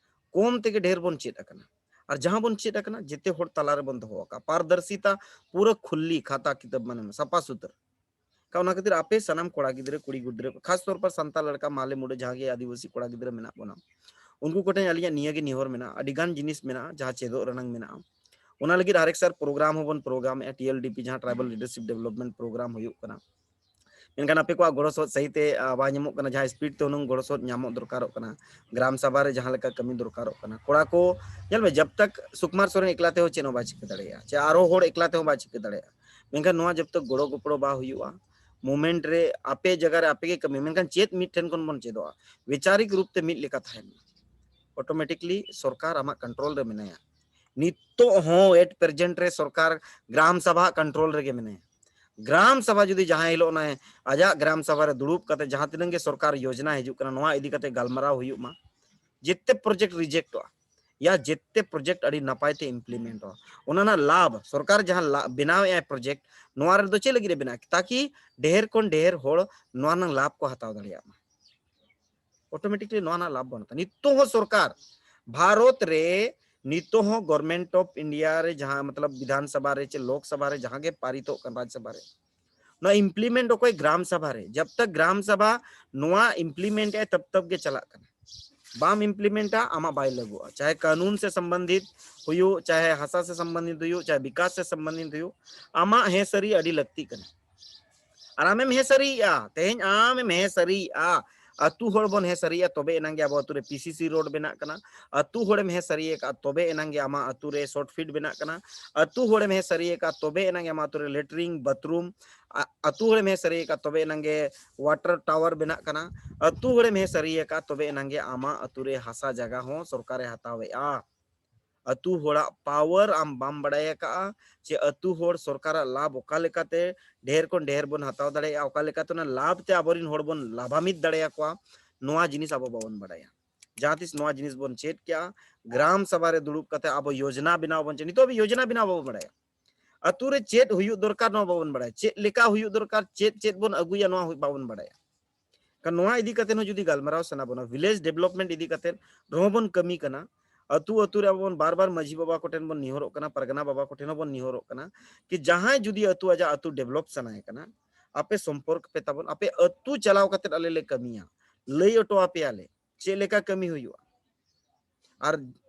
ᱠᱚᱢ ᱛᱮᱜᱮ ᱰᱷᱮᱨ ᱵᱚᱱ ᱪᱮᱫ ᱟᱠᱟᱱᱟ, ᱟᱨ ᱡᱟᱦᱟᱸ ᱵᱚᱱ ᱪᱮᱫ ᱟᱠᱟᱱᱟ ᱡᱮᱛᱮ ᱦᱚᱲ ᱛᱟᱞᱟ ᱨᱮᱵᱚᱱ ᱫᱚᱦᱚ ᱟᱠᱟᱫᱼᱟ᱾ ᱯᱟᱨᱫᱚᱨᱥᱤᱛᱟ ᱯᱩᱨᱟᱹ ᱠᱷᱩᱞᱞᱤ ᱠᱷᱟᱛᱟ ᱠᱤᱛᱟᱹᱵ ᱢᱟᱱᱮ ᱥᱟᱯᱷᱟ ᱥᱩᱛᱨᱟᱹ᱾ ᱠᱟ ᱚᱱᱟ ᱠᱷᱟᱹᱛᱤᱨ ᱟᱯᱮ ᱥᱟᱱᱟᱢ ᱠᱚᱲᱟ ᱜᱤᱫᱽᱨᱟᱹ ᱠᱩᱲᱤ ᱜᱤᱫᱽᱨᱟᱹ ᱠᱚ, ᱠᱷᱟᱥ ᱛᱚᱨ ᱯᱟᱨ ᱥᱟᱱᱛᱟᱲ ᱞᱮᱠᱟ ᱢᱟᱞᱮ ᱢᱩᱰᱟᱹ ᱡᱟᱦᱟᱸ ᱜᱮ ᱟᱹᱫᱤᱵᱟᱹᱥᱤ ᱠᱚᱲᱟ ᱜᱤᱫᱽᱨᱟᱹ ᱢᱮᱱᱟᱜ ᱵᱚᱱᱟ, ᱩᱱᱠᱩ ᱠᱚᱴᱷᱮᱱ ᱟᱹᱞᱤᱧᱟᱜ ᱱᱤᱭᱟᱹ ᱜᱮ ᱱᱮᱦᱚᱨ ᱢᱮᱱᱟᱜᱼᱟ, ᱟᱹᱰᱤ ᱜᱟᱱ ᱡᱤᱱᱤᱥ ᱢᱮᱱᱟᱜᱼᱟ ᱡᱟᱦᱟᱸ ᱪᱮᱫᱚᱜ ᱨᱮᱱᱟᱝ ᱢᱮᱱᱟᱜᱼᱟ᱾ ᱚᱱᱟ ᱞᱟᱹᱜᱤᱫ ᱦᱟᱨᱮᱠ ᱥᱟᱞ ᱯᱨᱳᱜᱨᱟᱢ ᱦᱚᱸᱵᱚᱱ ᱯᱨᱳᱜᱨᱟᱢᱮᱫᱼᱟ, ᱴᱤ ᱮᱞ ᱰᱤ ᱯᱤ ᱡᱟᱦᱟᱸ ᱴᱨᱟᱭᱵᱟᱞ ᱞᱤᱰᱟᱨᱥᱤᱯ ᱰᱮᱵᱷᱞᱚᱯᱢᱮᱱᱴ ᱯᱨᱳᱜᱨᱟᱢ ᱦᱩᱭᱩᱜ ᱠᱟᱱᱟ᱾ ᱢᱮᱱᱠᱷᱟᱱ ᱟᱯᱮ ᱠᱚᱣᱟᱜ ᱜᱚᱲᱚ ᱥᱚᱦᱚᱫ ᱥᱟᱹᱦᱤ ᱛᱮ, ᱟ, ᱵᱟᱭ ᱧᱟᱢᱚᱜ ᱠᱟᱱᱟ, ᱡᱟᱦᱟᱸ ᱥᱯᱤᱰ ᱛᱮ ᱦᱩᱱᱟᱹᱝ ᱜᱚᱲᱚ ᱥᱚᱦᱚᱫ ᱧᱟᱢᱚᱜ ᱫᱚᱨᱠᱟᱨᱚᱜ ᱠᱟᱱᱟ, ᱜᱨᱟᱢ ᱥᱟᱵᱷᱟ ᱨᱮ ᱡᱟᱦᱟᱸ ᱞᱮᱠᱟ ᱠᱟᱹᱢᱤ ᱫᱚᱨᱠᱟᱨᱚᱜ ᱠᱟᱱᱟ᱾ ᱠᱚᱲᱟ ᱠᱚ ᱧᱮᱞ ᱢᱮ, ᱡᱟᱵ ᱛᱟᱠ ᱥᱩᱠᱩᱢᱟᱨ ᱥᱚᱨᱮᱱ ᱮᱠᱞᱟ ᱛᱮᱦᱚᱸ ᱪᱮᱫ ᱦᱚᱸ ᱵᱟᱭ ᱪᱤᱠᱟᱹ ᱫᱟᱲᱮᱭᱟᱜᱼᱟ, ᱪᱮ ᱟᱨᱦᱚᱸ ᱦᱚᱲ ᱮᱠᱞᱟ ᱛᱮᱦᱚᱸ ᱵᱟᱭ ᱪᱤᱠᱟᱹ ᱫᱟᱲᱮᱭᱟᱜᱼᱟ᱾ ᱢᱮᱱᱠᱷᱟᱱ ᱱᱚᱣᱟ ᱡᱟᱵ ᱛᱟᱠ ᱜᱚᱲᱚ ᱜᱚᱯᱚᱲᱚ ᱵᱟᱝ ᱦᱩᱭᱩᱜᱼᱟ, movement ᱨᱮ ᱟᱯᱮ ᱡᱟᱭᱜᱟ ᱨᱮ ᱟᱯᱮ ᱜᱮ ᱠᱟᱹᱢᱤ, ᱢᱮᱱᱠᱷᱟᱱ ᱪᱮᱫ ᱢᱤᱫ ᱴᱷᱮᱱ ᱠᱷᱚᱱ ᱵᱚᱱ ᱪᱮᱫᱚᱜᱼᱟ? ᱵᱮᱪᱟᱨᱤᱠ ᱨᱩᱯ ᱛᱮ ᱢᱤᱫ ᱞᱮᱠᱟ ᱛᱟᱦᱮᱱ ᱢᱟ, automatically ᱥᱚᱨᱠᱟᱨ ᱟᱢᱟᱜ control ᱨᱮ ᱢᱮᱱᱟᱭᱟ᱾ ᱱᱤᱛᱚᱜ ᱦᱚᱸ at present ᱨᱮ ᱥᱚᱨᱠᱟᱨ ᱜᱨᱟᱢ ᱥᱟᱵᱷᱟ control ᱨᱮᱜᱮ ᱢᱮᱱᱟᱭᱟ᱾ ᱜᱨᱟᱢ ᱥᱟᱵᱷᱟ ᱡᱩᱫᱤ ᱡᱟᱦᱟᱸ ᱦᱤᱞᱳᱜ ᱚᱱᱟ ᱟᱡᱟᱜ ᱜᱨᱟᱢ ᱥᱟᱵᱷᱟ ᱨᱮ ᱫᱩᱲᱩᱵ ᱠᱟᱛᱮ ᱡᱟᱦᱟᱸ ᱛᱤᱱᱟᱹᱜ ᱜᱮ ᱥᱚᱨᱠᱟᱨ ᱭᱳᱡᱽᱱᱟ ᱦᱤᱡᱩᱜ ᱠᱟᱱᱟ, ᱱᱚᱣᱟ ᱤᱫᱤ ᱠᱟᱛᱮ ᱜᱟᱞᱢᱟᱨᱟᱣ ᱦᱩᱭᱩᱜ ᱢᱟ, ᱡᱮᱛᱮ project rejectᱚᱜᱼᱟ, ᱭᱟ ᱡᱮᱛᱮ project ᱟᱹᱰᱤ ᱱᱟᱯᱟᱭ ᱛᱮ implementᱚᱜᱼᱟ, ᱚᱱᱟ ᱨᱮᱱᱟᱜ ᱞᱟᱵᱷ ᱥᱚᱨᱠᱟᱨ ᱡᱟᱦᱟᱸ ᱞᱟ-, ᱵᱮᱱᱟᱣᱮᱫ ᱟᱭ project, ᱱᱚᱣᱟ ᱨᱮᱫᱚ ᱪᱮᱫ ᱞᱟᱹᱜᱤᱫ ᱮ ᱵᱮᱱᱟᱣᱟ? ᱛᱟᱠᱤ ᱰᱷᱮᱨ ᱠᱷᱚᱱ ᱰᱷᱮᱨ ᱦᱚᱲ ᱱᱚᱣᱟ ᱨᱮᱱᱟᱜ ᱞᱟᱵᱷ ᱠᱚ ᱦᱟᱛᱟᱣ ᱫᱟᱲᱮᱭᱟᱜ ᱢᱟ᱾ Automatically ᱱᱚᱣᱟ ᱨᱮᱱᱟᱜ ᱞᱟᱵᱷ ᱵᱟᱹᱱᱩᱜ ᱛᱟᱭᱟ᱾ ᱱᱤᱛᱚᱜ ᱦᱚᱸ ᱥᱚᱨᱠᱟᱨ ᱵᱷᱟᱨᱚᱛ ᱨᱮ, ᱱᱤᱛᱚᱜ ᱦᱚᱸ Government of India ᱨᱮ ᱡᱟᱦᱟᱸ ᱢᱚᱛᱞᱚᱵ ᱵᱤᱫᱷᱟᱱ ᱥᱟᱵᱷᱟ ᱨᱮ ᱪᱮ ᱞᱳᱠ ᱥᱟᱵᱷᱟ ᱨᱮ ᱡᱟᱦᱟᱸ ᱜᱮ ᱯᱟᱨᱤᱛᱚᱜ ᱠᱟᱱ ᱨᱟᱡᱽ ᱥᱟᱵᱷᱟ ᱨᱮ, ᱱᱚᱣᱟ implement ᱚᱠᱚᱭ? ᱜᱨᱟᱢ ᱥᱟᱵᱷᱟ ᱨᱮ᱾ ᱡᱟᱵ ᱛᱟᱠ ᱜᱨᱟᱢ ᱥᱟᱵᱷᱟ ᱱᱚᱣᱟ implement ᱮ ᱛᱟᱵ ᱛᱟᱵ ᱜᱮ ᱪᱟᱞᱟᱜ ᱠᱟᱱᱟ᱾ ᱵᱟᱢ implementᱟ, ᱟᱢᱟᱜ ᱵᱟᱭ ᱞᱟᱹᱜᱩᱜᱼᱟ᱾ ᱪᱟᱦᱮ ᱠᱟᱹᱱᱩᱱ ᱥᱮ ᱥᱚᱢᱵᱚᱱᱫᱷᱤᱛ ᱦᱩᱭᱩᱜ, ᱪᱟᱦᱮ ᱦᱟᱥᱟ ᱥᱮ ᱥᱚᱢᱵᱚᱱᱫᱷᱤᱛ ᱦᱩᱭᱩᱜ, ᱪᱟᱦᱮ ᱵᱤᱠᱟᱥ ᱥᱮ ᱥᱚᱢᱵᱚᱱᱫᱷᱤᱛ ᱦᱩᱭᱩᱜ, ᱟᱢᱟᱜ ᱦᱮᱸ ᱥᱟᱹᱨᱤ ᱟᱹᱰᱤ ᱞᱟᱹᱠᱛᱤ ᱠᱟᱱᱟ᱾ ᱟᱨ ᱟᱢᱮᱢ ᱦᱮᱸ ᱥᱟᱹᱨᱤᱭᱮᱜᱼᱟ, ᱛᱮᱦᱮᱧ ᱟᱢᱮᱢ ᱦᱮᱸ ᱥᱟᱹᱨᱤᱭᱮᱜᱼᱟ, ᱟᱹᱛᱩ ᱦᱚᱲ ᱵᱚᱱ ᱦᱮᱸ ᱥᱟᱹᱨᱤᱭᱮᱜᱼᱟ, ᱛᱚᱵᱮ ᱮᱱᱟᱝ ᱜᱮ ᱟᱵᱚ ᱟᱹᱛᱩ ᱨᱮ P C C road ᱵᱮᱱᱟᱜ ᱠᱟᱱᱟ᱾ ᱟᱹᱛᱩ ᱦᱚᱲᱮᱢ ᱦᱮᱸ ᱥᱟᱹᱨᱤ ᱟᱠᱟᱫᱼᱟ, ᱛᱚᱵᱮ ᱮᱱᱟᱝ ᱜᱮ ᱟᱢᱟᱜ ᱟᱹᱛᱩ ᱨᱮ short fit ᱵᱮᱱᱟᱜ ᱠᱟᱱᱟ᱾ ᱟᱹᱛᱩ ᱦᱚᱲᱮᱢ ᱦᱮᱸ ᱥᱟᱹᱨᱤ ᱟᱠᱟᱫᱼᱟ, ᱛᱚᱵᱮ ᱮᱱᱟᱝ ᱜᱮ ᱟᱢᱟᱜ ᱟᱹᱛᱩ ᱨᱮ latrine, bathroom, ᱟ-, ᱟᱹᱛᱩ ᱦᱚᱲᱮᱢ ᱦᱮᱸ ᱥᱟᱹᱨᱤ ᱟᱠᱟᱫᱼᱟ, ᱛᱚᱵᱮ ᱮᱱᱟᱝ ᱜᱮ water tower ᱵᱮᱱᱟᱜ ᱠᱟᱱᱟ᱾ ᱟᱹᱛᱩ ᱦᱚᱲᱮᱢ ᱦᱮᱸ ᱥᱟᱹᱨᱤ ᱟᱠᱟᱫᱼᱟ, ᱛᱚᱵᱮ ᱮᱱᱟᱝ ᱜᱮ ᱟᱢᱟᱜ ᱟᱹᱛᱩ ᱨᱮ ᱦᱟᱥᱟ ᱡᱟᱭᱜᱟ ᱦᱚᱸ ᱥᱚᱨᱠᱟᱨᱮ ᱦᱟᱛᱟᱣᱮᱫᱼᱟ᱾ ᱟᱹᱛᱩ ᱦᱚᱲᱟᱜ power ᱟᱢ ᱵᱟᱢ ᱵᱟᱲᱟᱭ ᱟᱠᱟᱫᱼᱟ, ᱪᱮ ᱟᱹᱛᱩ ᱦᱚᱲ ᱥᱚᱨᱠᱟᱨᱟᱜ ᱞᱟᱵᱷ ᱚᱠᱟ ᱞᱮᱠᱟᱛᱮ ᱰᱷᱮᱨ ᱠᱷᱚᱱ ᱰᱷᱮᱨ ᱵᱚᱱ ᱦᱟᱛᱟᱣ ᱫᱟᱲᱮᱭᱟᱜᱼᱟ, ᱚᱠᱟ ᱞᱮᱠᱟᱛᱮ ᱚᱱᱟ ᱞᱟᱵᱷ ᱛᱮ ᱟᱵᱚᱨᱮᱱ ᱦᱚᱲ ᱵᱚᱱ ᱞᱟᱵᱷᱟᱱᱵᱤᱛ ᱫᱟᱲᱮᱭᱟᱠᱚᱣᱟ, ᱱᱚᱣᱟ ᱡᱤᱱᱤᱥ ᱟᱵᱚ ᱵᱟᱵᱚᱱ ᱵᱟᱲᱟᱭᱟ᱾ ᱡᱟᱦᱟᱸ ᱛᱤᱥ ᱱᱚᱣᱟ ᱡᱤᱱᱤᱥ ᱵᱚᱱ ᱪᱮᱫ ᱠᱮᱜᱼᱟ, ᱜᱨᱟᱢ ᱥᱟᱵᱷᱟ ᱨᱮ ᱫᱩᱲᱩᱵ ᱠᱟᱛᱮ ᱟᱵᱚ ᱭᱳᱡᱽᱱᱟ ᱵᱮᱱᱟᱣ ᱵᱚᱱ ᱪᱮᱫ, ᱱᱤᱛᱚᱜ ᱟᱵᱚ ᱭᱳᱡᱽᱱᱟ ᱵᱮᱱᱟᱣ ᱵᱟᱵᱚᱱ ᱵᱟᱲᱟᱭᱟ᱾ ᱟᱹᱛᱩ ᱨᱮ ᱪᱮᱫ ᱦᱩᱭᱩᱜ ᱫᱚᱨᱠᱟᱨ ᱱᱚᱣᱟ ᱵᱟᱵᱚᱱ ᱵᱟᱲᱟᱭᱟ, ᱪᱮᱫ ᱞᱮᱠᱟ ᱦᱩᱭᱩᱜ ᱫᱚᱨᱠᱟᱨ, ᱪᱮᱫ ᱪᱮᱫ ᱵᱚᱱ ᱟᱹᱜᱩᱭᱟ ᱱᱚᱣᱟ ᱦᱩᱭ-, ᱵᱟᱵᱚᱱ ᱵᱟᱲᱟᱭᱟ᱾ ᱠᱷᱟᱱ ᱱᱚᱣᱟ ᱤᱫᱤ ᱠᱟᱛᱮ ᱦᱚᱸ ᱡᱩᱫᱤ ᱜᱟᱞᱢᱟᱨᱟᱣ ᱥᱟᱱᱟ ᱵᱚᱱᱟ, village development ᱤᱫᱤ ᱠᱟᱛᱮ ᱨᱮᱦᱚᱸ ᱵᱚᱱ ᱠᱟᱹᱢᱤ ᱠᱟᱱᱟ᱾ ᱟᱹᱛᱩ ᱟᱹᱛᱩ ᱨᱮ ᱟᱵᱚ ᱵᱚᱱ ᱵᱟᱨ ᱵᱟᱨ ᱢᱟᱹᱡᱷᱤ ᱵᱟᱵᱟ ᱠᱚᱴᱷᱮᱱ ᱵᱚᱱ ᱱᱮᱦᱚᱨᱚᱜ ᱠᱟᱱᱟ, ᱯᱟᱨᱜᱟᱱᱟ ᱵᱟᱵᱟ ᱠᱚᱴᱷᱮᱱ ᱦᱚᱸ ᱵᱚᱱ ᱱᱮᱦᱚᱨᱚᱜ ᱠᱟᱱᱟ ᱠᱤ ᱡᱟᱦᱟᱸᱭ ᱡᱩᱫᱤ ᱟᱹᱛᱩ ᱟᱡᱟᱜ ᱟᱹᱛᱩ develop ᱥᱟᱱᱟᱭᱮ ᱠᱟᱱᱟ, ᱟᱯᱮ ᱥᱚᱢᱯᱚᱨᱠ ᱯᱮ ᱛᱟᱵᱚᱱ, ᱟᱯᱮ ᱟᱹᱛᱩ ᱪᱟᱞᱟᱣ ᱠᱟᱛᱮ ᱟᱞᱮ ᱞᱮ ᱠᱟᱹᱢᱤᱭᱟ, ᱞᱟᱹᱭ ᱚᱴᱚ ᱟᱯᱮᱭᱟᱞᱮ ᱪᱮᱫ ᱞᱮᱠᱟ ᱠᱟᱹᱢᱤ ᱦᱩᱭᱩᱜᱼᱟ᱾ ᱟᱨ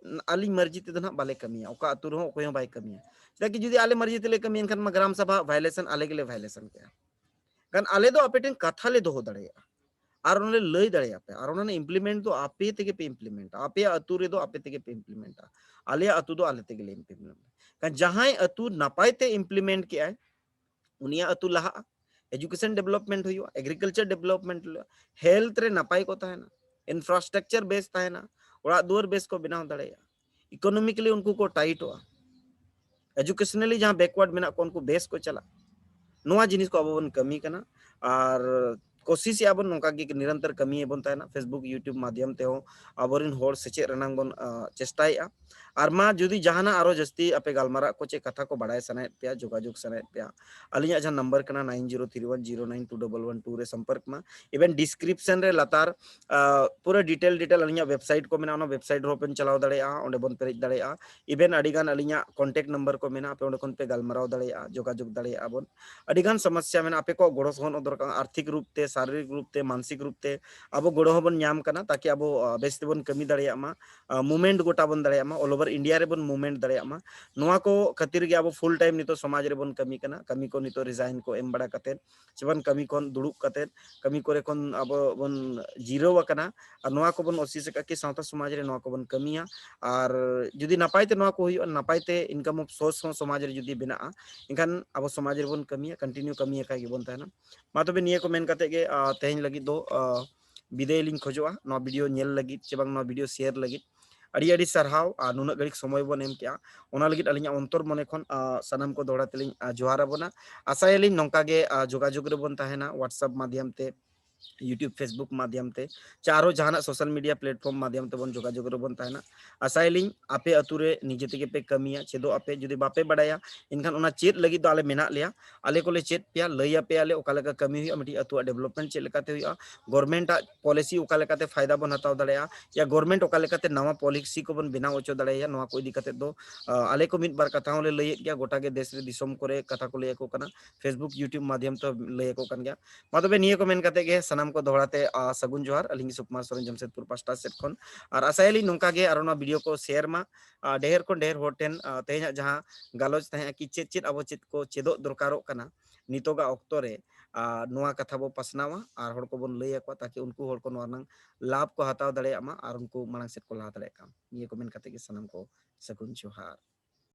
ᱟᱹᱞᱤᱧ ᱢᱟᱹᱨᱡᱤ ᱛᱮᱫᱚ ᱱᱟᱦᱟᱜ ᱵᱟᱞᱮ ᱠᱟᱹᱢᱤᱭᱟ, ᱚᱠᱟ ᱟᱹᱛᱩ ᱨᱮᱦᱚᱸ ᱚᱠᱚᱭ ᱦᱚᱸ ᱵᱟᱭ ᱠᱟᱹᱢᱤᱭᱟ᱾ ᱪᱮᱫᱟᱜ ᱠᱤ ᱡᱩᱫᱤ ᱟᱞᱮ ᱢᱟᱹᱨᱡᱤ ᱛᱮᱞᱮ ᱠᱟᱹᱢᱤᱭᱟ, ᱮᱱᱠᱷᱟᱱ ᱢᱟ ᱜᱨᱟᱢ ᱥᱟᱵᱷᱟ violation, ᱟᱞᱮ ᱜᱮᱞᱮ violation ᱠᱮᱜᱼᱟ᱾ ᱠᱷᱟᱱ ᱟᱞᱮ ᱫᱚ ᱟᱯᱮ ᱴᱷᱮᱱ ᱠᱟᱛᱷᱟ ᱞᱮ ᱫᱚᱦᱚ ᱫᱟᱲᱮᱭᱟᱜᱼᱟ, ᱟᱨ ᱚᱱᱟ ᱞᱮ ᱞᱟᱹᱭ ᱫᱟᱲᱮᱭᱟᱯᱮᱭᱟ, ᱟᱨ ᱚᱱᱟ ᱨᱮᱱᱟᱜ implement ᱫᱚ ᱟᱯᱮ ᱛᱮᱜᱮ ᱯᱮ implementᱟ, ᱟᱯᱮᱭᱟᱜ ᱟᱹᱛᱩ ᱨᱮᱫᱚ ᱟᱯᱮ ᱛᱮᱜᱮ ᱯᱮ implementᱟ, ᱟᱞᱮᱭᱟᱜ ᱟᱹᱛᱩ ᱫᱚ ᱟᱞᱮ ᱛᱮᱜᱮ ᱞᱮ implementᱟ᱾ ᱠᱷᱟᱱ ᱡᱟᱦᱟᱸᱭ ᱟᱹᱛᱩ ᱱᱟᱯᱟᱭ ᱛᱮ implement ᱠᱮᱜᱼᱟᱭ, ᱩᱱᱤᱭᱟᱜ ᱟᱹᱛᱩ ᱞᱟᱦᱟᱜᱼᱟ᱾ education development ᱦᱩᱭᱩᱜᱼᱟ, agriculture development ᱦᱩᱭᱩᱜᱼᱟ, health ᱨᱮ ᱱᱟᱯᱟᱭ ᱠᱚ ᱛᱟᱦᱮᱱᱟ, infrastructure ᱵᱮᱥ ᱛᱟᱦᱮᱱᱟ, ᱚᱲᱟᱜ ᱫᱩᱣᱟᱹᱨ ᱵᱮᱥ ᱠᱚ ᱵᱮᱱᱟᱣ ᱫᱟᱲᱮᱭᱟᱜᱼᱟ, economically ᱩᱱᱠᱩ ᱠᱚ ᱴᱟᱭᱤᱴᱚᱜᱼᱟ, educationally ᱡᱟᱦᱟᱸ backward ᱢᱮᱱᱟᱜ ᱠᱚᱣᱟ ᱩᱱᱠᱩ ᱵᱮᱥ ᱠᱚ ᱪᱟᱞᱟᱜᱼᱟ᱾ ᱱᱚᱣᱟ ᱡᱤᱱᱤᱥ ᱠᱚ ᱟᱵᱚ ᱵᱚᱱ ᱠᱟᱹᱢᱤ ᱠᱟᱱᱟ᱾ ᱟᱨ ᱠᱳᱥᱤᱥᱮᱜᱼᱟ ᱵᱚᱱ, ᱱᱚᱝᱠᱟ ᱜᱮ ᱱᱤᱨᱚᱱᱛᱚᱨ ᱠᱟᱹᱢᱤ ᱵᱚᱱ ᱛᱟᱦᱮᱱᱟ, Facebook, YouTube ᱢᱟᱫᱽᱫᱷᱚᱢ ᱛᱮᱦᱚᱸ ᱟᱵᱚᱨᱮᱱ ᱦᱚᱲ ᱥᱮᱪᱮᱫ ᱨᱮᱱᱟᱝ ᱵᱚᱱ ᱪᱮᱥᱴᱟᱭᱮᱜᱼᱟ᱾ ᱟᱨ ᱢᱟ ᱡᱩᱫᱤ ᱡᱟᱦᱟᱱᱟᱜ ᱟᱨᱚ ᱡᱟᱹᱥᱛᱤ ᱟᱯᱮ ᱜᱟᱞᱢᱟᱨᱟᱜ ᱠᱚ ᱪᱮᱫ ᱠᱟᱛᱷᱟ ᱠᱚ ᱵᱟᱲᱟᱭ ᱥᱟᱱᱟᱭᱮᱫ ᱯᱮᱭᱟ, ᱡᱳᱜᱟᱡᱳᱜᱽ ᱥᱟᱱᱟᱭᱮᱫ ᱯᱮᱭᱟ, ᱟᱹᱞᱤᱧᱟᱜ ᱡᱟᱦᱟᱸ ᱱᱟᱢᱵᱟᱨ ᱠᱟᱱᱟ nine zero three one zero nine two double one two ᱨᱮ ᱥᱚᱢᱯᱚᱨᱠ ᱢᱟ᱾ Even description ᱨᱮ ᱞᱟᱛᱟᱨ ᱯᱩᱨᱟᱹ detail detail ᱟᱹᱞᱤᱧᱟᱜ website ᱠᱚ ᱢᱮᱱᱟᱜᱼᱟ, ᱚᱱᱟ website ᱨᱮᱦᱚᱸ ᱵᱮᱱ ᱪᱟᱞᱟᱣ ᱫᱟᱲᱮᱭᱟᱜᱼᱟ, ᱚᱸᱰᱮ ᱵᱚᱱ ᱯᱮᱨᱮᱡ ᱫᱟᱲᱮᱭᱟᱜᱼᱟ᱾ Even ᱟᱹᱰᱤ ᱜᱟᱱ ᱟᱹᱞᱤᱧᱟᱜ contact number ᱠᱚ ᱢᱮᱱᱟᱜᱼᱟ, ᱟᱯᱮ ᱚᱸᱰᱮ ᱠᱷᱚᱱ ᱯᱮ ᱜᱟᱞᱢᱟᱨᱟᱣ ᱫᱟᱲᱮᱭᱟᱜᱼᱟ, ᱡᱳᱜᱟᱡᱳᱜᱽ ᱫᱟᱲᱮᱭᱟᱜᱼᱟ ᱵᱚᱱ᱾ ᱟᱹᱰᱤ ᱜᱟᱱ ᱥᱚᱢᱚᱥᱥᱟ ᱢᱮᱱᱟᱜᱼᱟ, ᱟᱯᱮ ᱠᱚᱣᱟᱜ ᱜᱚᱲᱚ ᱥᱚᱦᱚᱫ ᱫᱚᱨᱠᱟᱨ, ᱟᱨᱛᱷᱤᱠ ᱨᱩᱯ ᱛᱮ, ᱥᱟᱨᱤᱨᱤᱠ ᱨᱩᱯ ᱛᱮ, ᱢᱟᱱᱥᱤᱠ ᱨᱩᱯ ᱛᱮ ᱟᱵᱚ ᱜᱚᱲᱚ ᱦᱚᱸᱵᱚᱱ ᱧᱟᱢ ᱠᱟᱱᱟ, ᱛᱟᱠᱤ ᱟᱵᱚ ᱵᱮᱥ ᱛᱮᱵᱚᱱ ᱠᱟᱹᱢᱤ ᱫᱟᱲᱮᱭᱟᱜ ᱢᱟ, movement ᱜᱚᱴᱟ ᱵᱚᱱ ᱫᱟᱲᱮᱭᱟᱜ ᱢᱟ, all over India ᱨᱮᱵᱚᱱ movement ᱫᱟᱲᱮᱭᱟᱜ ᱢᱟ᱾ ᱱᱚᱣᱟ ᱠᱚ ᱠᱷᱟᱹᱛᱤᱨ ᱜᱮ ᱟᱵᱚ full time ᱱᱤᱛᱚᱜ ᱥᱚᱢᱟᱡᱽ ᱨᱮᱵᱚᱱ ᱠᱟᱹᱢᱤ ᱠᱟᱱᱟ᱾ ᱠᱟᱹᱢᱤ ᱠᱚ ᱱᱤᱛᱚᱜ resign ᱠᱚ ᱮᱢ ᱵᱟᱲᱟ ᱠᱟᱛᱮᱫ, ᱥᱮ ᱵᱟᱝ ᱠᱟᱹᱢᱤ ᱠᱷᱚᱱ ᱫᱩᱲᱩᱵ ᱠᱟᱛᱮᱫ, ᱠᱟᱹᱢᱤ ᱠᱚᱨᱮ ᱠᱷᱚᱱ ᱟᱵᱚ ᱵᱚᱱ ᱡᱤᱨᱟᱹᱣ ᱟᱠᱟᱱᱟ᱾ ᱟᱨ ᱱᱚᱣᱟ ᱠᱚᱵᱚᱱ ᱠᱳᱥᱤᱥ ᱟᱠᱟᱫ ᱠᱤ ᱥᱟᱶᱛᱟ ᱥᱚᱢᱟᱡᱽ ᱨᱮ ᱱᱚᱣᱟ ᱠᱚᱵᱚᱱ ᱠᱟᱹᱢᱤᱭᱟ᱾ ᱟᱨ ᱡᱩᱫᱤ ᱱᱟᱯᱟᱭ ᱛᱮ ᱱᱚᱣᱟ ᱠᱚ ᱦᱩᱭᱩᱜᱼᱟ, ᱱᱟᱯᱟᱭ ᱛᱮ income of source ᱦᱚᱸ ᱥᱚᱢᱟᱡᱽ ᱨᱮ ᱡᱩᱫᱤ ᱵᱮᱱᱟᱜᱼᱟ, ᱮᱱᱠᱷᱟᱱ ᱟᱵᱚ ᱥᱚᱢᱟᱡᱽ ᱨᱮᱵᱚᱱ ᱠᱟᱹᱢᱤᱭᱟ, continue ᱠᱟᱹᱢᱤ ᱟᱠᱟᱫ ᱜᱮᱵᱚᱱ ᱛᱟᱦᱮᱱᱟ᱾ ᱢᱟ ᱛᱚᱵᱮ ᱱᱤᱭᱟᱹ ᱠᱚ ᱢᱮᱱ ᱠᱟᱛᱮ ᱜᱮ ᱛᱮᱦᱮᱧ ᱞᱟᱹᱜᱤᱫ ᱫᱚ ᱵᱤᱫᱟᱹᱭ ᱞᱤᱧ ᱠᱷᱚᱡᱚᱜᱼᱟ᱾ ᱱᱚᱣᱟ video ᱧᱮᱞ ᱞᱟᱹᱜᱤᱫ ᱪᱮ ᱵᱟᱝ ᱱᱚᱣᱟ video share ᱞᱟᱹᱜᱤᱫ ᱟᱹᱰᱤ ᱟᱹᱰᱤ ᱥᱟᱨᱦᱟᱣ᱾ ᱟᱨ ᱱᱩᱱᱟᱹᱜ ᱜᱷᱟᱹᱲᱤᱡ ᱥᱚᱢᱚᱭ ᱵᱚᱱ ᱮᱢ ᱠᱮᱜᱼᱟ, ᱚᱱᱟ ᱞᱟᱹᱜᱤᱫ ᱟᱹᱞᱤᱧᱟᱜ ᱚᱱᱛᱚᱨ ᱢᱚᱱᱮ ᱠᱷᱚᱱ ᱥᱟᱱᱟᱢ ᱠᱚ ᱫᱚᱦᱲᱟ ᱛᱮᱞᱤᱧ ᱡᱚᱦᱟᱨ ᱟᱵᱚᱱᱟ᱾ ᱟᱥᱟᱭᱟᱞᱤᱧ ᱱᱚᱝᱠᱟ ᱜᱮ ᱡᱳᱜᱟᱡᱳᱜᱽ ᱨᱮᱵᱚᱱ ᱛᱟᱦᱮᱱᱟ, WhatsApp ᱢᱟᱫᱽᱫᱷᱚᱢ ᱛᱮ, YouTube, Facebook ᱢᱟᱫᱽᱫᱷᱚᱢ ᱛᱮ, ᱪᱮ ᱟᱨᱚ ᱡᱟᱦᱟᱱᱟᱜ social media platform ᱢᱟᱫᱽᱫᱷᱚᱢ ᱛᱮᱵᱚᱱ ᱡᱳᱜᱟᱡᱳᱜᱽ ᱨᱮᱵᱚᱱ ᱛᱟᱦᱮᱱᱟ᱾ ᱟᱥᱟᱭᱟᱞᱤᱧ ᱟᱯᱮ ᱟᱹᱛᱩ ᱨᱮ ᱱᱤᱡᱮ ᱛᱮᱜᱮ ᱯᱮ ᱠᱟᱹᱢᱤᱭᱟ, ᱪᱮᱫᱚᱜ ᱟᱯᱮ᱾ ᱡᱩᱫᱤ ᱵᱟᱯᱮ ᱵᱟᱲᱟᱭᱟ, ᱮᱱᱠᱷᱟᱱ ᱚᱱᱟ ᱪᱮᱫ ᱞᱟᱹᱜᱤᱫ ᱫᱚ ᱟᱞᱮ ᱢᱮᱱᱟᱜ ᱞᱮᱭᱟ, ᱟᱞᱮ ᱠᱚᱞᱮ ᱪᱮᱫ ᱯᱮᱭᱟ, ᱞᱟᱹᱭ ᱟᱯᱮᱭᱟᱞᱮ ᱚᱠᱟ ᱞᱮᱠᱟ ᱠᱟᱹᱢᱤ ᱦᱩᱭᱩᱜᱼᱟ, ᱢᱤᱫᱴᱤᱡ ᱟᱹᱛᱩᱣᱟᱜ development ᱪᱮᱫ ᱞᱮᱠᱟᱛᱮ ᱦᱩᱭᱩᱜᱼᱟ, government ᱟᱜ policy ᱚᱠᱟ ᱞᱮᱠᱟᱛᱮ ᱯᱷᱟᱭᱫᱟ ᱵᱚᱱ ᱦᱟᱛᱟᱣ ᱫᱟᱲᱮᱭᱟᱜᱼᱟ, ᱭᱟ government ᱚᱠᱟ ᱞᱮᱠᱟᱛᱮ ᱱᱟᱣᱟ policy ᱠᱚᱵᱚᱱ ᱵᱮᱱᱟᱣ ᱦᱚᱪᱚ ᱫᱟᱲᱮᱭᱟᱜᱼᱟ᱾ ᱱᱚᱣᱟ ᱠᱚ ᱤᱫᱤ ᱠᱟᱛᱮ ᱫᱚ ᱟᱞᱮ ᱠᱚ ᱢᱤᱫ ᱵᱟᱨ ᱠᱟᱛᱷᱟ ᱦᱚᱸᱞᱮ ᱞᱟᱹᱭᱮᱫ ᱜᱮᱭᱟ, ᱜᱚᱴᱟ ᱜᱮ ᱫᱮᱥ ᱨᱮ ᱫᱤᱥᱚᱢ ᱠᱚᱨᱮ ᱠᱟᱛᱷᱟ ᱠᱚ ᱞᱟᱹᱭ ᱟᱠᱚ ᱠᱟᱱᱟ, Facebook, YouTube ᱢᱟᱫᱽᱫᱷᱚᱢ ᱛᱮ ᱞᱟᱹᱭ ᱟᱠᱚ ᱠᱟᱱ ᱜᱮᱭᱟ᱾ ᱢᱟ ᱛᱚᱵᱮ ᱱᱤᱭᱟᱹ ᱠᱚ ᱢᱮᱱ ᱠᱟᱛᱮ ᱜᱮ ᱥᱟᱱᱟᱢ ᱠᱚ ᱫᱚᱦᱲᱟ ᱛᱮ ᱥᱟᱹᱜᱩᱱ ᱡᱚᱦᱟᱨ᱾ ᱟᱹᱞᱤᱧ ᱥᱩᱠᱩᱢᱟᱨ ᱥᱚᱨᱮᱱ ᱡᱟᱢᱥᱮᱫᱽᱯᱩᱨ ᱯᱟᱥᱴᱟ ᱥᱮᱫ ᱠᱷᱚᱱ᱾ ᱟᱨ ᱟᱥᱟᱭᱟᱞᱤᱧ ᱱᱚᱝᱠᱟ ᱜᱮ ᱟᱨᱚ ᱱᱚᱣᱟ video ᱠᱚ share ᱢᱟ, ᱰᱷᱮᱨ ᱠᱷᱚᱱ ᱰᱷᱮᱨ ᱦᱚᱲ ᱴᱷᱮᱱ ᱛᱮᱦᱮᱧᱟᱜ ᱡᱟᱦᱟᱸ ᱜᱟᱞᱚᱪ ᱛᱟᱦᱮᱸ ᱠᱤ ᱪᱮᱫ ᱪᱮᱫ ᱟᱵᱚ ᱪᱮᱫ ᱠᱚ ᱪᱮᱫᱚᱜ ᱫᱚᱨᱠᱟᱨᱚᱜ ᱠᱟᱱᱟ ᱱᱤᱛᱚᱜᱟᱜ ᱚᱠᱛᱚ ᱨᱮ, ᱱᱚᱣᱟ ᱠᱟᱛᱷᱟ ᱵᱚ ᱯᱟᱥᱱᱟᱣᱟ ᱟᱨ ᱦᱚᱲ ᱠᱚᱵᱚᱱ ᱞᱟᱹᱭ ᱟᱠᱚᱣᱟ, ᱛᱟᱠᱤ ᱩᱱᱠᱩ ᱦᱚᱲ ᱠᱚ ᱱᱚᱣᱟ ᱨᱮᱱᱟᱜ ᱞᱟᱵᱷ ᱠᱚ ᱦᱟᱛᱟᱣ ᱫᱟᱲᱮᱭᱟᱜ ᱢᱟ ᱟᱨ ᱩᱱᱠᱩ ᱢᱟᱲᱟᱝ ᱥᱮᱫ ᱠᱚ ᱞᱟᱦᱟ ᱫᱟᱲᱮᱭᱟᱜ ᱠᱟᱱ᱾ ᱱᱤᱭᱟᱹ ᱠᱚ ᱢᱮᱱ ᱠᱟᱛᱮ ᱜᱮ ᱥᱟᱱᱟᱢ ᱠᱚ ᱥᱟᱹᱜᱩᱱ ᱡᱚᱦᱟᱨ᱾